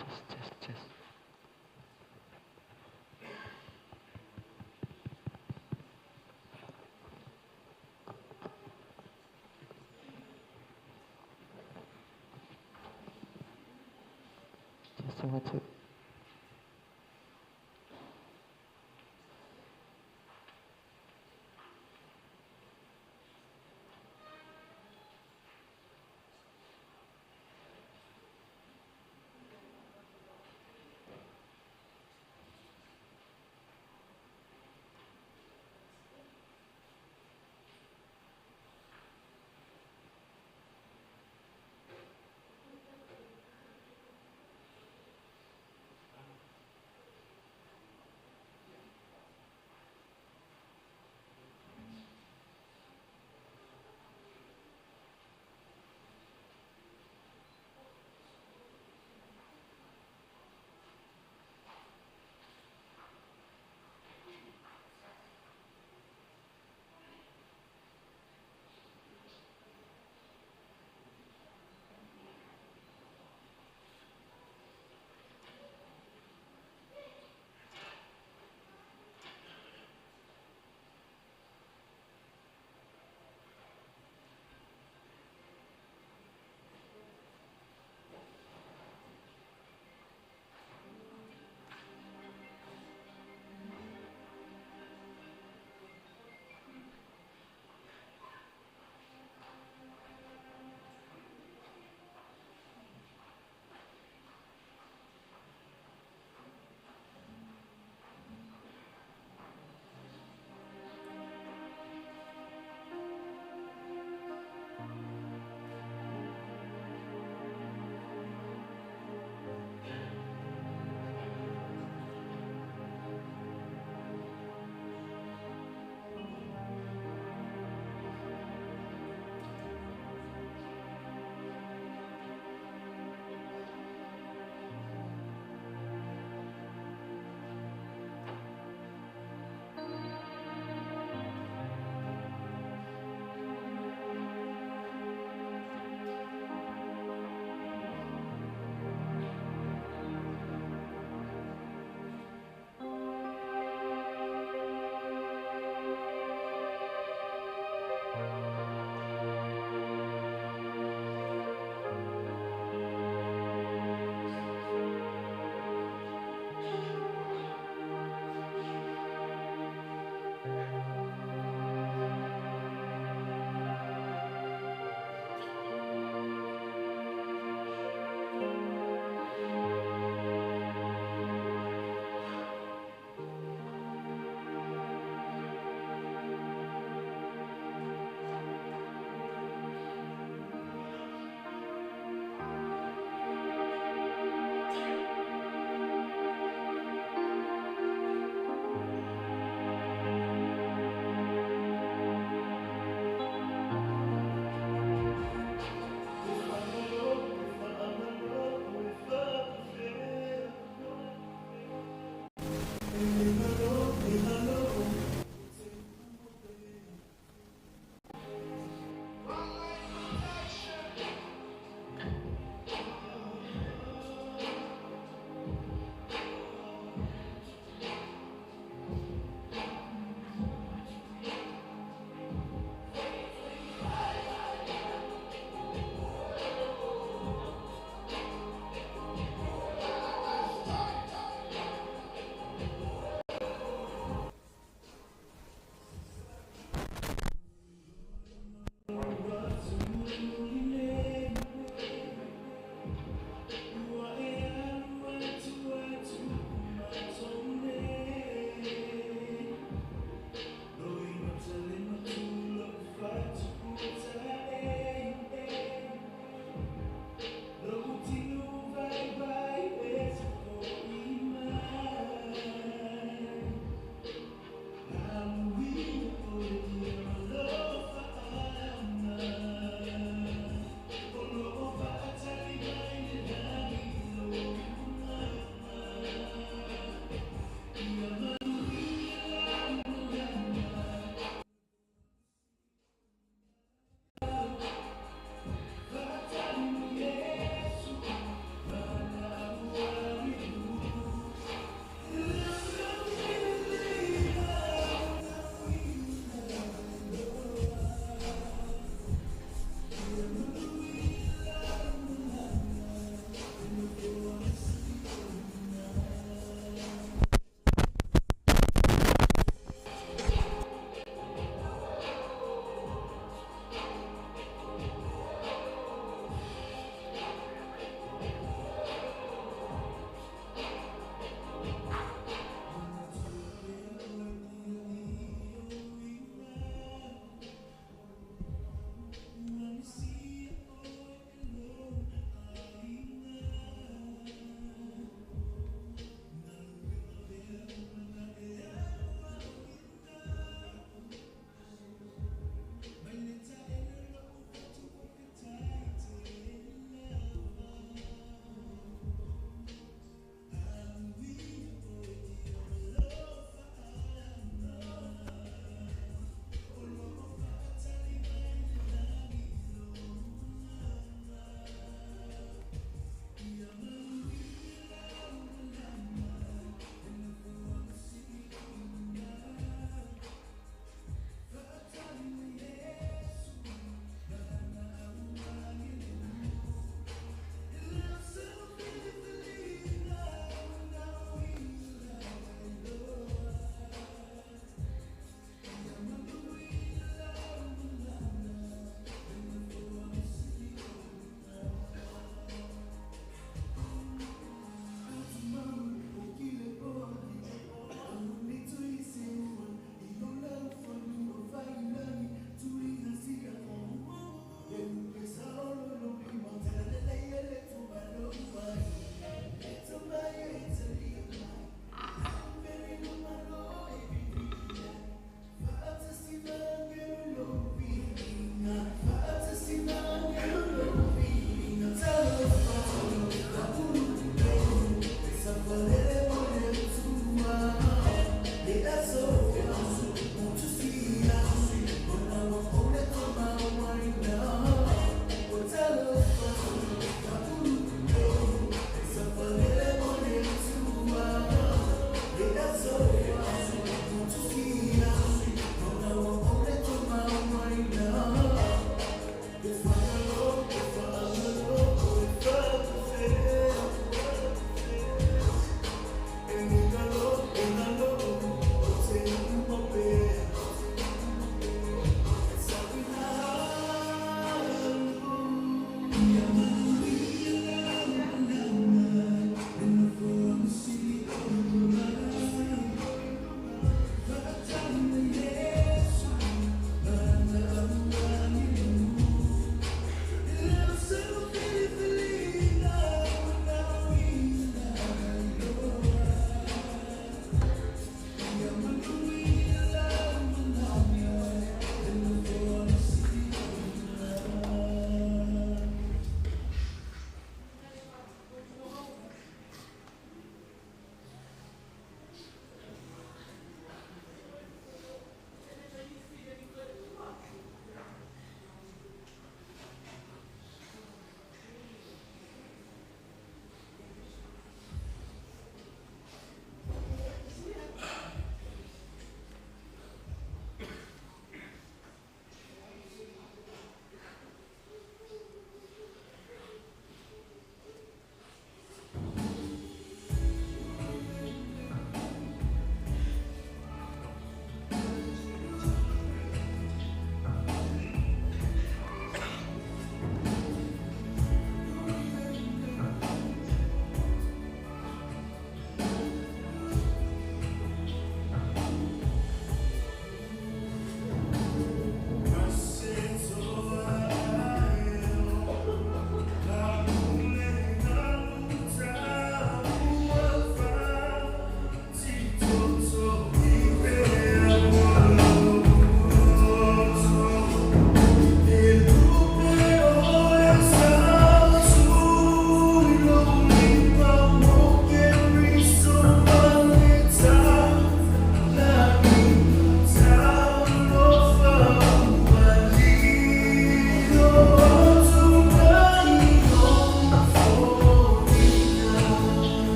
Test, test, test. Testing 1, 2.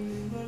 Thank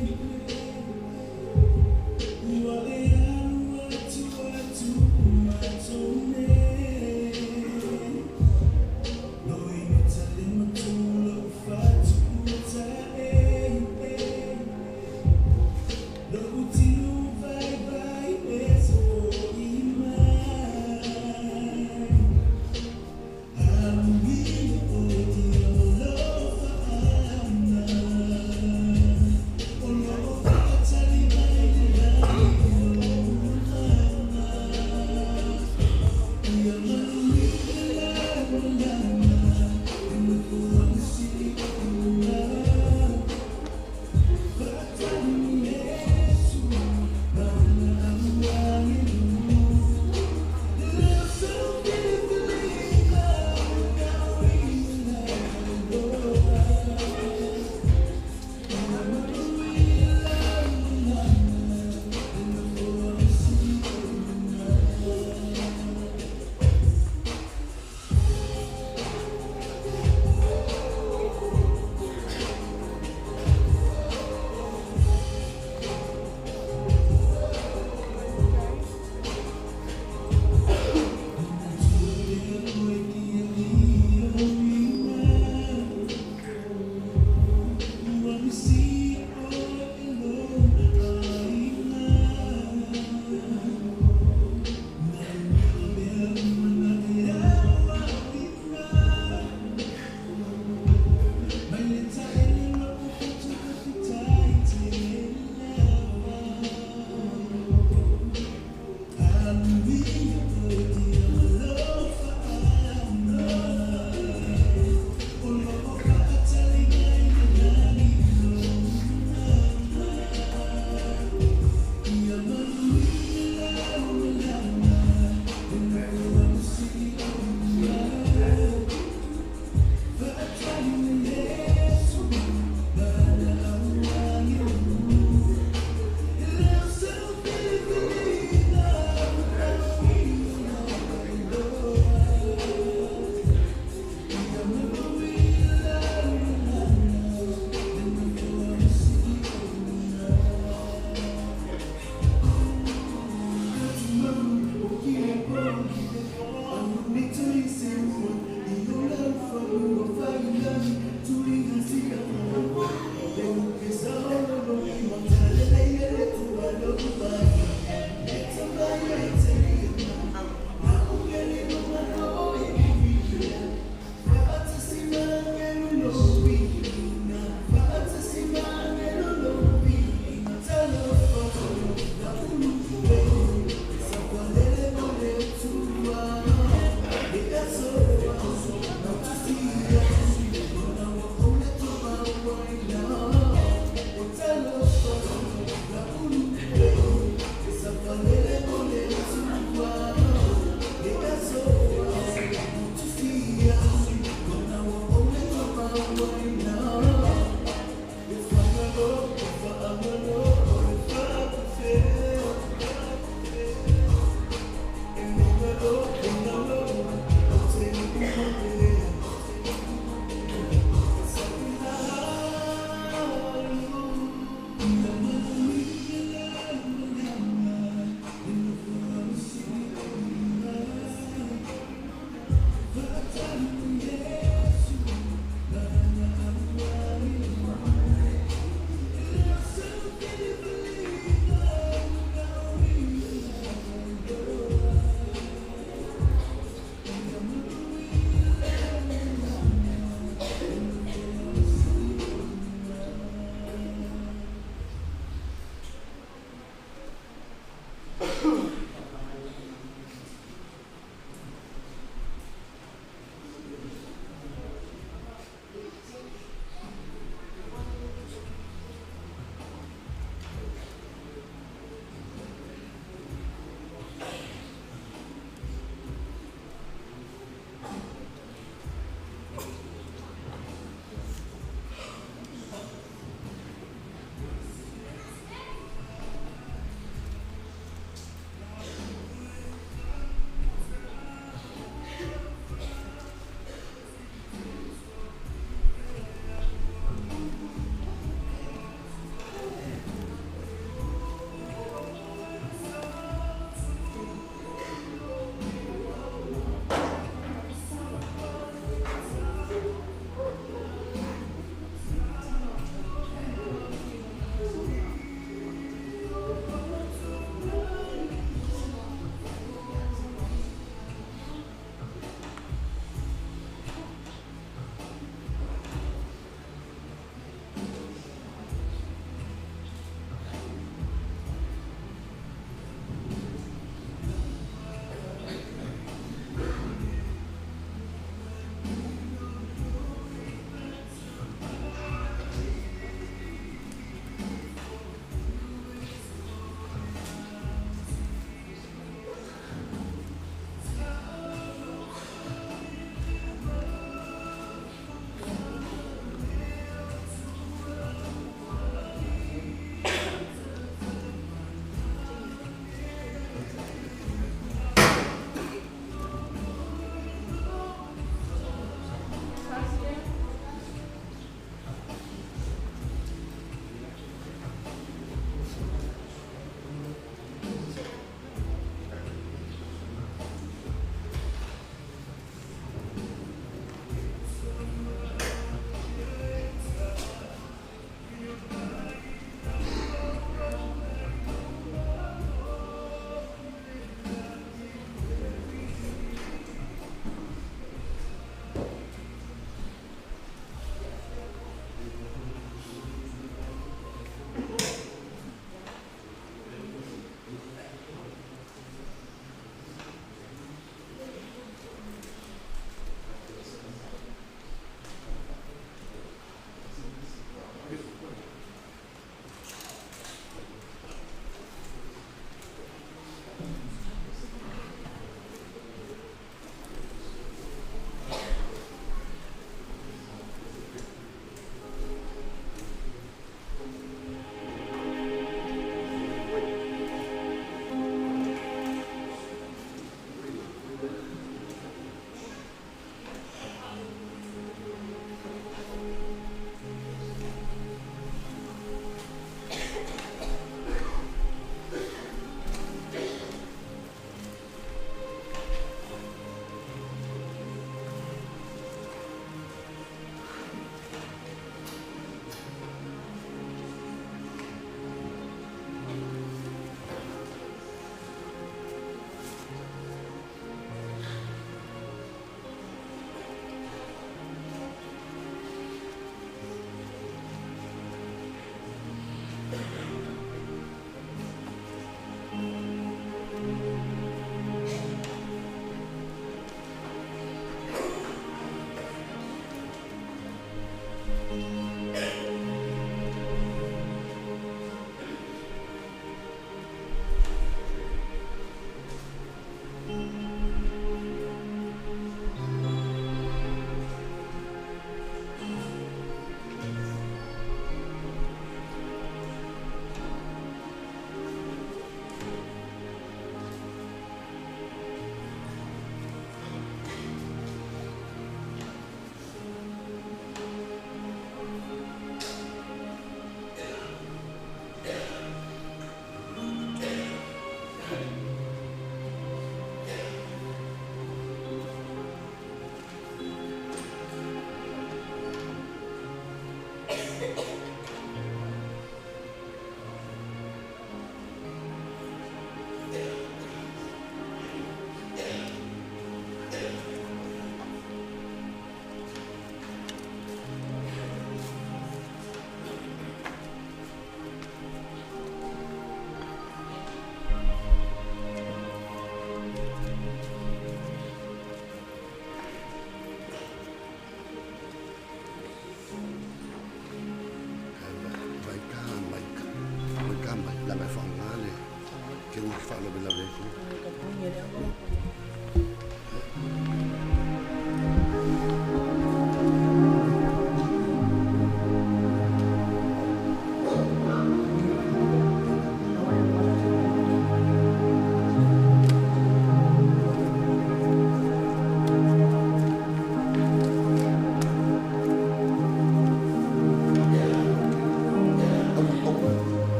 you.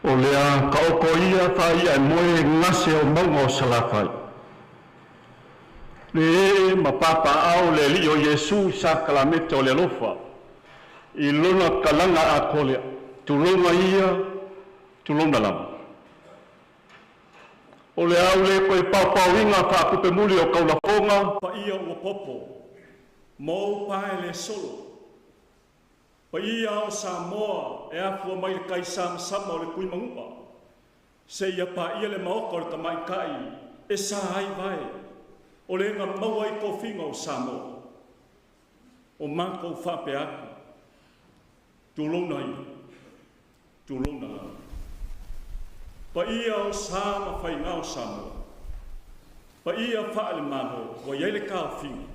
O lea taoto ia faaia e moe gase o mauga o Salafai. Le ee ma papaaao le Alii o Iesu i sakalameta o le alofa i Lona talaga atoa lea, tulouna ia, tulouna lava. O le a ou le toe paopaoina faatupemuli o taulafoga paia ua popo ma ou pae le solo, paia o Samoa e afua mai le taisamasama o le Tuimanua seia paia le maota o le tamaitai e sa ai vae o le na maua ai tofiga o Samoa. O matou faapea atu, tulouna ia, tulouna lava. Paia o sa ma faiga o Samoa, paia faale-Malo ua i ai le taofiga,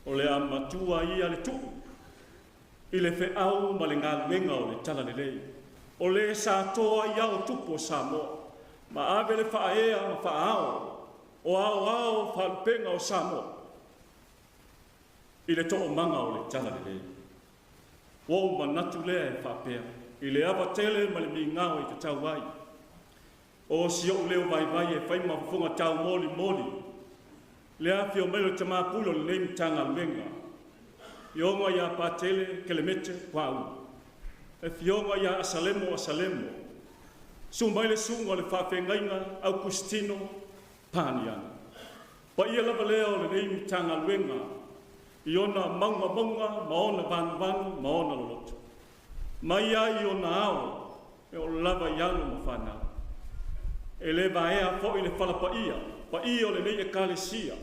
o le a matua ia le tuu i le feau ma le galuega o le Talalelei, o le sa toa ai ao tupu o Samoa, ma ave le faaea ma faaao o aoao faalupega o Samoa i le toomaga o le Talalelei. Ua ou manatu lea e faapea, i le ava tele ma le migao e tatau ai, o si ou leo vaivai e fai ma fofoga taumolimoli, le afio mai o le Tama Pule o lenei Matagaluega, Afioga ia Patele Kelemete Paul, Afioga ia Asalemo Asalemo, susu mai le susuga o le faafeagaiga Augustino Paniani. Paia lava lea o lenei Matagaluega i ona mauga mauga ma ona vanuvanu ma ona loloto, mai ai ona ao e oo lava i alo ma fanau. E le vaea foi le falapaia, paia o lenei Ekalesia,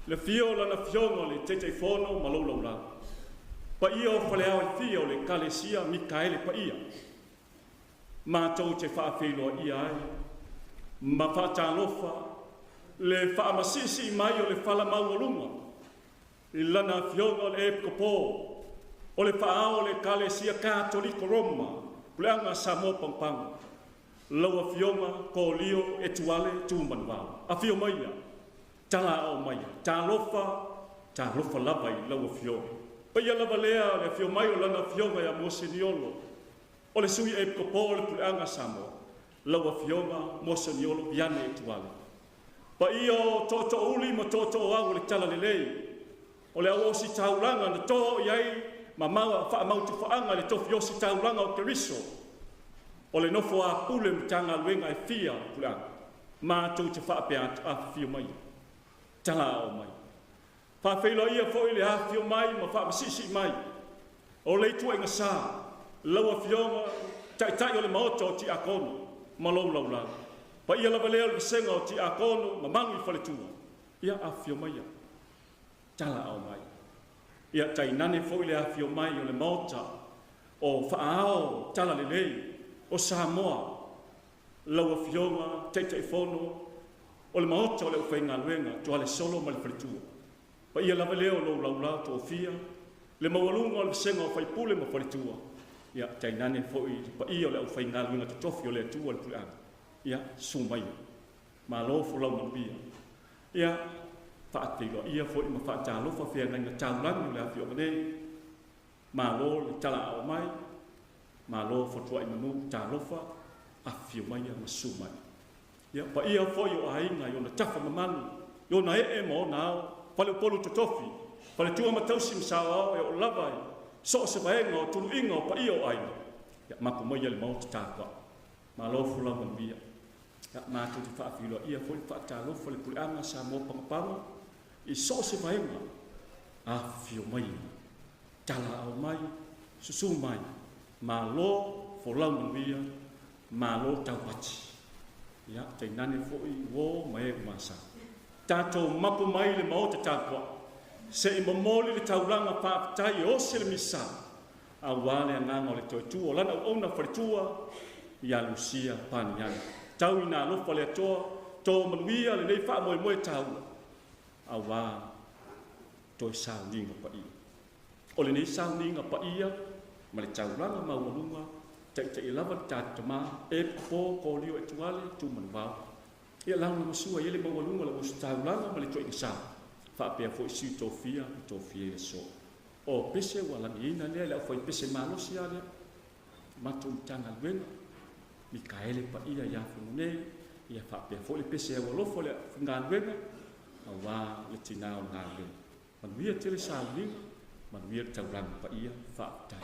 le afio o lana afioga o le Taitaifono ma lou laulau, paia o faleao e fia o le Ekalesia Mikaele Paia, matou te faafeiloaia ai ma faatalofa le faamasisi mai o le fala maualuga i lana afioga o le Epikopo o le faaao o le Ekalesia Katoliko Roma, Puleaga Samoa Pagopago, lau afioga Kolio Etuale Tumanuvao. Afio maia, tala ao maia, talofa, talofa lava i lau afioga. Paia lava lea o le afio mai o lana afioga ia Moseniolo, o le sui Epikopo o le Puleaga Samoa, lau afioga Moseniolo Viane Etuale. Paia o tootoouli ma tootooau o le Talalelei, o le auosi taulaga na too i ai ma maua faamautufaanga le tofi osi taulaga o Keriso, o le nofo a pule Matagaluega e fia Puleaga, matou te faapea atu, afifio mai, tala ao mai. Faafeiloaia foi le afifio mai ma faamasisi mai o le ituaiga sa, lau afioga taitai o le maota o Tiakono ma lou laulau. Paia lava lea o le vasega o Tiakono ma malu i faletua, ia afifio mai, tala ao mai. Ia tainane foi le afifio mai o le maota o faaao Talalelei o Samoa, lau afioga Taitaifono o le maota o le aufaigaluega Tuale Solo ma le faletua. Paia lava lea o lou laulau toafia, le maualuga o le vasega o faipule ma faletua, ia tainane foi le paia o le aufaigaluega totofi o le Atua le Puleaga, ia susu mai, malo folau manuia. Ia faateiloaia foi ma faatalofa feagaiga taulagi o le afioga nei, malo le talaao mai, malo fotuai manu, talofa, afifio mai ma susu mai. Ia paia foi o aiga i ona tafa mamalu, i ona ee ma ona ao, faleupolu totofi, faletua ma tausi ma saoao e oo lava So o se vaega o tuluiga o paia o aiga, ia mapu mai le maota tapuai. Malo folau manuia. Ia matou te faafiloaia foi le faatalofa le puleaga Samoa Pagopago i so o se vaega, afifio mai, talaau mai, susu mai, malo folau manuia, malo taupati. Ia tainane foi uō ma e ua masani. Tatou mapu mai le maota tapuai, se i momoli le taulaga faafetai e ose le misa, auā le agaga o le Toetua o lana auauna faletua ia Lucia Paniani. Tau ina alofa le Atua, to manuia lenei faamoemoe taua, auā toe sauniga paia. O lenei sauniga paia ma le taulaga maualuga, taita'i lava le tatou Tamā, e popo kolio e tuale tumanuvao. Ia lagolamasua i ai le maualuga o le ositaulaga ma le toaiga sa, faapea foi sui tofia ma tofia i le aso. O pese ua lagiina lea i le aufaipese malosi a lea, matou Matagaluega, Mikaele paia ia Fononē, ia faapea foi le pese aualofa o le galuega, auā le tinā o le galuega. Manuia tele sauniga, manuia le taulaga paia, faafetai.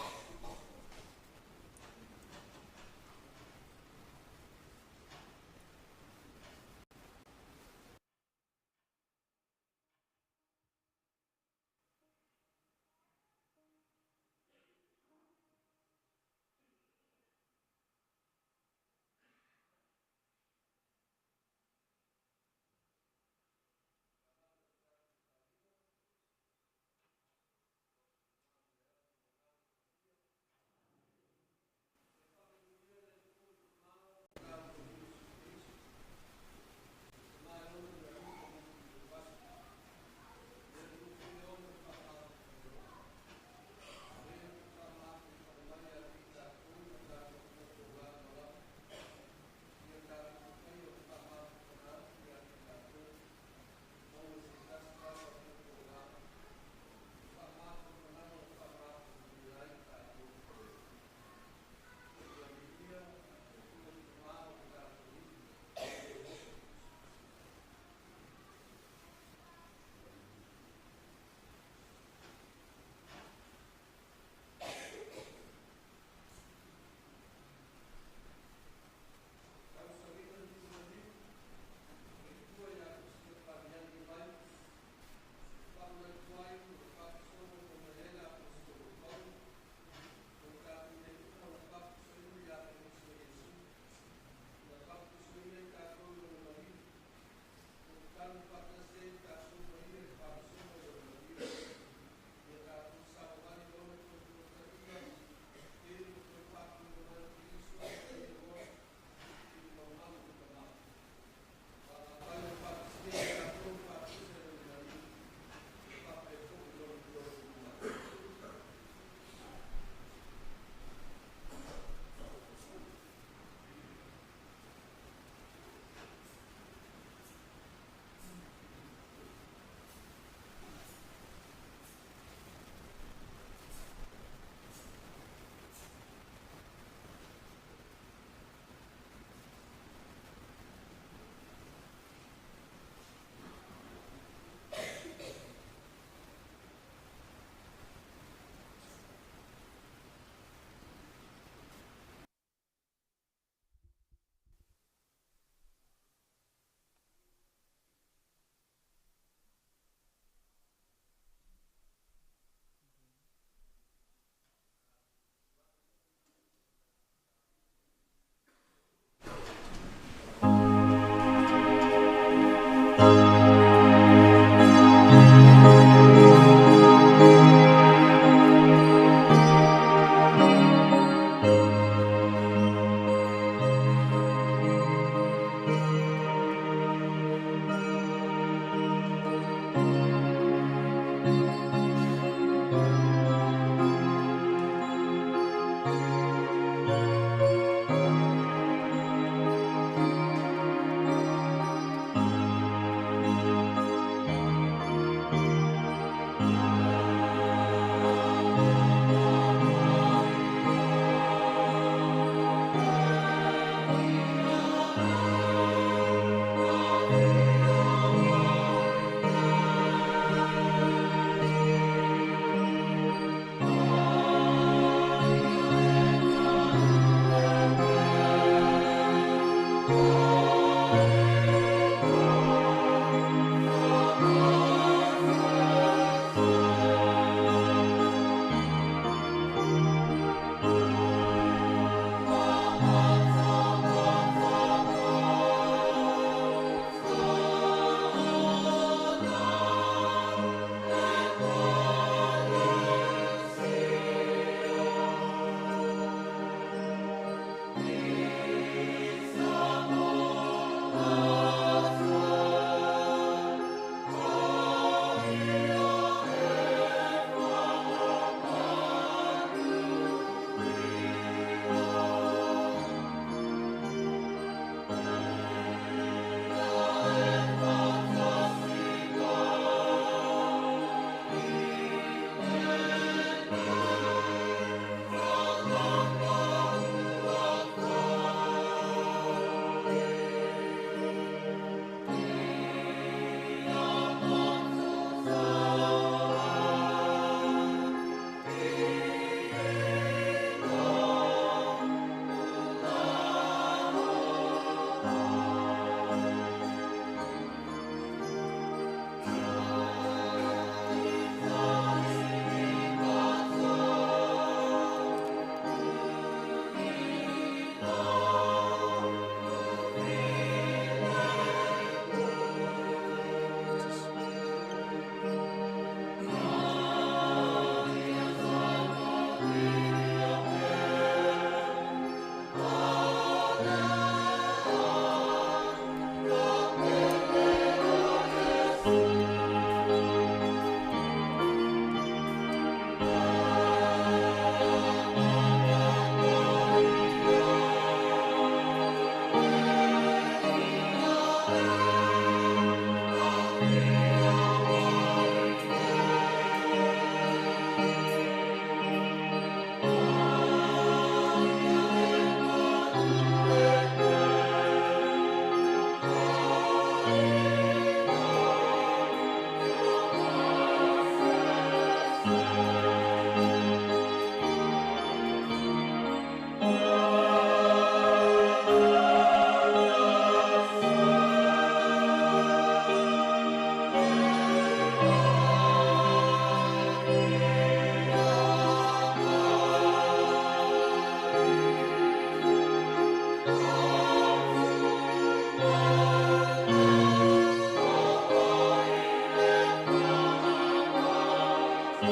I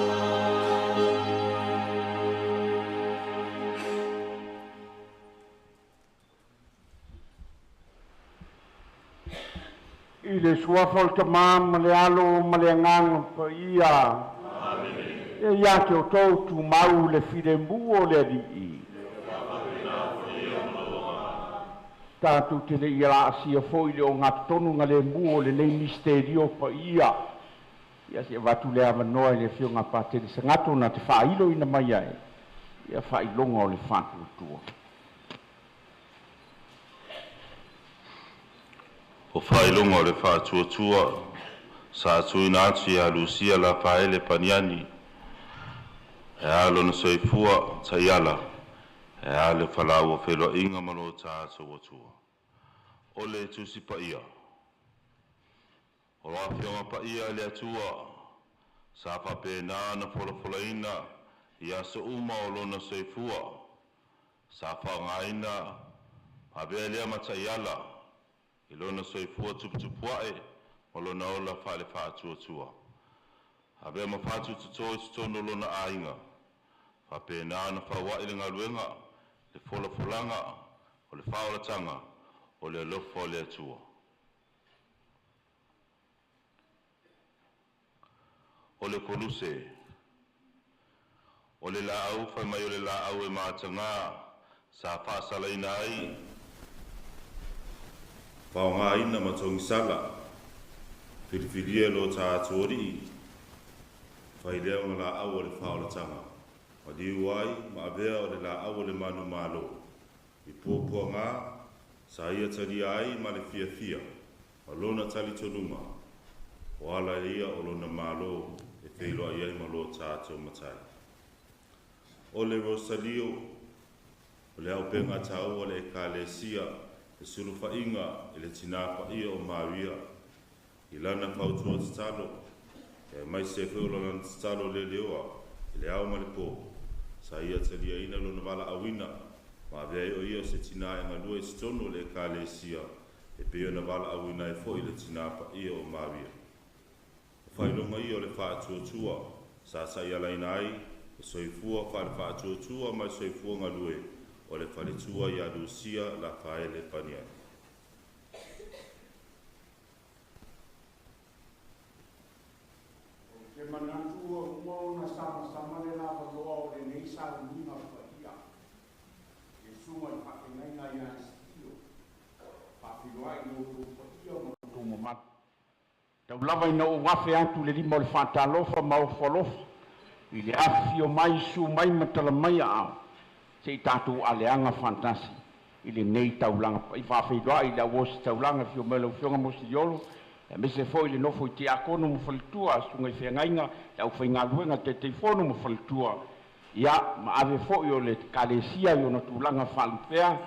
le suafa o le Tamā ma le Alo ma le Agaga Paia. E ia te outou tumau le filemu o le Alii. Tatou te le i laasia foi le ogatotonu ga lemu o lenei misterio paia. Ia se avatu le avanoa i le afioga Patele Sagato na te faailoina mai ai ia faailoga o le faatuatua. O faailoga o le faatuatua sa tuuina atu ia Lusia Lafaele Paniani e a lona soifua taiala e a le falaua feloaiga ma lo tatou Atua. O le Tusi Paia o Afioga Paia a le Atua sa faapena na folafolaina i aso uma o lona soifua sa faaaogaina avea lea ma taiala i lona soifua tuputupuae ma lona ola faale-faatuatua. Avea ma fatu toto i totonu o lona aiga, faapena ona faua'i le galuega, le folafolaga o le faaolataga o le alofa o le Atua. O le Koluse, o le laau fai mai o le laau e matagā sa faasalaina ai faaaogaina ma togisala filifilia lo tatou Alii fai lea ma laau o le faaolataga maliu ai ma avea o le laau o le manumalo i puapuagā sa ia talia ai ma le fiafia ma lona talitonuga o ala ia o lona malo e feiloai ai ma lo tatou Matai. O le Rosalio, o le auupega taua le Ekalesia e sulufaiga i le tinā paia o Maria i lana fautua tatalo e aemaise foi o lana tatalo leleoa i le ao ma le pō sa ia taliaina lona valaauina ma avea ai o ia o se tinā e galue i totonu o le Ekalesia e pei ona valaauina ai foi le tinā paia o Maria. O faailoga ia o le faatuatua sa taialaina ai le soifua faale-faatuatua ma le soifua galue o le faletua ia Lusia Lafaele Paniani. Ou te manatu ua uma ona samasama le lavaloa o lenei sauniga paia. I le susuga i le faafeagaiga ia Esitio, faafeiloai i lo outou paia ma lo outou mamalu. Tau lava ina ou afe atu le lima o le faatalofa ma ofo alofa i le afifio mai, susu mai ma tala mai aao, se i tatou aleaga faatasi i lenei taulaga paia. Faafeiloai i le au ositaulaga afio mai lau Afioga Mosiliolo, aemaise foi le nofo i tiakono ma faletua, susuga i feagaiga, le aufaigaluega, Taitaifono ma faletua, ia ma ave foi o le Ekalesia i ona tulaga faalupea,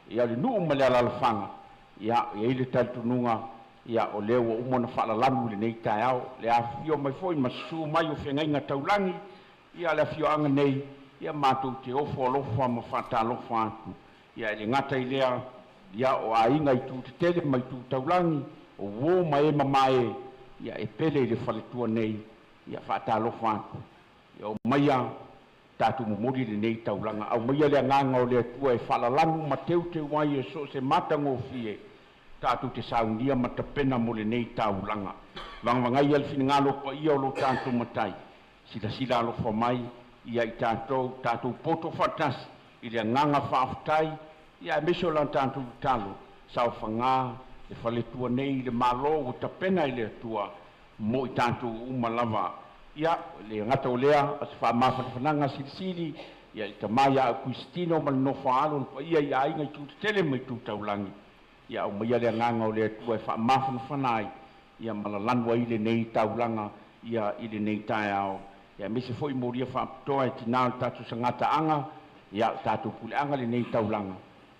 ia o le nuu ma le alaalafaga, ia e i ai le talitonuga, ia o lea ua uma ona faalalanu i lenei taeao, le afifio mai foi ma susu mai o feagaiga taulagi, ia le afioaga nei, ia matou te ofo alofa ma faatalofa atu. Ia e le gata i lea, ia o aiga i tu tetele ma i tu taulagi, o uo ma e mamae, ia e pele i le faletua nei, ia faatalofa atu. Ia omaia tatou momoli lenei taulaga, aumaia le agaga o le Atua e faalalanu ma teuteu ai e so o se matagofie tatou te saunia ma tapena mo lenei taulaga. Vagavagaia le finagalo paia o lo tatou Matai, silasila alofa mai ia i tatou, tatou poto faatasi i le agaga faafetai, ia aemaise o la tatou tatalo, saofagā le faletua nei i le Malo ua tapena e le Atua mo i tatou uma lava. Ia, le gata o lea, o se faamafanafanaga silisili ia i tama ia Aukisitino ma le nofo a alo, le paia i aiga i tu tetele ma i tu taulagi, ia aumaia le agaga o le Atua e faamafanafana ai ia ma lalanu ai lenei taulaga ia i lenei taeao. Ia aemaise foi molia faapitoa e tinā o le tatou sagataaga, ia o tatou puleaga lenei taulaga,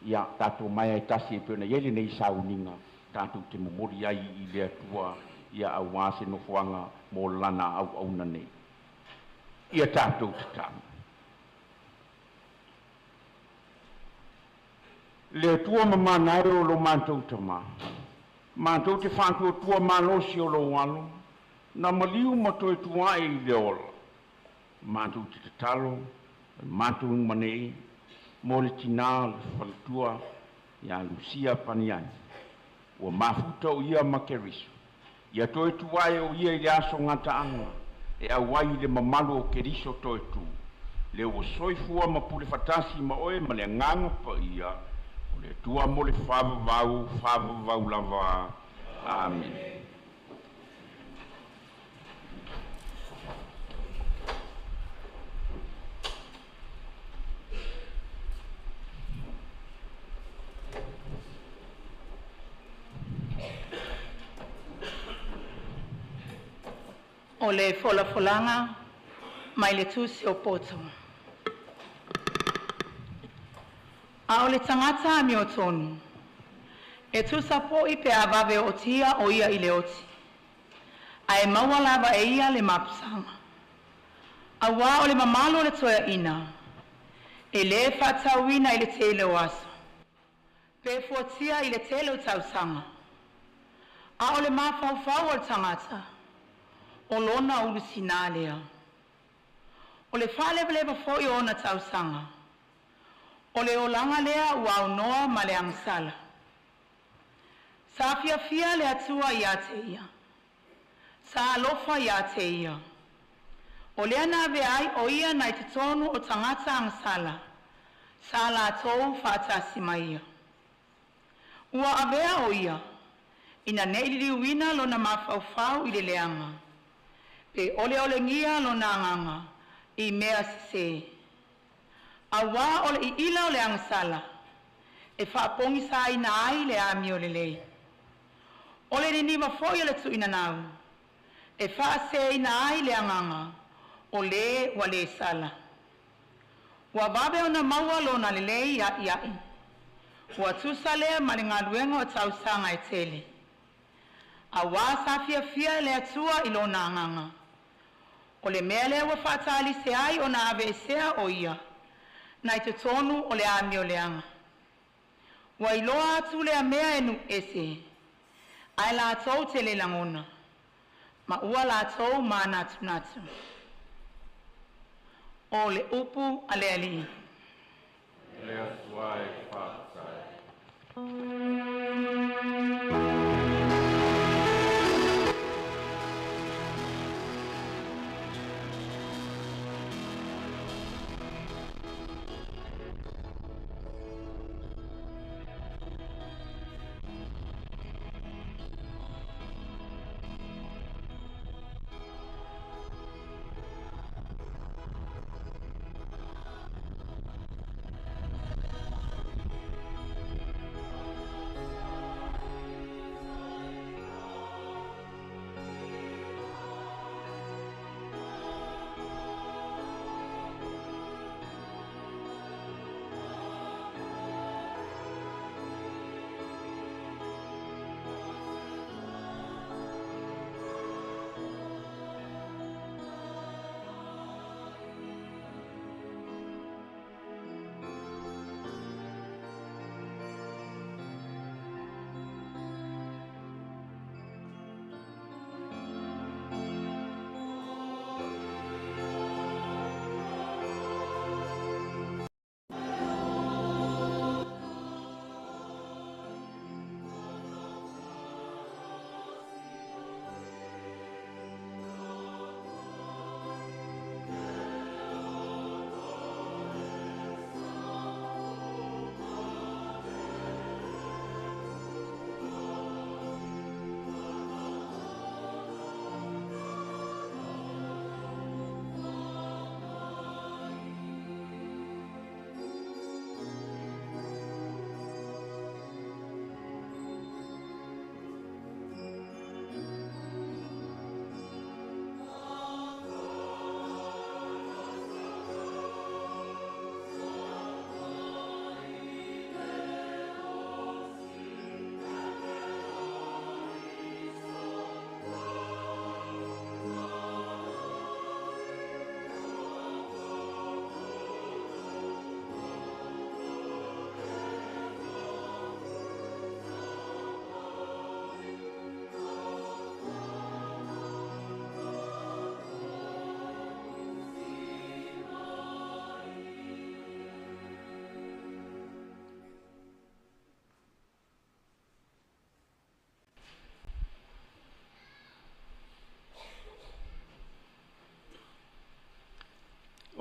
ia tatou maea e tasi e pei ona i ai lenei sauniga tatou te momoli ai i le Atua ia auā se nofoaga mo lana auauna nei. Ia tatou tatalo. Le Atua mamana e o lo matou Tamā, matou te faatuatua malosi o lou Alo, na maliu ma toe tuae i le ola. Matou te tatalo matou uma nei mo le tinā le faletua ia Lusia Paniani ua mafuta o ia ma Keriso ia toe tuae o ia i le aso gataaga e auai i le mamalu o Keriso toe tu le ua soifua ma pule fatasi ma oe ma le agaga paia o le Atua mo le faavavau faavavau lava. Amene. O le folafolaga mai le Tusi o Poto. A o le tagata amiotonu, e tusa po'i pe a vave ootia o ia i le oti, ae maua lava e ia le mapusaga. Auā o le mamalu o le toeaina, e lē faatatauina i le tele o aso, pe fuatia i le tele o tausaga, a o le mafaufau o le tagata, o lona ulusinā lea. O le faalevaleva foi o ona tausaga, o le olaga lea ua aunoa ma le agasala. Sa fiafia le Atua iā te ia, sa alofa iā te ia. O lea na avea ai o ia nai totonu o tagata agasala, sa latou faatasi ma ia. Ua avea o ia, ina nei liliuina lona mafaufau i le leaga, pe oleolegia lona agaga i mea sesē. Auā o le iila o le agasala, e faapogisaina ai le amio lelei. O le niniva foi o le tuuinanau, e faasēina ai le agaga o lē ua lē sala. Ua vave ona maua lona lelei a'ia'i, ua tusa lea ma le galuega o tausaga e tele. Auā sa fiafia le Atua i lona agaga. O le mea lea ua faatālise ai ona aveesea o ia nai totonu o le amio leaga. Ua iloa atu lea mea e nuu ese, ae latou te le lagona, ma ua latou manatunatu. O le upu a le Alii. Le Atua e faafetai.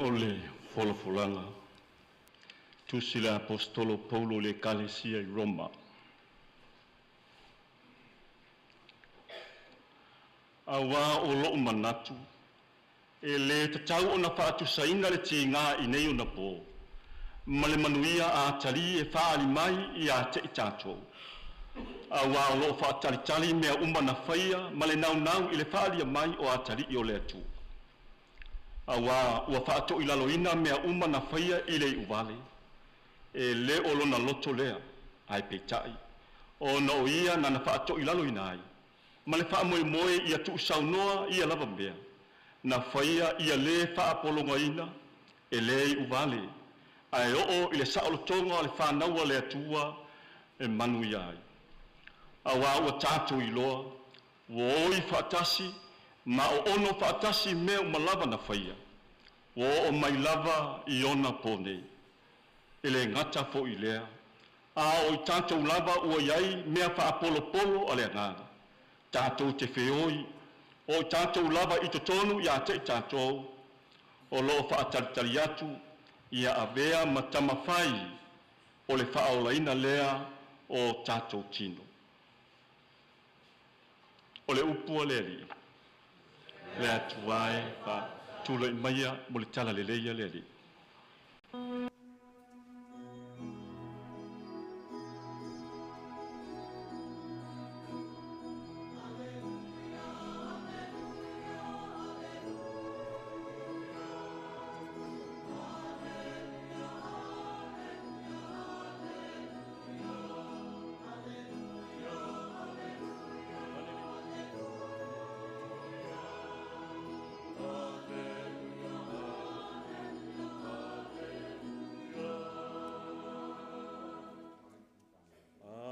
O le folafolaga tusi le Apostolo Paulo i le Ekalesia i Roma. Auā o lo'u manatu, e lē tatau ona faatusaina le tigā i nei ona pō ma le manuia atalii e faaali mai ia te i tatou, auā o loo faatalitali mea uma na faia ma le naunau i le faaalia mai o atalii o le Atua. Auā ua faatoilaloina mea uma na faia i le iuvale, e lē o lona loto lea, ae peitai, ona o ia na faatoilaloina ai, ma le faamoemoe ia tuusaunoa ia lava mea, na faia ia lē faapologaina e lē iuvale, ae oo i le saolotoga o le fanau a le Atua e manuia ai. Auā ua tatou iloa, ua oi faatasi ma oono faatasi mea uma lava na faia, ua oo mai lava i ona pō nei. E lē gata foi i lea, a o i tatou lava ua i ai mea faapolopolo a le Agaga, tatou te feoi o i tatou lava i totonu ia te i tatou, o loo faatalitali atu ia avea ma tamafai o le faaolaina lea o tatou tino. O le upu a le Alii. Le Atua e faatulai maia mo le tala lelei a le Alii.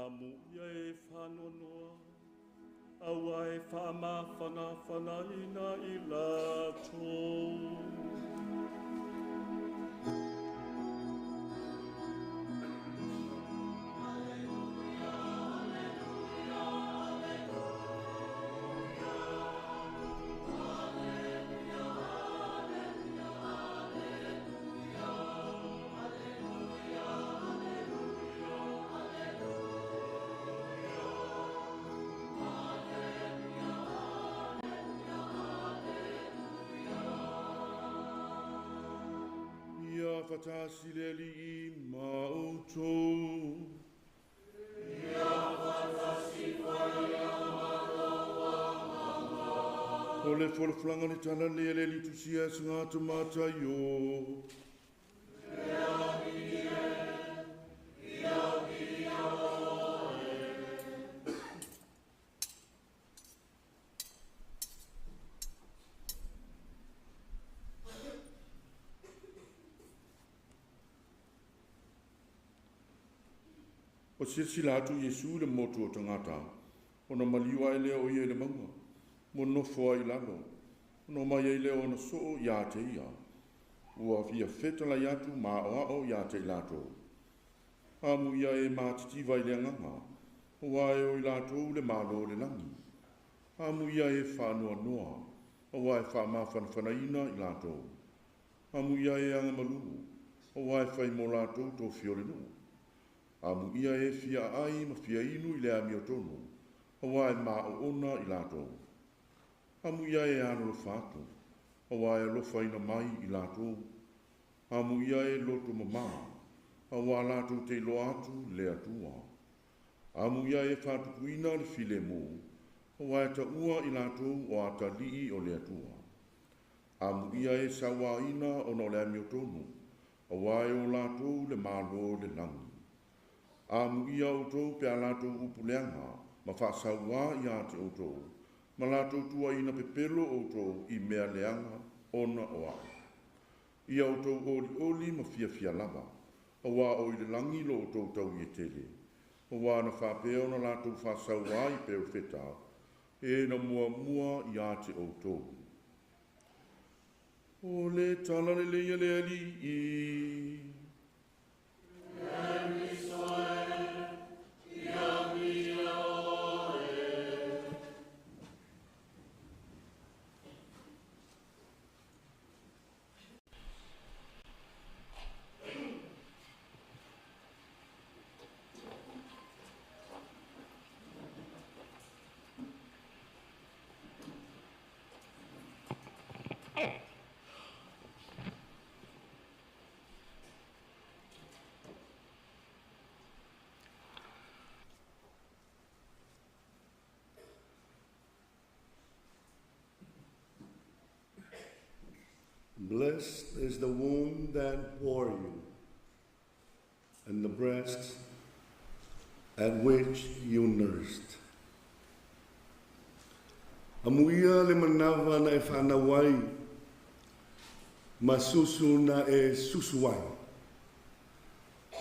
Amuia e faanoanoa, auā e faamafanafanaina i latou. Ia faatasi le Alii ma outou. Ia faatasi foi ma lou agaga. O le folafolaga le tala lea le Alii tusia e tagata Mataio. Le Alii e, ia viia oe. O silasila atu Iesu i le motu o tagata, ona maliu ae lea o ia i le mauga, mo nofo ai i lalo, ona omai ai lea o ona soo ia te ia. Ua fia fetalai atu ma aoao ia te i latou. Amuia e matitiva i le agaga, auā e o i latou le Malo o le lagi. Amuia e faanoanoa, auā e faamafanafanaina i latou. Amuia e agamalu, auā e fai mo latou tofi o le nuu. Amuia e fia aai ma fia inu i le amiotonu, auā e maoona i latou. Amuia e alolofa atu, auā e alofaina mai i latou. Amuia e loto mamā, auā latou te iloa atu le Atua. Amuia e faatupuina le filemu, auā e taua i latou o atalii o le Atua. Amuia e sauāina ona o le amiotonu, auā e o latou le Malo o le lagi. Amuia outou pe a latou upu leaga ma faasauā ia te outou, ma latou tuuaina pepelo outou i mea leaga ona o a'u. Ia outou olioli ma fiafia lava, auā o i le lagi lo outou taui e tele, auā na faapea ona latou faasauā i perofeta, e na muamua ia te outou. O le tala lelei a le Alii. E Cristo e, ia viia oe. Blessed is the womb that bore you, and the breasts at which you nursed. Amuia le manawa na e whanau ai, ma susu na e susu ai.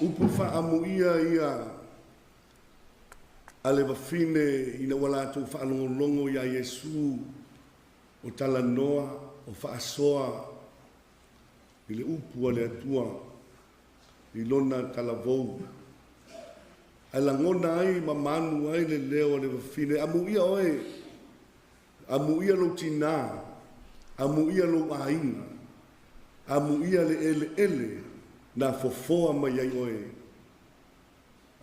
Upu whaamuia ia a le wawhine ina ua latou faalogologo iā Iesu o talanoa o faasoa i le upu a le Atua i lona talavou. Ae lagona ai ma manu ai le leo a le wawhine, amuia oe, amuia lou tinā, amuia lou aiga, amuia le eleele na fofoa mai ai oe,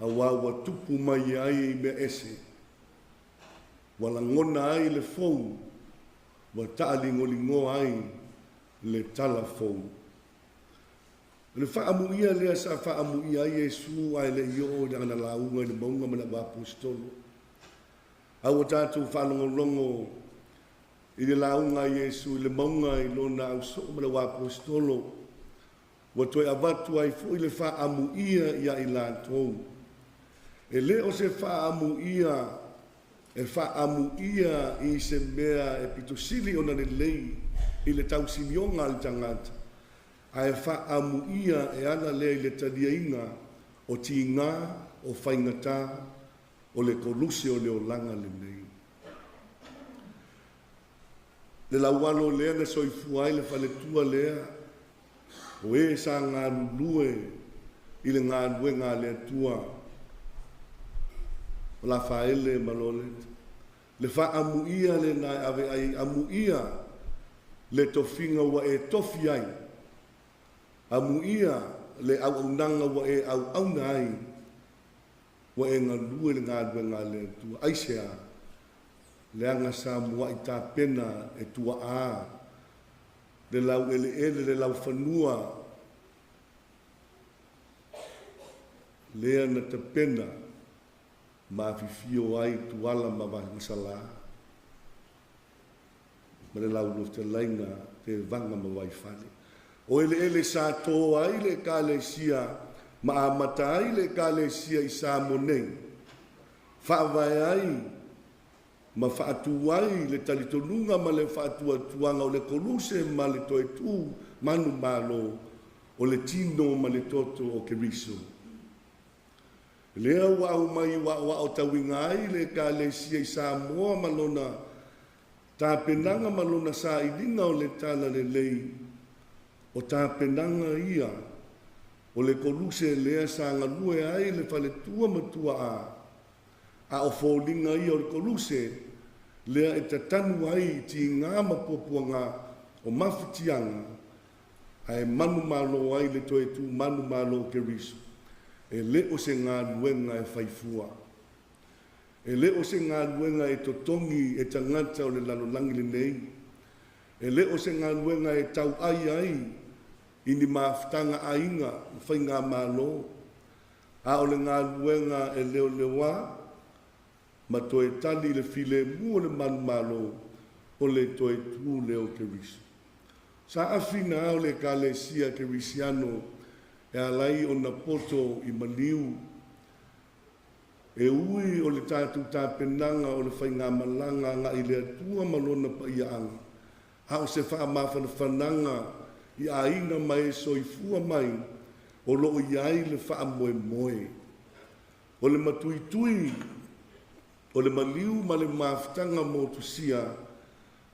auā ua tupu mai ai i mea ese, ua lagona ai le fou, ua taaligoligoa ai le tala fou. O le faamuia lea sa faamuia ai Iesu ae le'i oo i lana lauga i le mauga ma le auaposetolo. A ua tatou faalogologo i le lauga a Iesu i le mauga i lona ausoo ma le auaposetolo, ua toe avatu ai foi le faamuia iā i latou. E lē o se faamuia e faamuia i se mea e pitosili ona lelei i le tausimioga a le tagata, ae faamuia e ala lea i le taliaina o tigā o faigatā o le koluse o le olaga lenei. Le laualo lea na soifua ai le faletua lea, o e sa galulue i le galuega a le Atua, o Lafaele ma Loleta. Le faamuia lena e ave ai, amuia le tofiga ua e tofi ai, amuia le auaunaga ua e auauna ai, ua e galue le galuega a le Atua. Aisea? Leaga sa muai tapena e tuaa le laueleele le laufanua lea na tapena ma afifio ai Tuala ma Vagasalā ma le laulua fetalaiga Tevaga ma Vaifale. O eleele sa tō ai le Ekalesia ma amata ai le Ekalesia i Samoa nei, faavae ai ma faatū ai le talitonuga ma le faatuatuaga o le koluse ma le toe tū manumalo o le tino ma le toto o Keriso. Lea ua aumai ua aoaotauiga ai le Ekalesia i Samoa ma lona tapenaga ma lona sailiga o le talalelei, o tapenaga ia o le koluse lea sa galue ai le faletua ma tuaa, a o foliga ia o le koluse lea e tatanu ai i tigā ma puapuaga o mafatiaga, ae manumalo ai le toe tū manumalo o Keriso. E lē o se galuega e faifua, e lē o se galuega e totogi e tagata o le lalolagi lenei, e lē o se galuega e tauai ai i ni mafutaga aiga ma faigamalo, a o le galuega e leoleoā ma toe tali i le filemu o le manumalo o le toe tū lea o Keriso. Sa afi na ao le Ekalesia Kerisiano e ala ai ona poto i maliu, e ui o le tatou tapenaga o le faigamalaga agai i le Atua ma lona paiaaga, a o se faamafanafanaga i aiga ma e soifua mai o loo i ai le faamoemoe. O le matuitui o le maliu ma le mafutaga motusia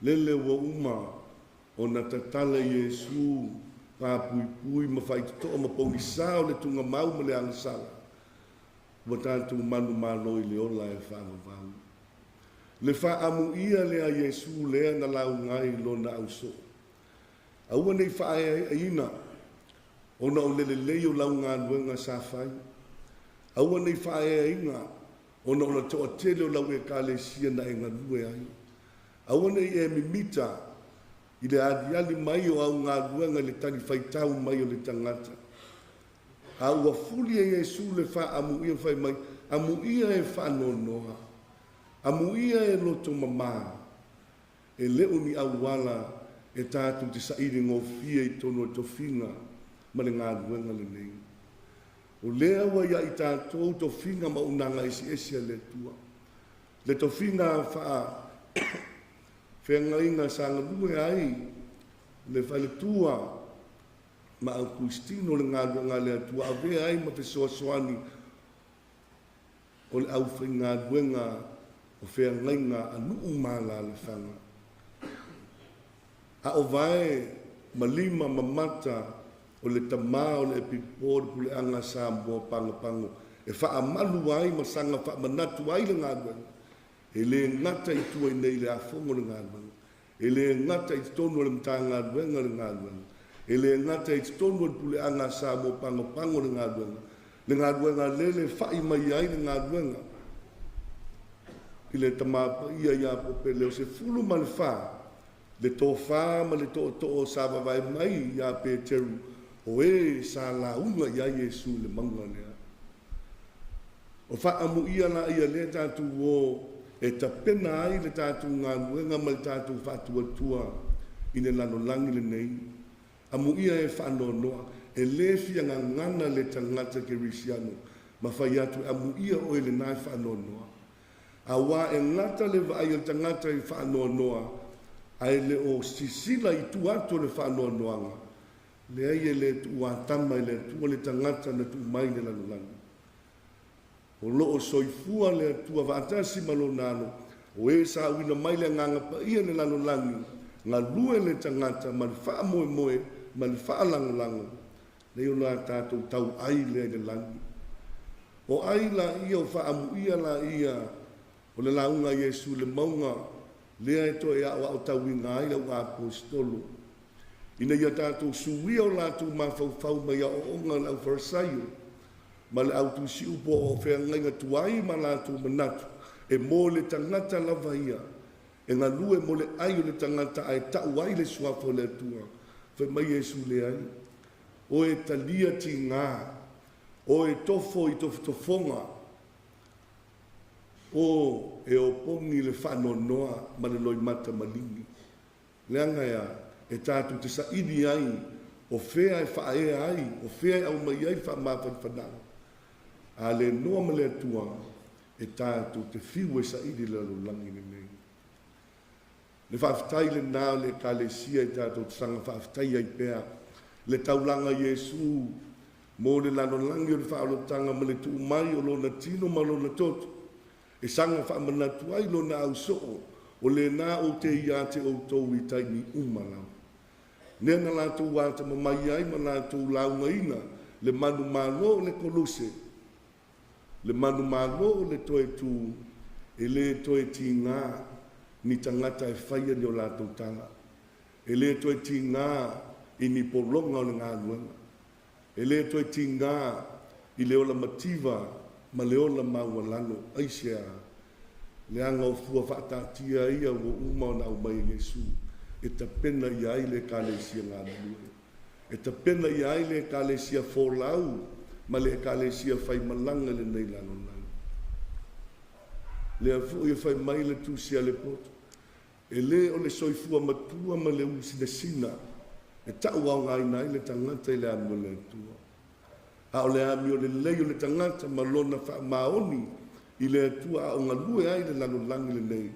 lele ua uma ona tatala Iesu papuipui ma faitotoa ma poulisā o le tugamau ma le agasala, ua tatou manumalo i le ola e faavavau. Le faaamuia lea Iesu lea na lauga ai lona ausoo, aua nei faaeaeaina ona o le lelei o lau galuega sa fai, aua nei faaeaina ona o le toatele o lau Ekalesia na e galue ai, aua nei e mimita i le aliali mai o au galuega i le talifaitau mai o le tagata. A ua fuli e Iesu le faaamuia fai mai, amuia e faanoanoa, amuia e loto mamā, e lē o ni auala e tatou te saili gofie i totonu o le tofiga ma le galuega lenei. O lea ua ia i tatou tofiga ma auaunaga eseese a le Atua. Le tofiga faa feagaiga sa galue ai le faletua ma Aukustino le galuega a le Atua avea ai ma fesoasoani o le aufaigaluega o feagaiga a nuu ma alaalafaga. A o vae ma lima ma mata o le tamā o le Epipo le puleaga a Samoa Pagopago e faamalu ai ma saga faamanatu ai le galuega, e le gata i tua i nei i le afoga o le galuega, e le gata i totonu o le Matagaluega o le galuega, e le gata i totonu o le puleaga a Samoa Pagopago le galuega, le galuega lele fa'i mai ai le galuega i le Tamā Paia ia Pope Leo XIV, le tofa ma le tootoo sa vavae mai iā Peteru o e sa lauga i ai Iesu i le mauga lea. O faaamuia laia lea tatou o e tapena ai le tatou galuega ma le tatou faatuatua i le lalolagi lenei. Amuia e faanoanoa, e lē fia gagana le tagata kerisiano ma fai atu e amuia oe lenā e faanoanoa. Auā e gata le vaai a le tagata i faanoanoa ae le o sisila i tua atu o le faanoanoaga. Leai e le tuuatama e le Atua le tagata na tuu mai i le lalolagi. O lo o soifua le Atua vaatasi ma lona alo, o e sa auina mai le Agaga Paia i le lalolagi, galue le tagata ma le faamoemoe ma le faalagolago, leai o la tatou tauai lea i le lagi. O ai laia o faaamuia laia o le lauga a Iesu i le mauga lea e toe aoaotauina ai le auaposeitolo, ina ia tatou suia o latou mafaufau mai aoaoga a le aufarisaio ma le autusiupu o feagaiga tuai ma latou manatu e mo le tagata lava ia, e galue mo le ai o le tagata ae ta'u ai le suafa o le Atua. Fai mai Iesu, leai, o e talia tigā, o e tofo i tofotofoga, o e opogi le faanoanoa ma le loimata maligi. Leaga e a? E tatou te saili ai o fea e faaea ai, o fea e aumai ai le faamafanafanaga a le noa ma le Atua e tatou te fiu e saili i le lalolagi lenei. Le faafetai lenā o le Ekalesia e tatou te saga faafetai ai pea le taulaga o Iesu mo le lalolagi o le faaolataga ma le tuu mai o lona tino ma lona toto e saga faamanatu ai lona ausoo o lenā ou te ia te outou i taimi uma lava. Lea na latou atamamai ai ma latou laugaina le manumalo o le Koluse, le manumalo o le toe tu, e lē toe tigā ni tagata e faia ni o latou tala, e lē toe tigā i ni pologa o le galuega, e lē toe tigā i le ola mativa ma le ola maualalo. Aisea? Leaga o fua faataatia ia ua uma ona aumai e Iesu e tapena ia ai le Ekalesia galulue, e tapena ia ai le Ekalesia folau ma le Ekalesia faimalaga i lenei lalolagi. Lea foi e fai mai le tusi a le poto, e lē o le soifua matua ma le ulusinasina e ta'u aogaina ai le tagata i le alu a le Atua, a o le amio lelei o le tagata ma lona faamaoni i le Atua a o galue ai le lalolagi lenei.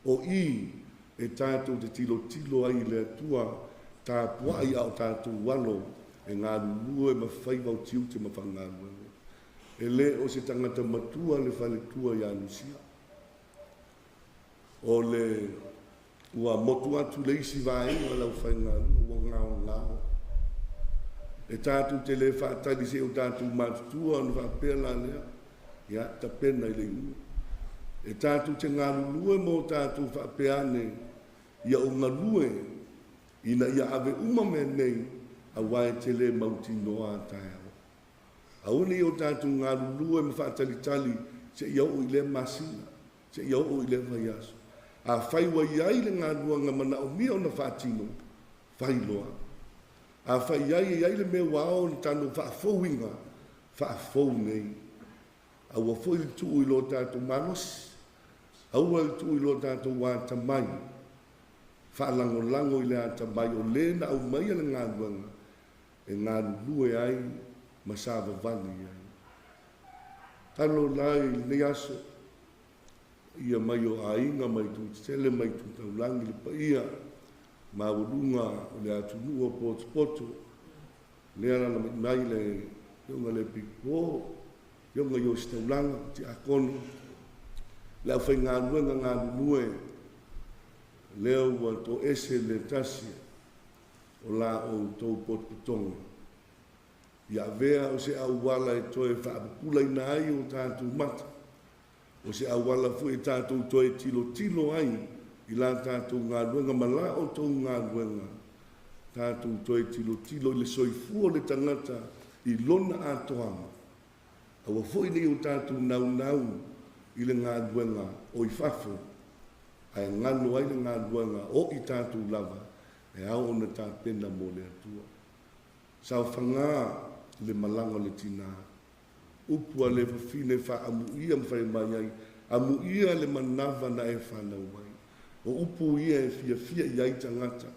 O i e tatou te tilotilo ai i le Atua tapuai a o tatou alo e galulue ma faiva o tiute ma fagaluega. E lē o se tagata matua le faletua iā Lusia. O le ua motu atu le isi vaega o le aufaigaluega ua gaogao. E tatou te lē faatali seia o tatou matutua ona faapea la lea, ia tapena i le iuga. E tatou te galulue ma o tatou faapea ane ia o galue ina ia ave uma mea nei auā e te lē mautinoa a taeao. Aua ne i o tatou galulue ma faatalitali seia oo i lea masina, seia oo i lea vaiaso. Afai ua i ai le galuega manaomia ona faatino, fai loa. Afai ai e i ai le mea ua ao ona tatou faafouina, faafou nei. Aua foi le tuu i lo tatou malosi, aua le tuu i lo tatou atamai. Faalagolago i le atamai o lē na aumaia le galuega e galulue ai ma savavali ai. Talo la i lenei aso, ia mai o aiga mai tutetele mai tutaulagi le paia maualuga o le atunuu o potopoto lea lala mai le afioga le pipo afioga i ositaulaga tiakono le aufaigaluega galulue lea ua toese le tasi o la outou potopotoga ia avea o se auala e toe faapupulaina ai o tatou mata o se auala foi e tatou toe tilotilo ai i la tatou galuega ma la outou galuega tatou toe tilotilo i le soifua o le tagata i lona atoaga aua foi nei o tatou naunau i le galuega o i fafo ae galo ai le galuega o i tatou lava e ao ona tapena mo le Atua. Saofagā le malaga o le tinā. Upu a le fafine faaamuia ma fai mai ai, amuia le manava na e fanau ai. O upu ia e fiafia i ai tagata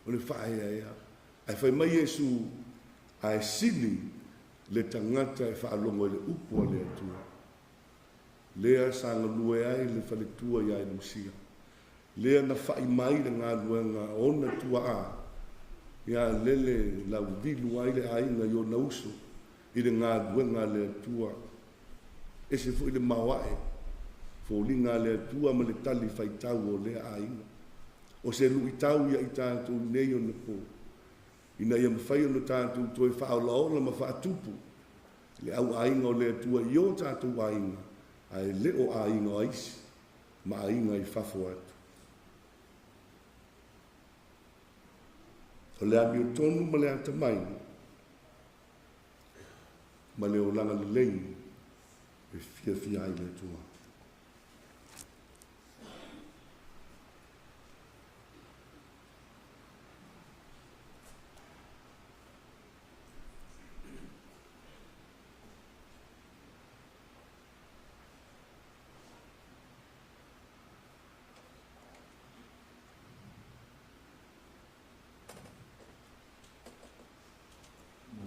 o le faaeaea. Ae fai mai Iesu, ae sili le tagata e faalogo i le upu a le Atua. Lea sa galue ai le faletua ia Lusia. Lea na fai mai le galuega ona tuaa ia lele lauvilu ai le aiga i ona uso i le galuega a le Atua. Ese foi le maoae foliga a le Atua ma le tali faitau o lea aiga. O se luitau ia i tatou nei ona po ina ia mafai ona tatou toe faaolaola ma faatupu le auaiga o le Atua i o tatou aiga ae le o aiga o aisi ma aiga i fafo atu. O le amiotonu ma le atamai ma le olaga lelei e fiafia ai le Atua.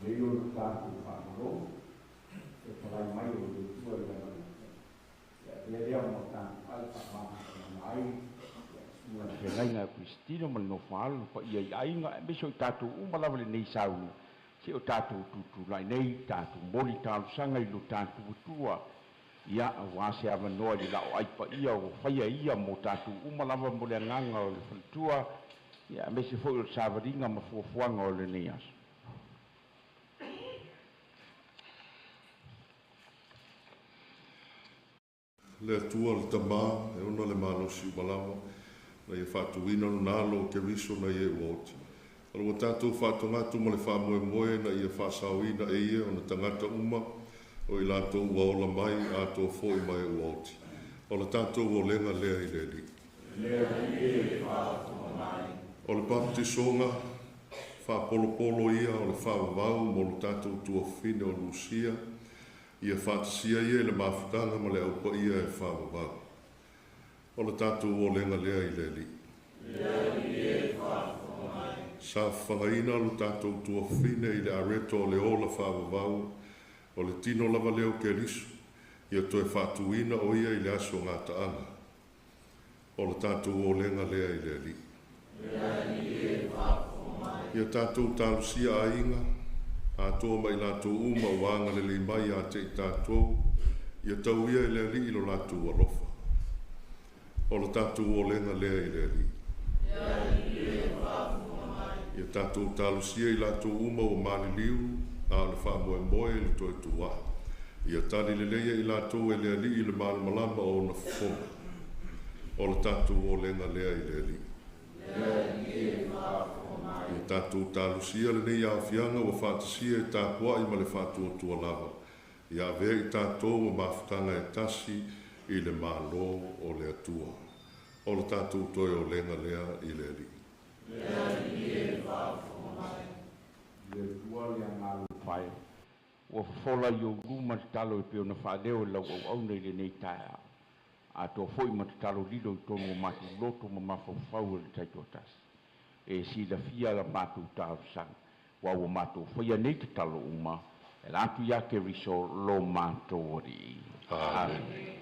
Lei o le tatou faalolo e palai mai o le Atua i lana upu e avea lea ma tatou ai faamamatamana ai susuga i le feagaiga a Kristino ma le nofo alo paia i aiga aemaise o i tatou uma lava lenei sauni se o tatou tutulai nei tatou moli talosaga i lo tatou Atua ia auā se avanoa i le la'o ai paia ua faia ia mo tatou uma lava mo le agaga o le faletua ia aemaise foi o le savaliga ma fuafuaga o lenei aso. Le Atua le Tamā e ona le malosi uma lava na ia faatuina lona alo o Keriso na ia ua oti. O ua tatou faatogatu ma le faamoemoe na ia faasaoina e ia ona tagata uma o i latou ua ola mai atoa foi ma e ua oti. O le tatou olega lea i le Alii. O le baptisoga faapolopolo ia o le faavavau mo le tatou tuafafine o Lusia ia faatasia ia i le mafutaga ma le aupaia e faavavau. O le tatou olega lea i le Alii. Sa fafagaina lo tatou tuafafine i le areto o le ola faavavau o le tino lava lea o Keriso ia toe faatuina o ia i le aso gataaga. O le tatou olega lea i le Alii. Ia tatou talosia aiga atoa ma i latou uma ua agalelei mai ia te i tatou ia tau ia i le Alii lo latou alofa. O le tatou olega lea i le Alii. Ia tatou talosia i latou uma ua maliliu a o le faamoemoe i le toe tuuai. Ia tali lelei i latou e le Alii i le malamalama o ona fofoga. O le tatou olega lea i le Alii. Ia tatou talosia lenei aafiaga ua faatasia e tapuai ma le faatuatua lava. Ia avea i tatou ma mafutaga e tasi i le Malo o le Atua. O le tatou toe olega lea i le Alii. Le Atua le agalo fae ua fofola i ou luma le talo e pei ona faaleo i lau auauna i lenei taeao. Atoa foi ma tatalo lilo i tonu o matou loto ma mafaufau o le taitoatasi. E silafia la matou talosaga, ua ua matou faia nei tatalo uma, e la atu ia Keriso lo matou Alii. Amene.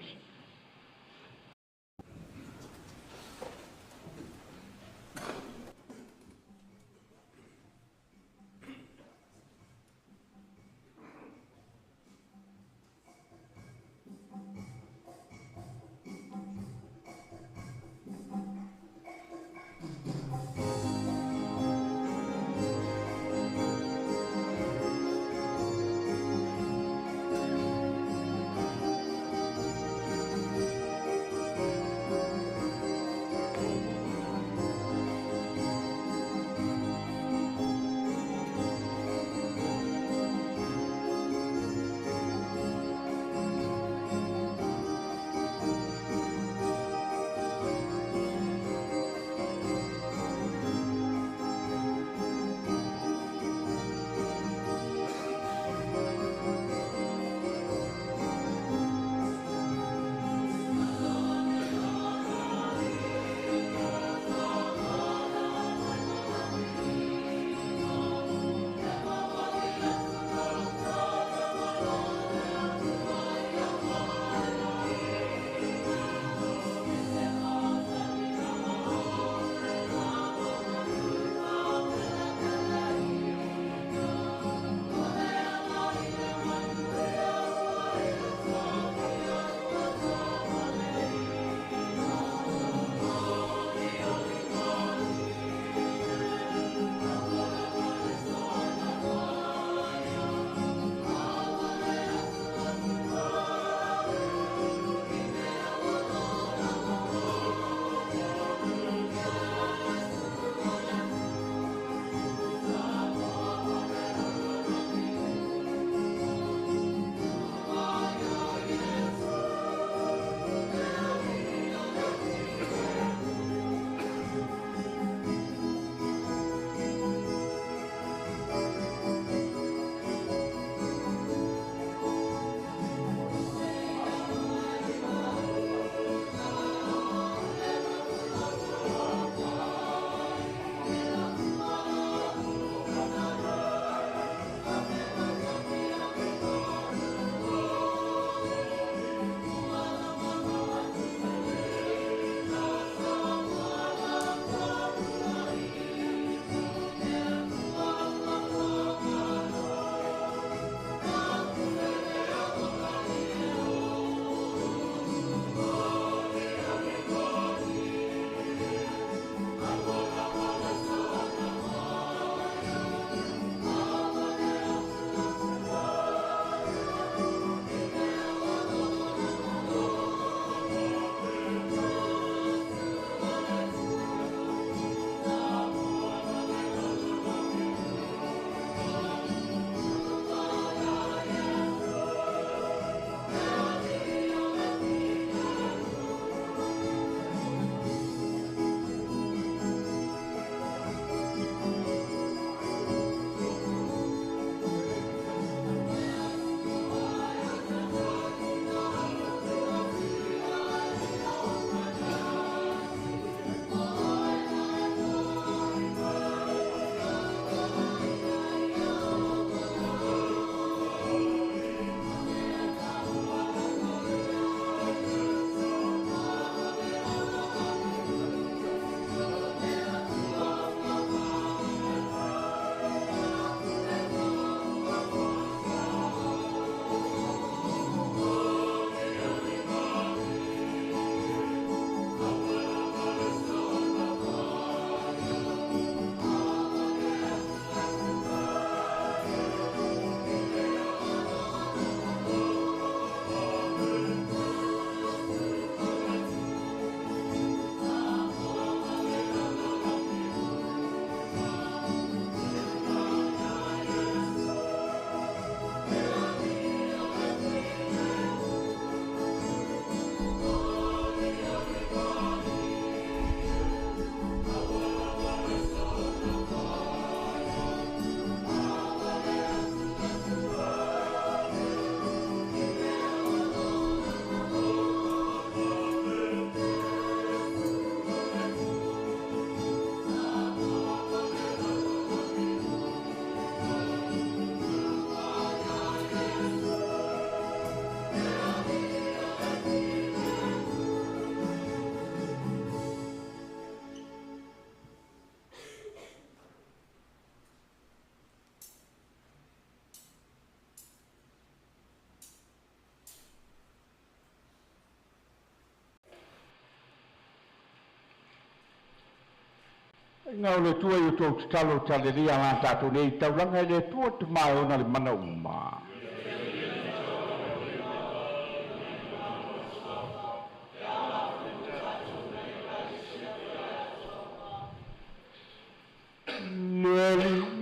Ngā o le tua i o tō tatalo talelia ngā tātou nei taulanga i le tua te mai ona le mana uma.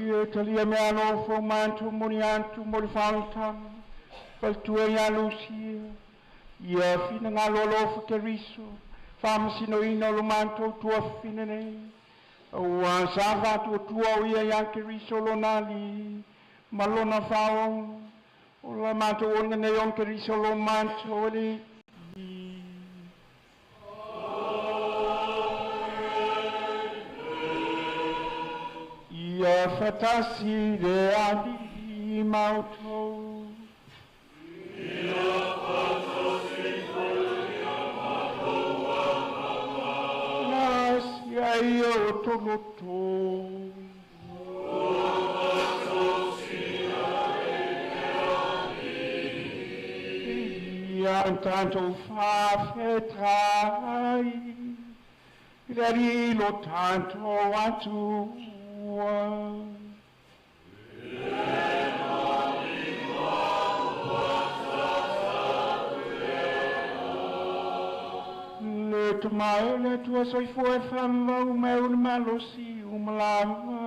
Le talia mea alofo mantu moni antu moni whautanga, faltua ia Lucia, ia fina ngā lolofo ke riso, whamasino ina o lo mantu tua fina nei. Ua sa whātua tua o ia ia ke riso lo nali, ma lona whao, o la mantu onga nei on ke riso lo mantu oli. Ia whatasi le ali mautou. Ia whatasi ia matou Nasia ia o toloto. Ia antanto whawhetrai. Le rilo tanto atu. Le tamae le tua soifua e whamau me un malosi umalava.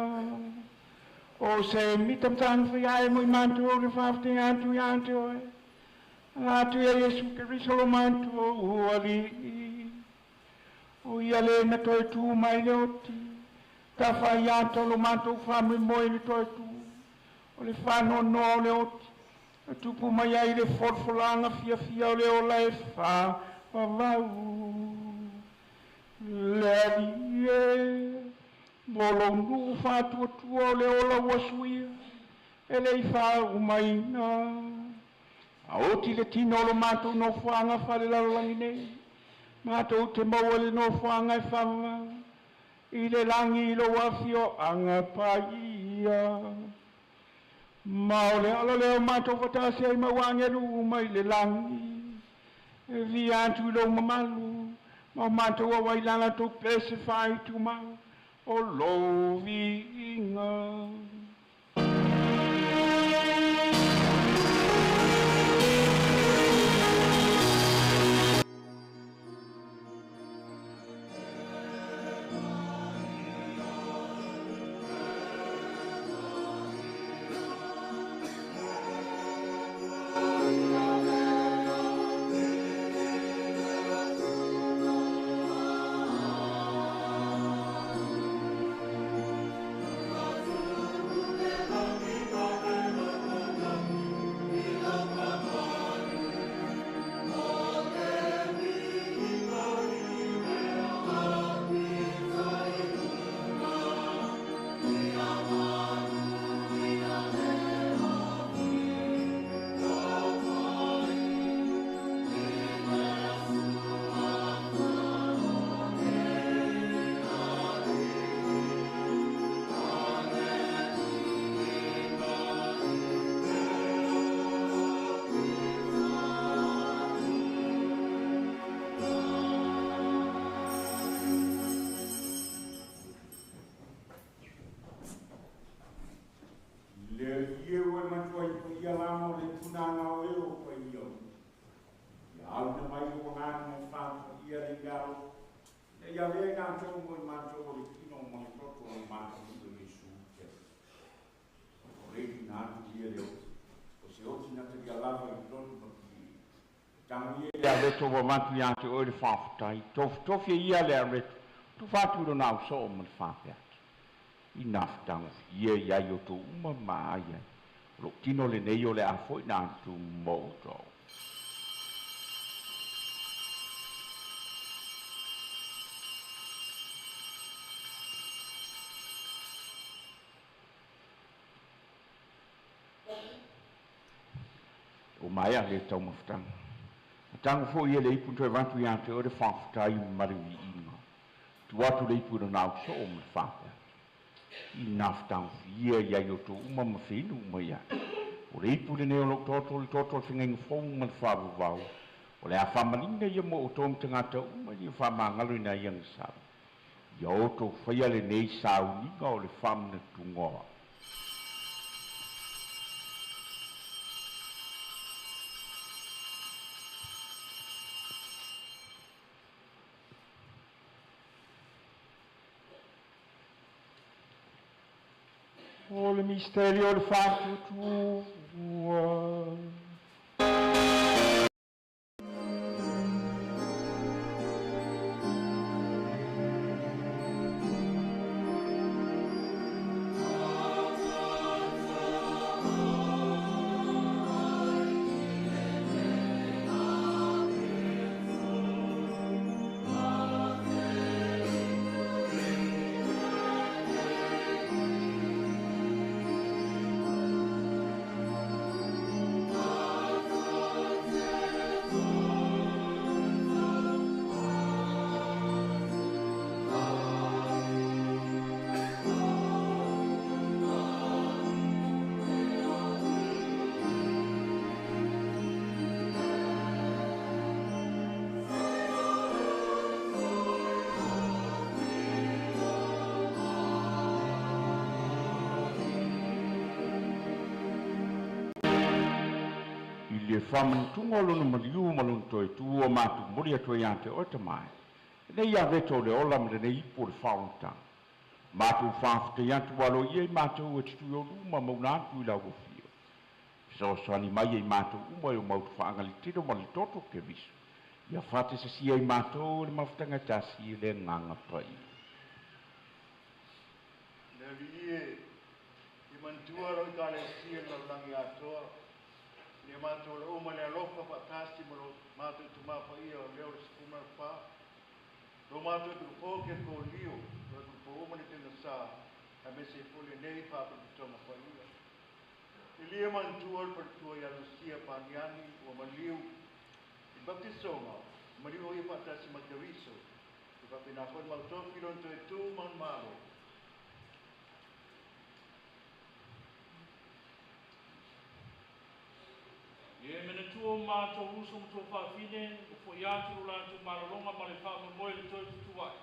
O se mitam tang whiae mui mantu o le whafte antu i antu oe. Atu ia Yesu Keriso lo mantu o uali. O ia le na toi tū mai le oti. Ka whai ato lo mantu whamui moe le toi tū. O le whano noa o le oti. A tupu mai ai le forfolanga fia fia o le ola e wha wawau. Le ali e. Molo nuu whātua tua o le ola ua suia. E lei wha umaina. A oti le tino o lo mātou no whaanga whare lalolangi nei. Mātou te maua le no whaanga e whawau. I le langi i lo wawhio anga pai ia. Ma o le ala leo mātou whatasi ai mauangelu mai le langi. E via atu i lo mamalu. Ma o mātou a wailala tō pese whai tu mau. O lo viinga. Ia reto wa mantu ia te oe le whawhatai, tofi ia le reto, tu whatu ro nau so o ma le whawhe atu. I nawhitanga ia ia i o tō uma ma ai. Lo tino le nei o le afo i nā tu mō tō. O maia le tau mawhitanga. Tango fo ia le ipu toe vantu ia te ore whawhatai mariwi inga. Tu atu le ipu na nau so o ma whawhai. I nawhitanga ia ia i o tō uma ma whenu uma ia. O le ipu le neo lo toto le toto le whengainga fō ma le whawawau. O le a whamalina ia mo o tō mtangata uma ia whamangalo ina ia ngasawa. Ia outou faia lenei sauniga o le faamanatuga. O le misterio o le faatuatua. I le faamanatuga o lona maliu ma lona toe tu o matou momoli atu ai ia te oe tamae. Lenei aveto o le ola ma lenei ipu o le faaolotaga. Matou faafetai atu ua aloaia i matou e te tui o luma mauna atu i lau afio. Fesoasoani mai ai matou uma e o mautu faagalitino ma le toto Keriso. Ia faatesasia i matou e le mafutaga e tasi i le agaga paia. Le Alii e, i manatua lau Ekalesia i le lalolagi atoa, ina ia matou ola uma i le alofa faatasi ma lo matou itumā paia o lea o le 14. Lo matou epikopo Kerekolio, lo epikopo uma le Teugasa, aemaise ai foi lenei faalapotopotoga paia. E lia manatua le faletua ia Lusia Paniani ua maliu i le baptisoga, maliu o ia faatasi ma Keriso, e faapena foi le mautofi lona toe tu manumalo. Ia e manatua o matou uso ma tuafafine, ua fo'i atu lo latou malologa ma le faamoemoe i le toe tutua'i.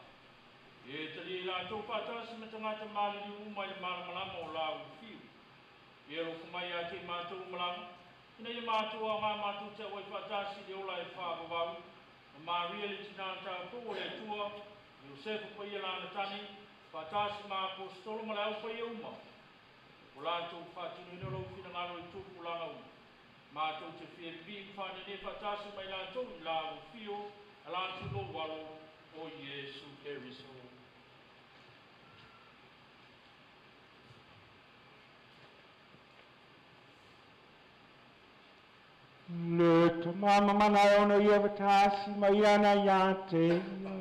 Ia e talia i latou faatasi ma tagata maliliu uma i le malamalama o lau fiu. Ia alofa mai ia te i matou uma lava, ina ia matou aogā matou te auai faatasi i le ola e faavavau, ma Maria le tinā taupou o le Atua, ma Iosefa paia lana tane, faatasi ma Aposetolo ma le au paia uma, o latou faatinoina lou finagalo i tupulaga uma. Matou te fia pipii ma faanene faatasi ma i latou i lau afio ala atu i lou Alo, o Iesu Keriso. Le tama mamana e ona ia fatasi mai ana ia te ia,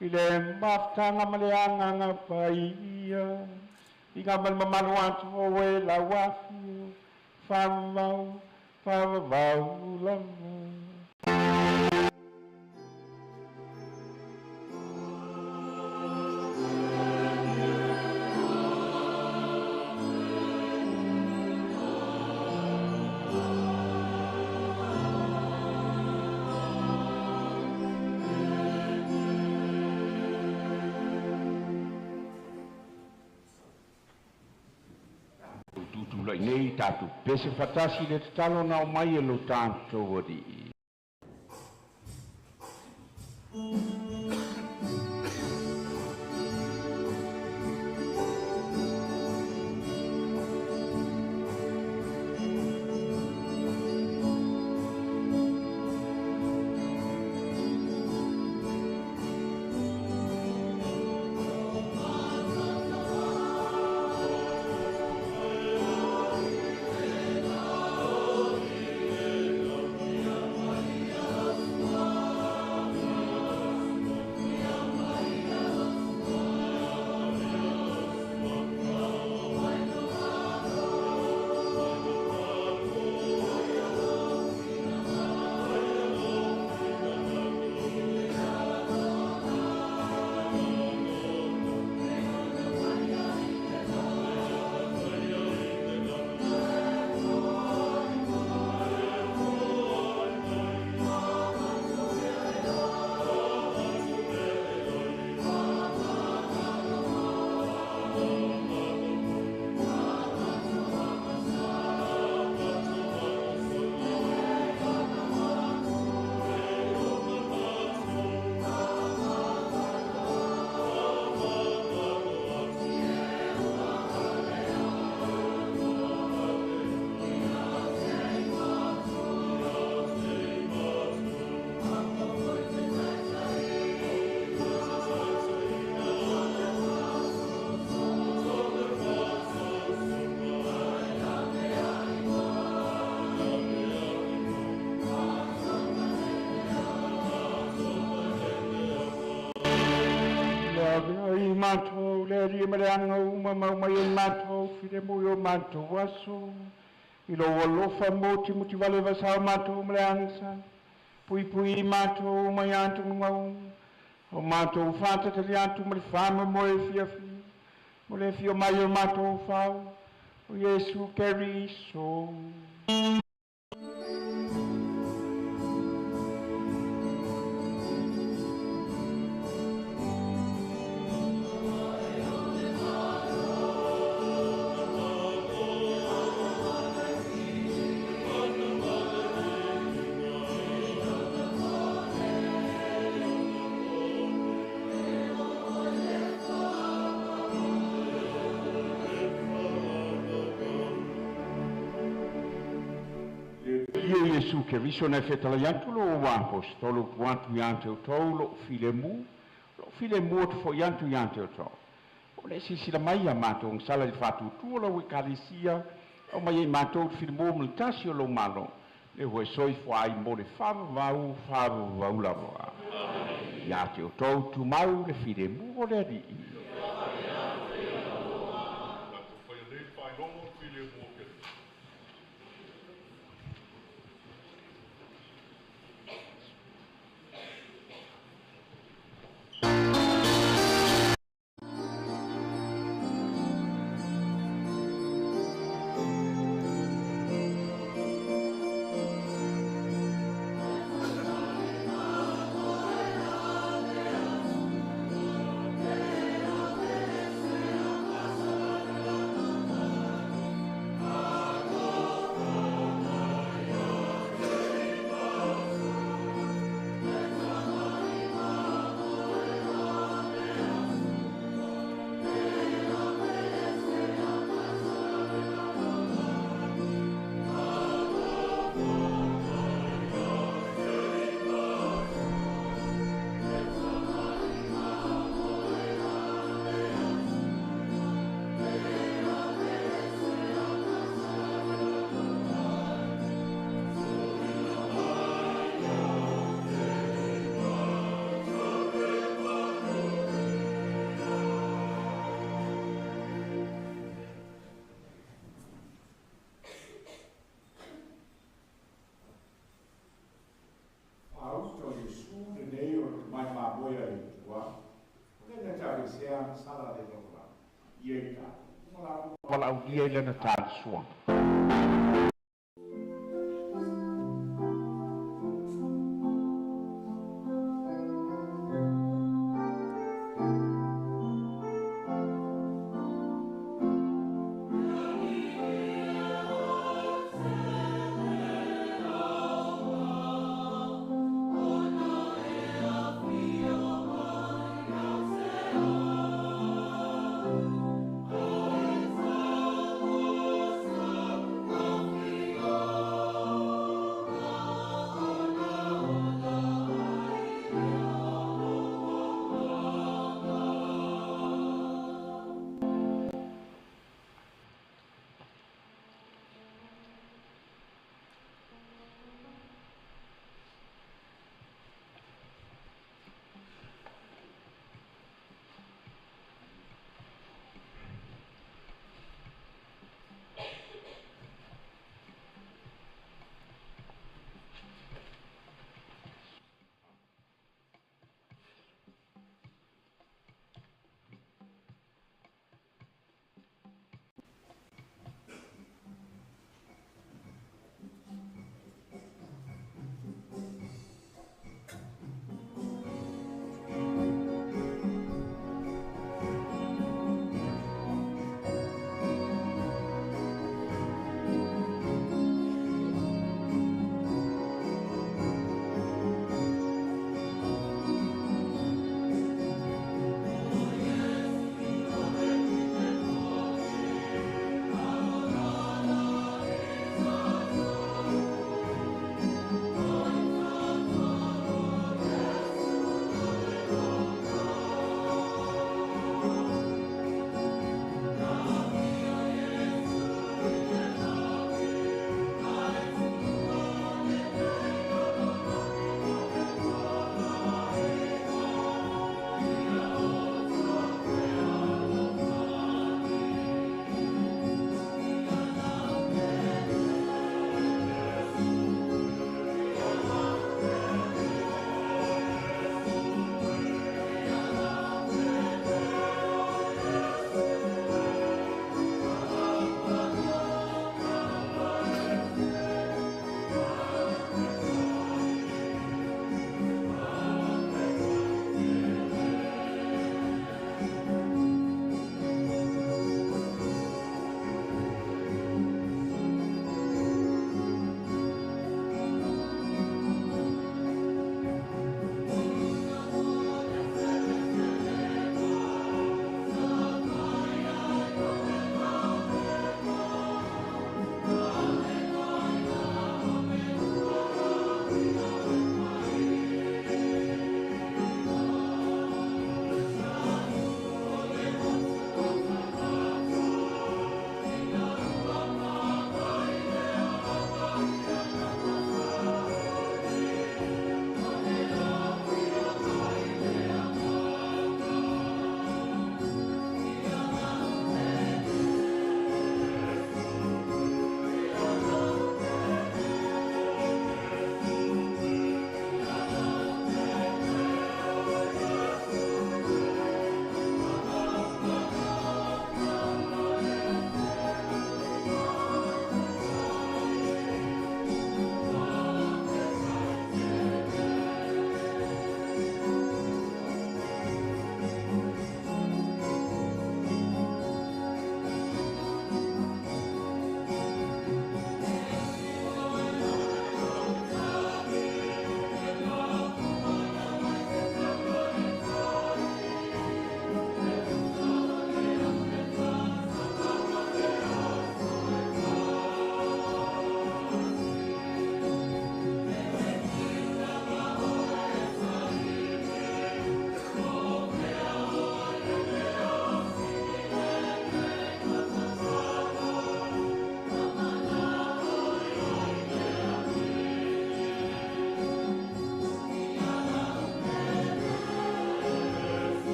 i le mafutaga ma le agaga paia, i ngā male mamalu atu o e lau afio, faavavau, faavavau lava. Tutulai nei tatou pese faatasi i le tatalo na aumai e lo tatou Alii. matou le Alii ma le aga uma ma aumai ai matou filemu i o matou aso. I lou alofa motimutivale vasao matou ma le agasala. Puipui matou mai atugaluga uma. O matou fatatali atu ma le faamoemoe fiafia. Mo le afio mai o matou fau. O Iesu Keriso. Ia Iesu Keriso na fetalai atu lo o apostolo pu atu ia te outou lo'u filemu, lo'u filemu atu fo'i atu ia te outou. O le silasila mai ia matou agasala i le faatuatua o lau Ekalesia, aumai ai matou le filemu ma le tasi o lou Malo, le ua e soifua ai mo le faavavau, faavavau lava. Ia te outou tumau le filemu o le Alii. Fauta o Iesu lenei o le tomai mamoe a le Atua, o lea na te aveesea agasala le lalolagi, ia i tatou uma latou. Valaaulia i lana talisuaga.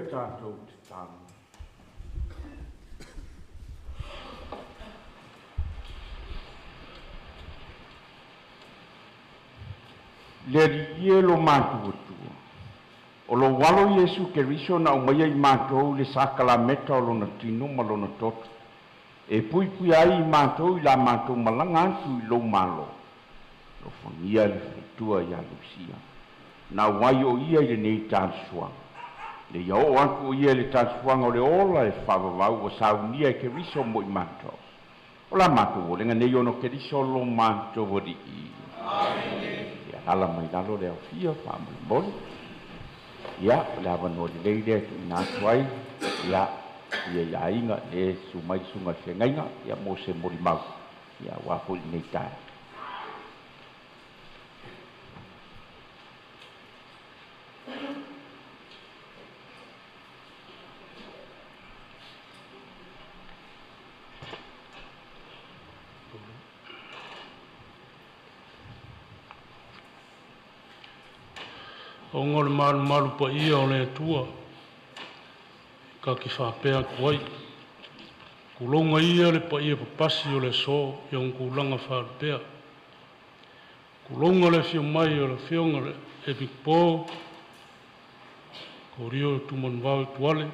ia tātou tatalo. Le Alii e lo matou Atua, o lou alo Iesu Keriso na aumaia i matou le sakalameta o lona tino ma lona toto, e puipuia ai i matou i la matou malaga atu i lou Malo. Alofagia le faletua ia Lusia, na auai o ia i lenei talosuaga. Le ia oo atu o ia i le talosuaga o le ola e faavavau ua saunia e Keriso mo i matou. O la matou olega nei ona o Keriso lo matou Alii. Ia alaala mai lalo le aofia faamolemole. Ia, o le avanoa lelei lea e tuuina atu ai, ia, ia i aiga le susu mai le susuga i le feagaiga, ia mo se molimau, ia aua foi lenei taeao. Ona o le malumalu paia o le Atua, ka te faapea atu ai. Tulouga ia le paia papasi o le aso i ona tulaga faalupea. Tulouga le afio mai o le afioga i le Epikopo, Korio Tumanuvao Tuale.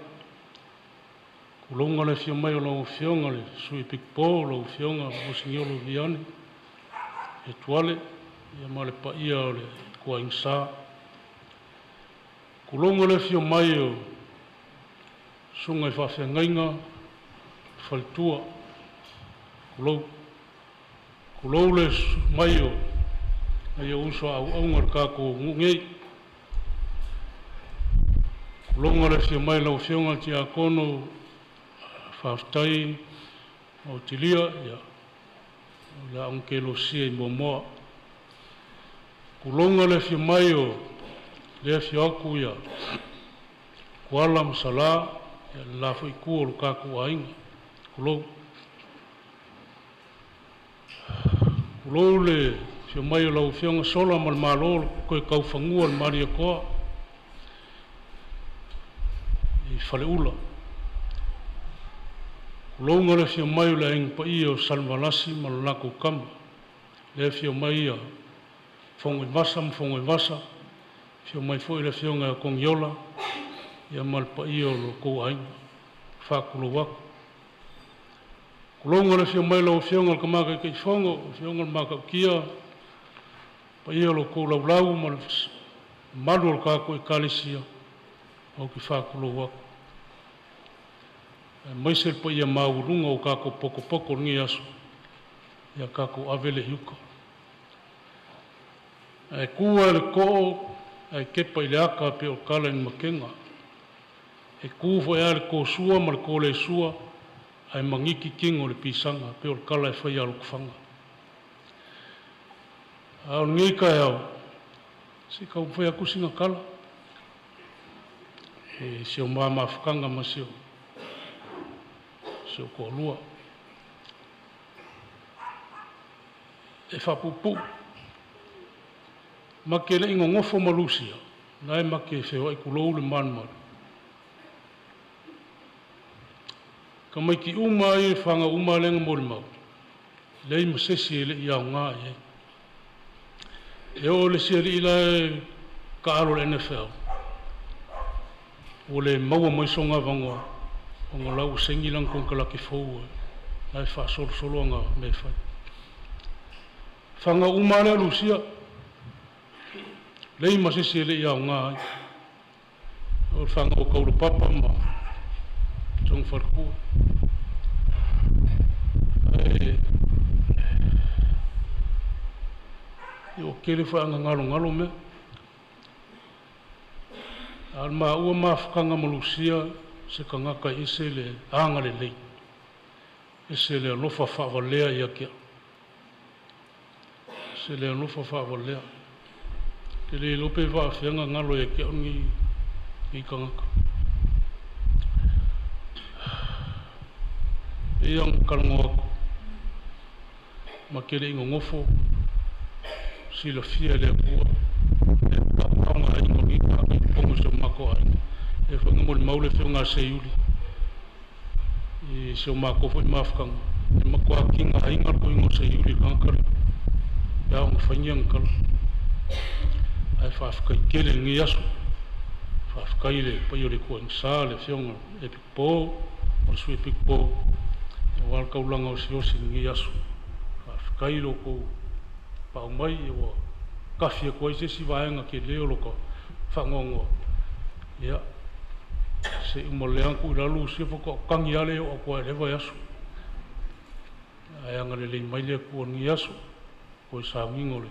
Tulouga le afio mai o lau afioga i le Sui Epikopo, lau afioga Moseniolo Viane Etuale, ia ma le paia o le ituaiga sa. Tulouga le afio mai o susuga i faafeagaiga, faletua, tulou. Tulou le susu mai o nai ou uso a auauna o le tatou nuu nei. Tulouga le afio mai o lau afioga i le Tiakono, faafetai Otilia, ia, o le aoga kelosia i Moamoa. Tulouga le afio mai o le afio atu ia Kuala ma Sala, ia le la foi itu o le tatou aiga. Tulou. Tulou le afio mai o lau afioga Sola ma le Malo, le toe taufanua o le Malietoa i Faleula. Tulouna le afio mai o le Aiga Paia o Salevalasi ma le latou tama, le afio mai ia Fogoivasa ma Fogoivasa, afio mai foi le afioga ia Togiola, ia ma le paia o lo outou aiga. Faatulou atu. Tulouna le afio mai o lau afioga i le Tama Taitaifono, afioga i le Matautia, paia o lo outou laulau ma le mamalu o le tatou Ekalesia, ou te faatulou atu. Aemaise le paia maualuga o tatou potopoto i lenei aso, ia tatou ave le i uta. Ae tu lava i le too, ae tepa i le ata pei o tala i le matega. E tu foi lava le tosua ma le tolesua, ae maniti tino i le pisaga pei o le tala e fai ia Lotofaga. A o lenei taeao, se i taumafai atu sina tala i si o ma mafutaga ma si o toalua. E faapuupuu, ma te le i nonofo ma Lusia, na e ma te feoai tulou le malumalu. Tamaiti uma ai e fanau uma lea na molimau, leai ma se isi e le i aoga i ai. E oo i le isi alii la e taalo i le NFL, ua le maua mai sona avanoa, ona o la ua saini lana konekarate fou la e faasolosolo ana mea e fai. Fanau uma lava lea Lusia, leai ma se isi e le i aoga ai. O le fanau a Taulapapa ma Togafaletua. Ae ua tele foi ina galogalo mea. A o le maua mafutaga ma Lusia, se tagata e ese le agalelei, ese le alofa faavalea ia te au. Ese le alofa faavalea. Ou te le iloa pe faafeaga galo ia te au lenei tagata. E i ai ona talanoa atu, ma te le i nonofo, silafia e le Atua le tautaga aiga o lenei tagata i totonu o si o matou aiga, E foi na molimau le afioga a Seiuli i si o matou foi mafutaga, e matua tigaina le toeaina o Seiuli i le tagata lea pe a ona fai ni ana tala. Ae faafetai tele i lenei aso, faafetai i le paia o le ituaiga sa, le afioga i le Epikopo ma le Sui Epikopo aua le taulaga osiosi i lenei aso. Faafetai i lo outou paau mai ua tafi atu ai se isi vaega tele o lota faanoanoa. Ia, se i uma lelei lava ona tuu i lalo Lusia faatoa ou tagi lava lea e oo atu lava i lea vaiaso. Ae agalelei mai le Atua i lenei aso, toe sauniga o le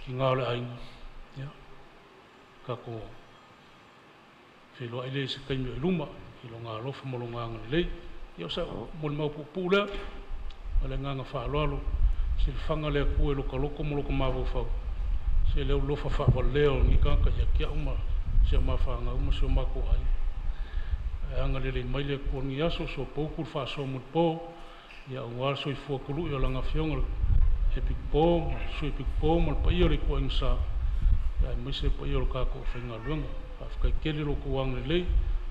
tina o le aiga. Ia, tatou feiloai lea i se taimi o i luma i Lona alofa ma Lona agalelei. Ia, o sau molimau puupuu lea ma le agaga faaaloalo, silafaga le Atua i lota loto ma lota mafaufau, se le alofa faavalea o lenei tagata ia te au ma si a ma fanau ma si o matou aiga. Ae agalelei mai le Atua i lenei aso, sopoutu le faasoa mulipo, ia aua le soifua tului o Lana Afioga le Epikopo ma le Sui Epikopo ma le paia o le ituaiga sa, aemaise le paia o le tatou aufaigaluega. Faafetai tele i lo outou agalelei,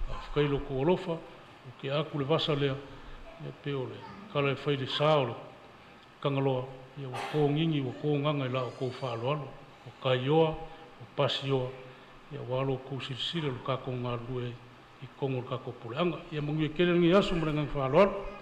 faafetai i lo outou alofa, ua tea atu le vasa lea, e pei o le tala e fai i le sa o le Tagaloa, ia ua togigi ua togaga i la outou faaaloalo, ua taioa, ua pasioa, aua lo outou silasila i lo tatou galulue ai i totonu o le tatou puleaga. Ia manuia tele lenei aso ma le agaga faaaloalo.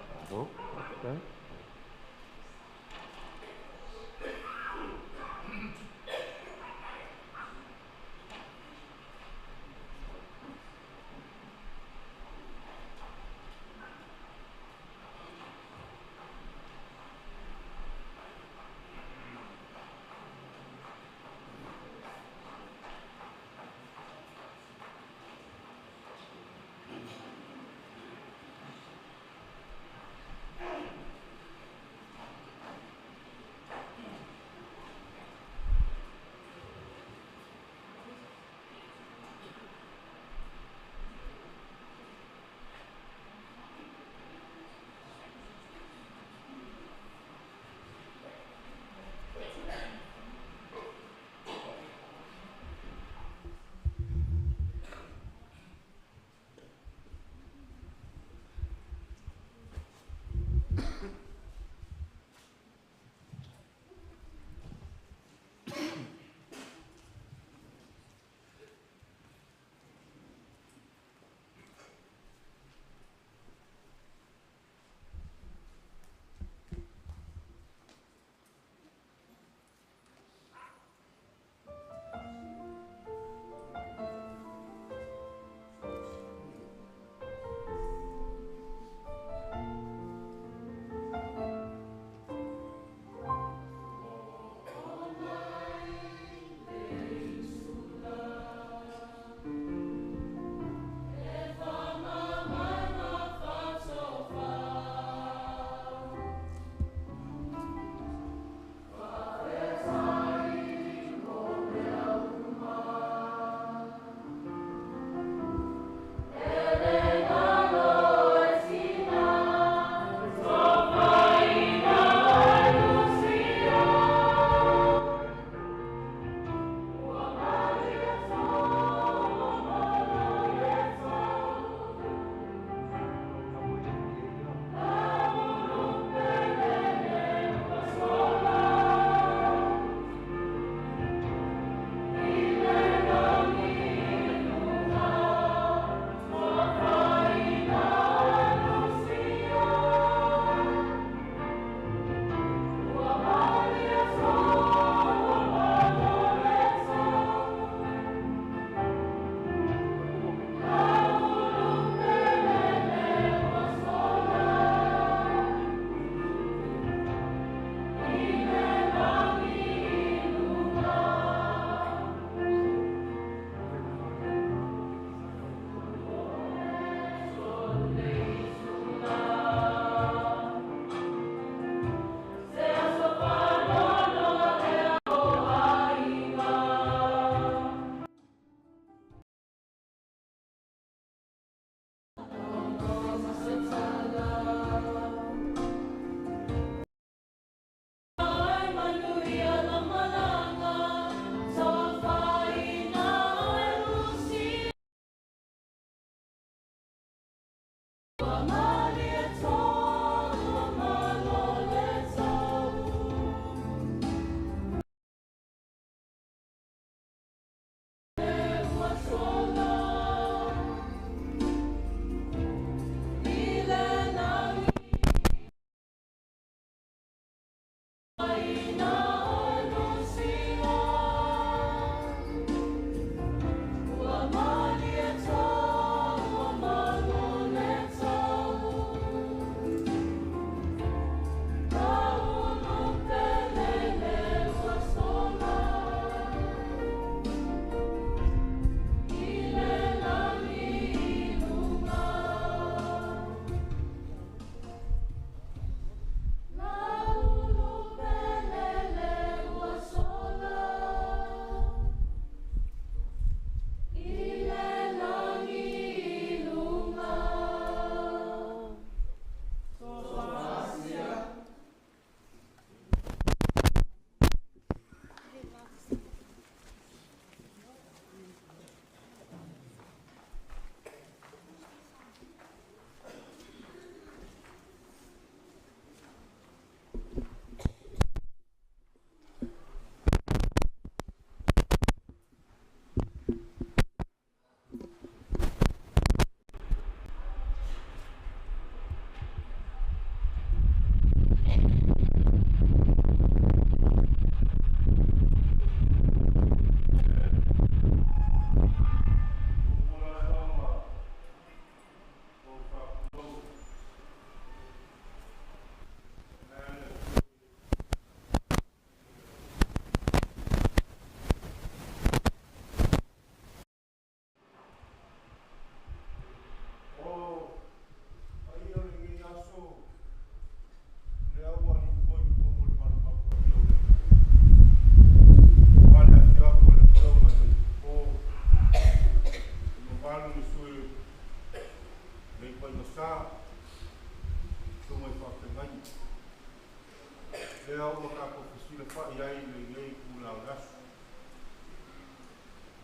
Lea ua tatou fesilafai ai i lenei itulā o le aso.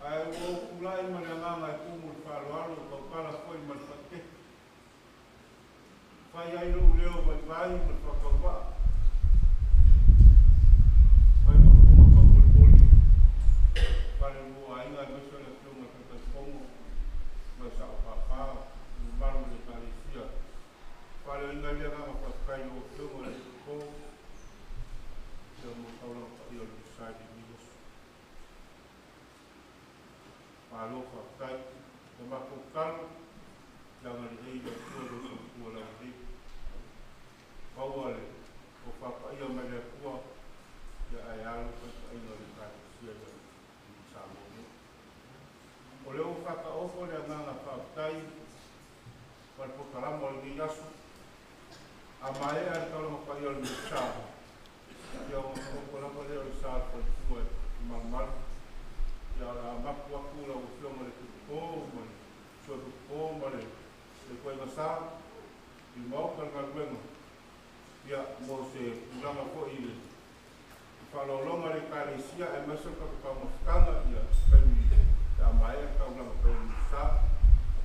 Ae ua ou tulai ma le agaga e tumu i le faaaloalo e tautala foi ma le faaeteete. E fai ai lou leo vaivai ma le faatauvaa, fai ma fofoga taumolimoli falelua o aiga aemaise o le Afioga i le Taitaifono ma le Sao Papa, le mamalu o le Ekalesia. E faaleoina ai le agaga faafetai i lau Afioga i le Epikopo mo le taulaga paia o le Misa i lenei aso. Malo faafetai. O le matou tatalo, ia agalelei le Atua i lou soifua laulelei. Maua le tofa paia mai le Atua, ia ae a lau taitaiga i le Ekalesia i Samoa nei. O lea ua faataoto le agaga faafetai ma le polokalama o lenei aso. A maea le taulaga paia o le Misa, ia ona taoto lava lea o le sa o le faletua e malumalu. Ia o le a mapu atu lau Afioga i le Epikopo ma le Sui Epikopo ma le Koega Sa i le Maota le galuega, ia mo se tulaga foi i le faaaloaloga a le Ekalesia aemaise o le tatou taumafataga, ia taimi pe a maea le taulaga paia o le Misa,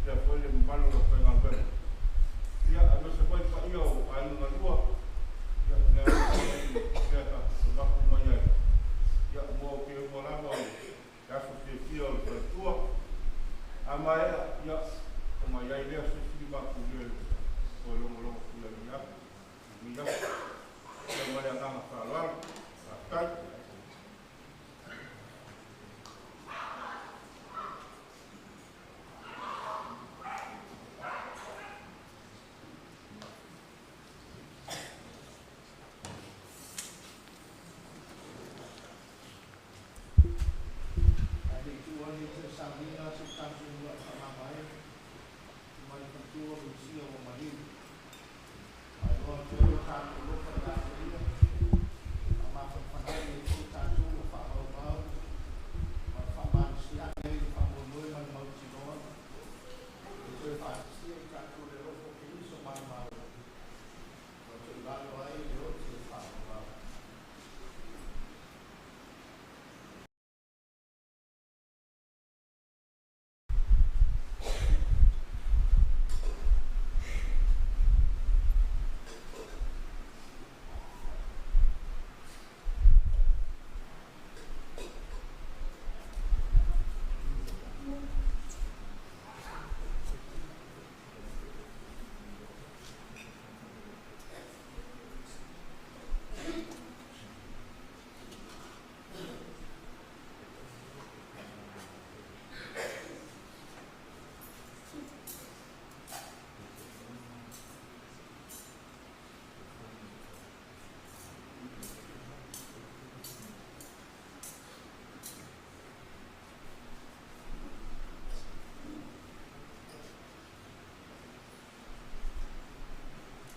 faapea foi le mamalu o le aufaigaluega, ia aemaise foi le paia o aiga galua, ia lea lea tatou te mapu mai ai, ia mo ke uma lava o le aso fiafia o le faletua. A maea, ia ona i ai lea se isi mapu le toe logologo pule nei aso lenei aso. Ia ma le agaga faaaloalo, faafetai. Ae le i tuua lenei tele sauniga se i tatou mua'i faamama ai mai le faletua Lusia ua maliu. Faailoa atu ai lo tatou alofa ia te ia, faamafanafana ai foi tatou ua faamaumau ma le faamalosia'i ai le faamoemoe ma le mautinoa e toe faatasia i tatou le alofa o Keriso maumau ma to'ivalo ai le oti e faavavau.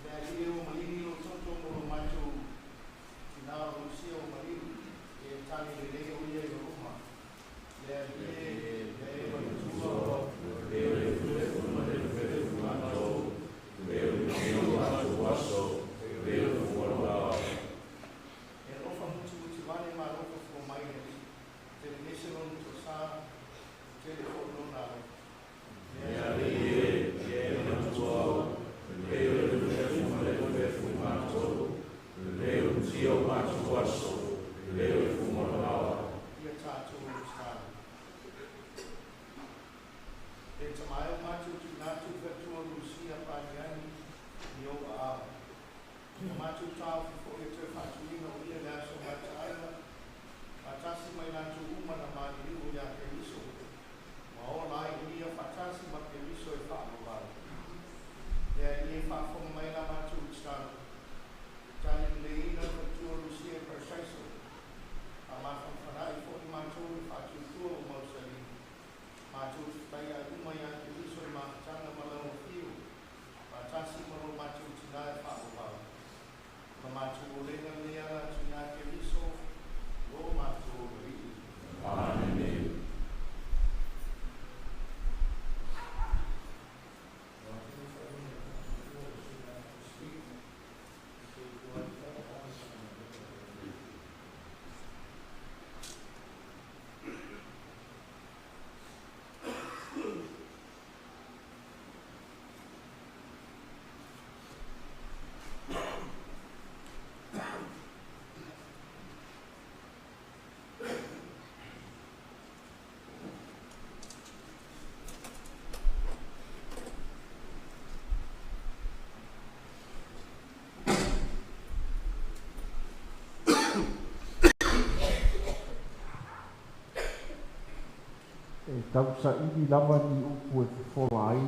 Le Alii e ua maligi lou toto mo lo matou tinā o Lusia ua maliu, e tali lelei o ia i lo luma. Le Alii e, ia e manatua E alofa mutimutivale ma alofa fua mai le Alii. Tele ese lona toasā, tele fo'i lona alofa. Le Alii e, ia e manatua Ia tatou tatalo. E Tama e o matou tuuina atu le faletua Lusia Paniani i ou aao. Ua matou taofi foi e toe faatuina o ia le aso mataaga faatasi mai latou uma na maliliu ia Keriso ma ola ai i ia faatasi ma Keriso e faavavau. Le Alii e faafofoga mai la matou tatalo. Tali leleiina le faletua Lusia i Parataiso. Faamafanafana'i fo'i matou i le faatuatua ua mausali. Matou te fetaia'i uma ia Keriso i mafutaga ma lau afio faatasi ma lo matou tinā e faavavau. Ma matou Tausaili lava ni upu e fofola ai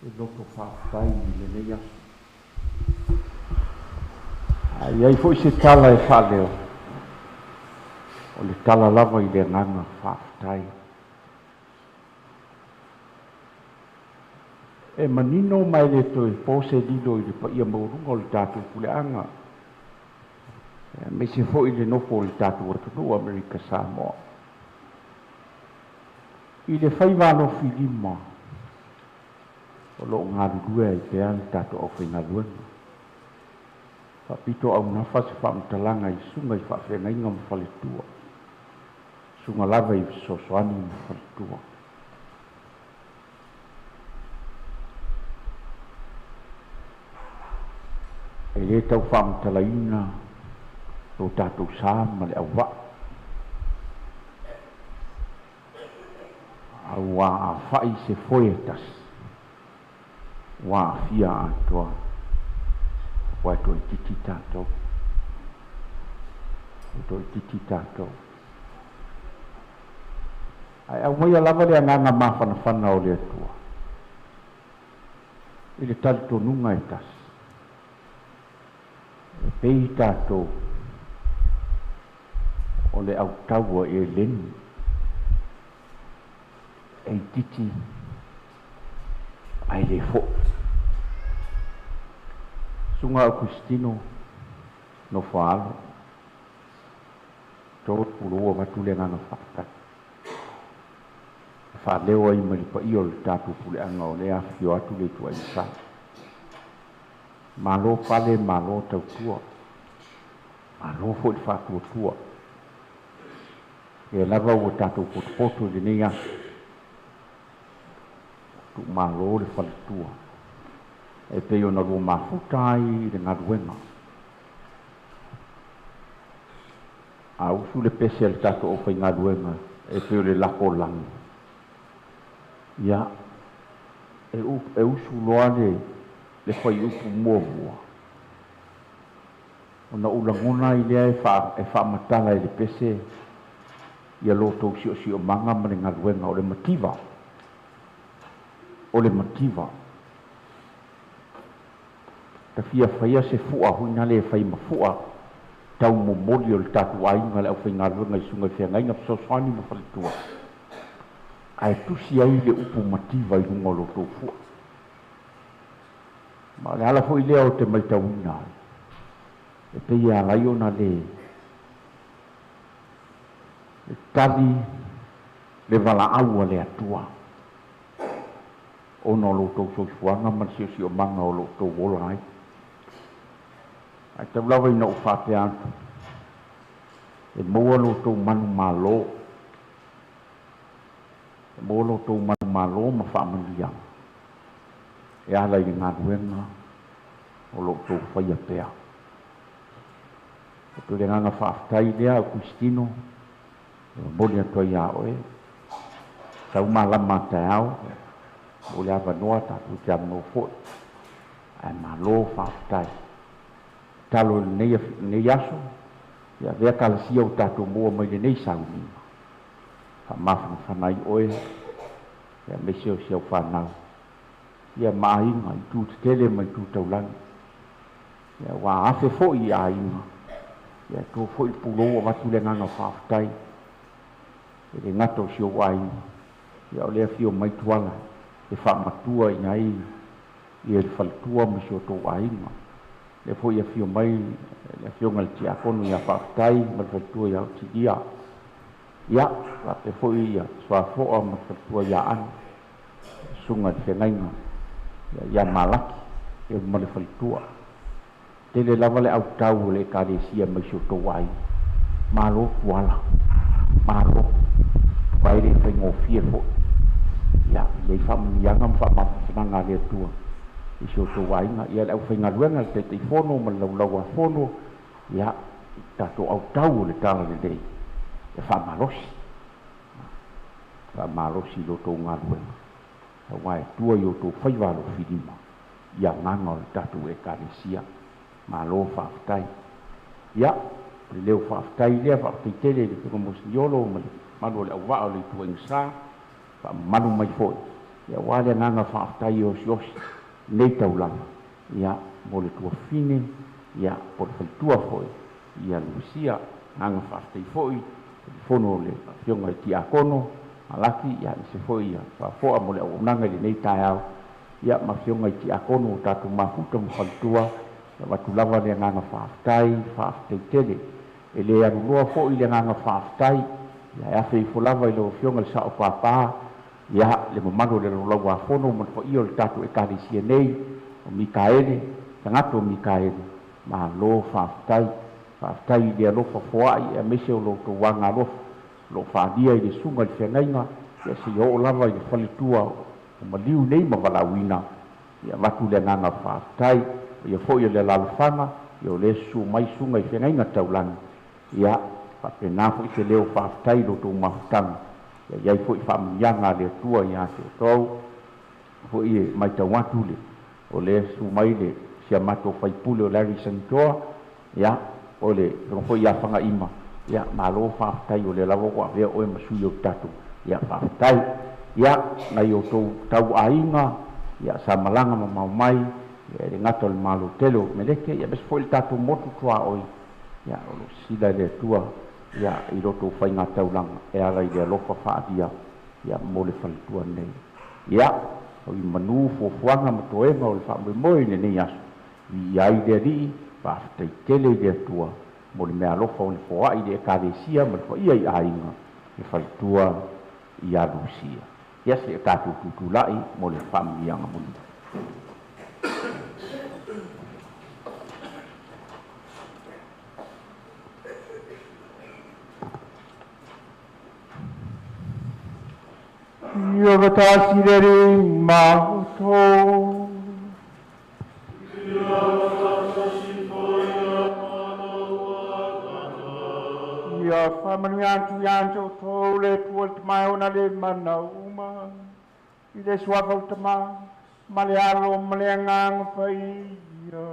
e loto faafetai i lenei aso. Ae i ai foi se tala e faaleo, o le tala lava i le agaga faafetai. E manino ma e le toe po se lilo i le paia maualuga o le tatou puleaga, aemaise foi le nofo o le tatou atunuu Amerika Samoa. I le faiva alofilima o loo galulue ai pea le tatou aufaigaluega. Faapito augafa se faamatalaga i susuga i faafeagaiga ma faletua, susuga lava i fesoasoani ma faletua. E lē tau faamatalaina lo tatou sa ma le auvaa, auā afa'i se foe e tasi ua aafia atoa, ua e toaitiiti tatou, ua toaitiiti tatou. Ae aumaia lava le agaga mafanafana o le Atua i le talitonuga e tasi, e pei tatou o le autau a Eleni e itiiti ae le fo'i. Susuga Aukustino Nofoaalo, tolu avatu le agaga faafetai e faaleo ai ma le paia o le tatou puleaga o lea afifio atu le ituaiga sa. Malo pale, malo tautua, malo foi le faatuatua. Lea lava ua tatou potopoto i lenei aso, tuumalo le faletua e pei ona lua mafuta ai i le galuega. A usu le pese a le tatou aufaigaluega e pei o le lako lagi, ia e usu loa le fuaiupu muamua, ona ou lagona ai lea e faamatala e le pese ia lo tou siosiomaga ma le galuega o le mativa. O le mativa. Ta fia faia se fua huina le fai ma fua tau momoli o le tatou aiga le aufaigaluega i susuga i feagaiga fesoasoani ma faletua, ae tusi ai le upu mativa i luga o lo tou fua. Ma o le ala foi lea o te matauina ai e pei e ala ai ona le tali le valaau a le Atua ona o lo outou soifuaga ma le siosiomaga o lo outou ola ai. Ae tau lava ina ou faapea atu, e maua lo outou manumalo, e maua lo outou manumalo ma faamanuiaga e ala i le galuega o lo outou faia pea. E pei o le agaga faafetai lea, Aukustino, e momoli atu ai ia oe, sau malama a taeao, mo le avanoa tatou te avanoa foi. Ae malo faafetai. Talo i lenei aso, ia avea kalasia o tatou maua mai lenei sauniga. Faamafanafana ai oe, ia aemaise o si au fanau, ia ma aiga i tu tetele ma i tu taulagi. Ia ua afe foi i aiga, ia to foi le pulou avatu le agaga faafetai. E le gata o si ou aiga, ia o le afio mai Tuala e faamatua i ai ia le faletua ma si o tou aiga. Lea foi afio mai le afioga i le Tiakono ia Faafetai ma le faletua ia Otilia. Ia, faapea foi ia Suafoa ma le faletua ia Anu, susuga i le feagaiga ia Malaki ia ma le faletua. Tele lava le autau o le Ekalesia mai si o tou aiga. Malo Tuala, malo, aua e le faigofie foi. Ia, i ai faamanuiaga ma faamafanafanaga a le Atua i si o tou aiga. Ia le aufaigaluega, le Taitaifono ma le Laulauafono, ia, tatou autau o le tala lelei e faamalosi. Faamalosi i lo tou galuega, auā e tua i o outou faiva alofilima i agaga o le tatou Ekalesia. Malo faafetai. Ia, o le leo faafetai lea, faafetai tele i le Afioga Moseniolo ma le malu o le auvaa o le ituaigasa faamamalu mai foʻi ia ua le agaga faafetai e osiosi nei taulaga ia mo le tuafine ia po le faletua foʻi ia Lusia agaga faafetai foʻi fono le afioga i tiakono Malaki ia ise foʻi ia faafo'a mo le auaunaga i lenei taeao ia ma afioga i tiakono o tatou mafuta ma faletua ia avatu lava le agaga faafetai faafetai tele e lē aluloa foʻi le agaga faafetai ia e afe ifo lava i lau afioga le sa'o pāpā ia le mamalu o le lalolauafono ma le paia o le tatou ekalesia nei o Mikaele tagata o Mikaele malo faafetai faafetai i le alofa foa'i aemaise o lo outou agalofa o lo'o faalia i le susuga i le feagaiga ia seia oo lava i le faletua o maliu nei ma valaauina ia avatu le agaga faafetai ia fo'i o le alalafaga ia o lea susū mai susuga i feagaiga taulagi ia faapena fo'i se leo faafetai i lo outou mafutaga ia iai fo'i faamanuiaga a le Atua iā te outou fo'i e matau atu le o lea susu mai le si a matou faipule o Larry Sanitoa ia o le afioga foi ia Fagaima ia malo faafetai o lea lava ua avea oe ma sui o le tatou ia faafetai ia nai outou tauaiga ia sa malaga mamao mai ia e le gata o le Malo tele o Meleke ia aemaise foi le tatou motu tuaoi ia o loo sisila e le Atua ia i lo outou faigataulaga e ala i le alofa faalia ia mo le faletua nei ia o i manu fuafuaga ma toega o le faamoemoe i lenei aso viia ai le Alii faafetai tele i le Atua mo le meaalofa o le foa'i i le ekalesia ma le paia i aiga le faletua ia Lusia ia seia tatou tutula'i mo le faamanuiaga mulimuli. Ia faatasi le Alii ma outou. Ia faamanuia atu ia te outou le Atua le Tama e ona le mana uma, i le suafa o le Tama ma le Alo ma le Agaga Paia.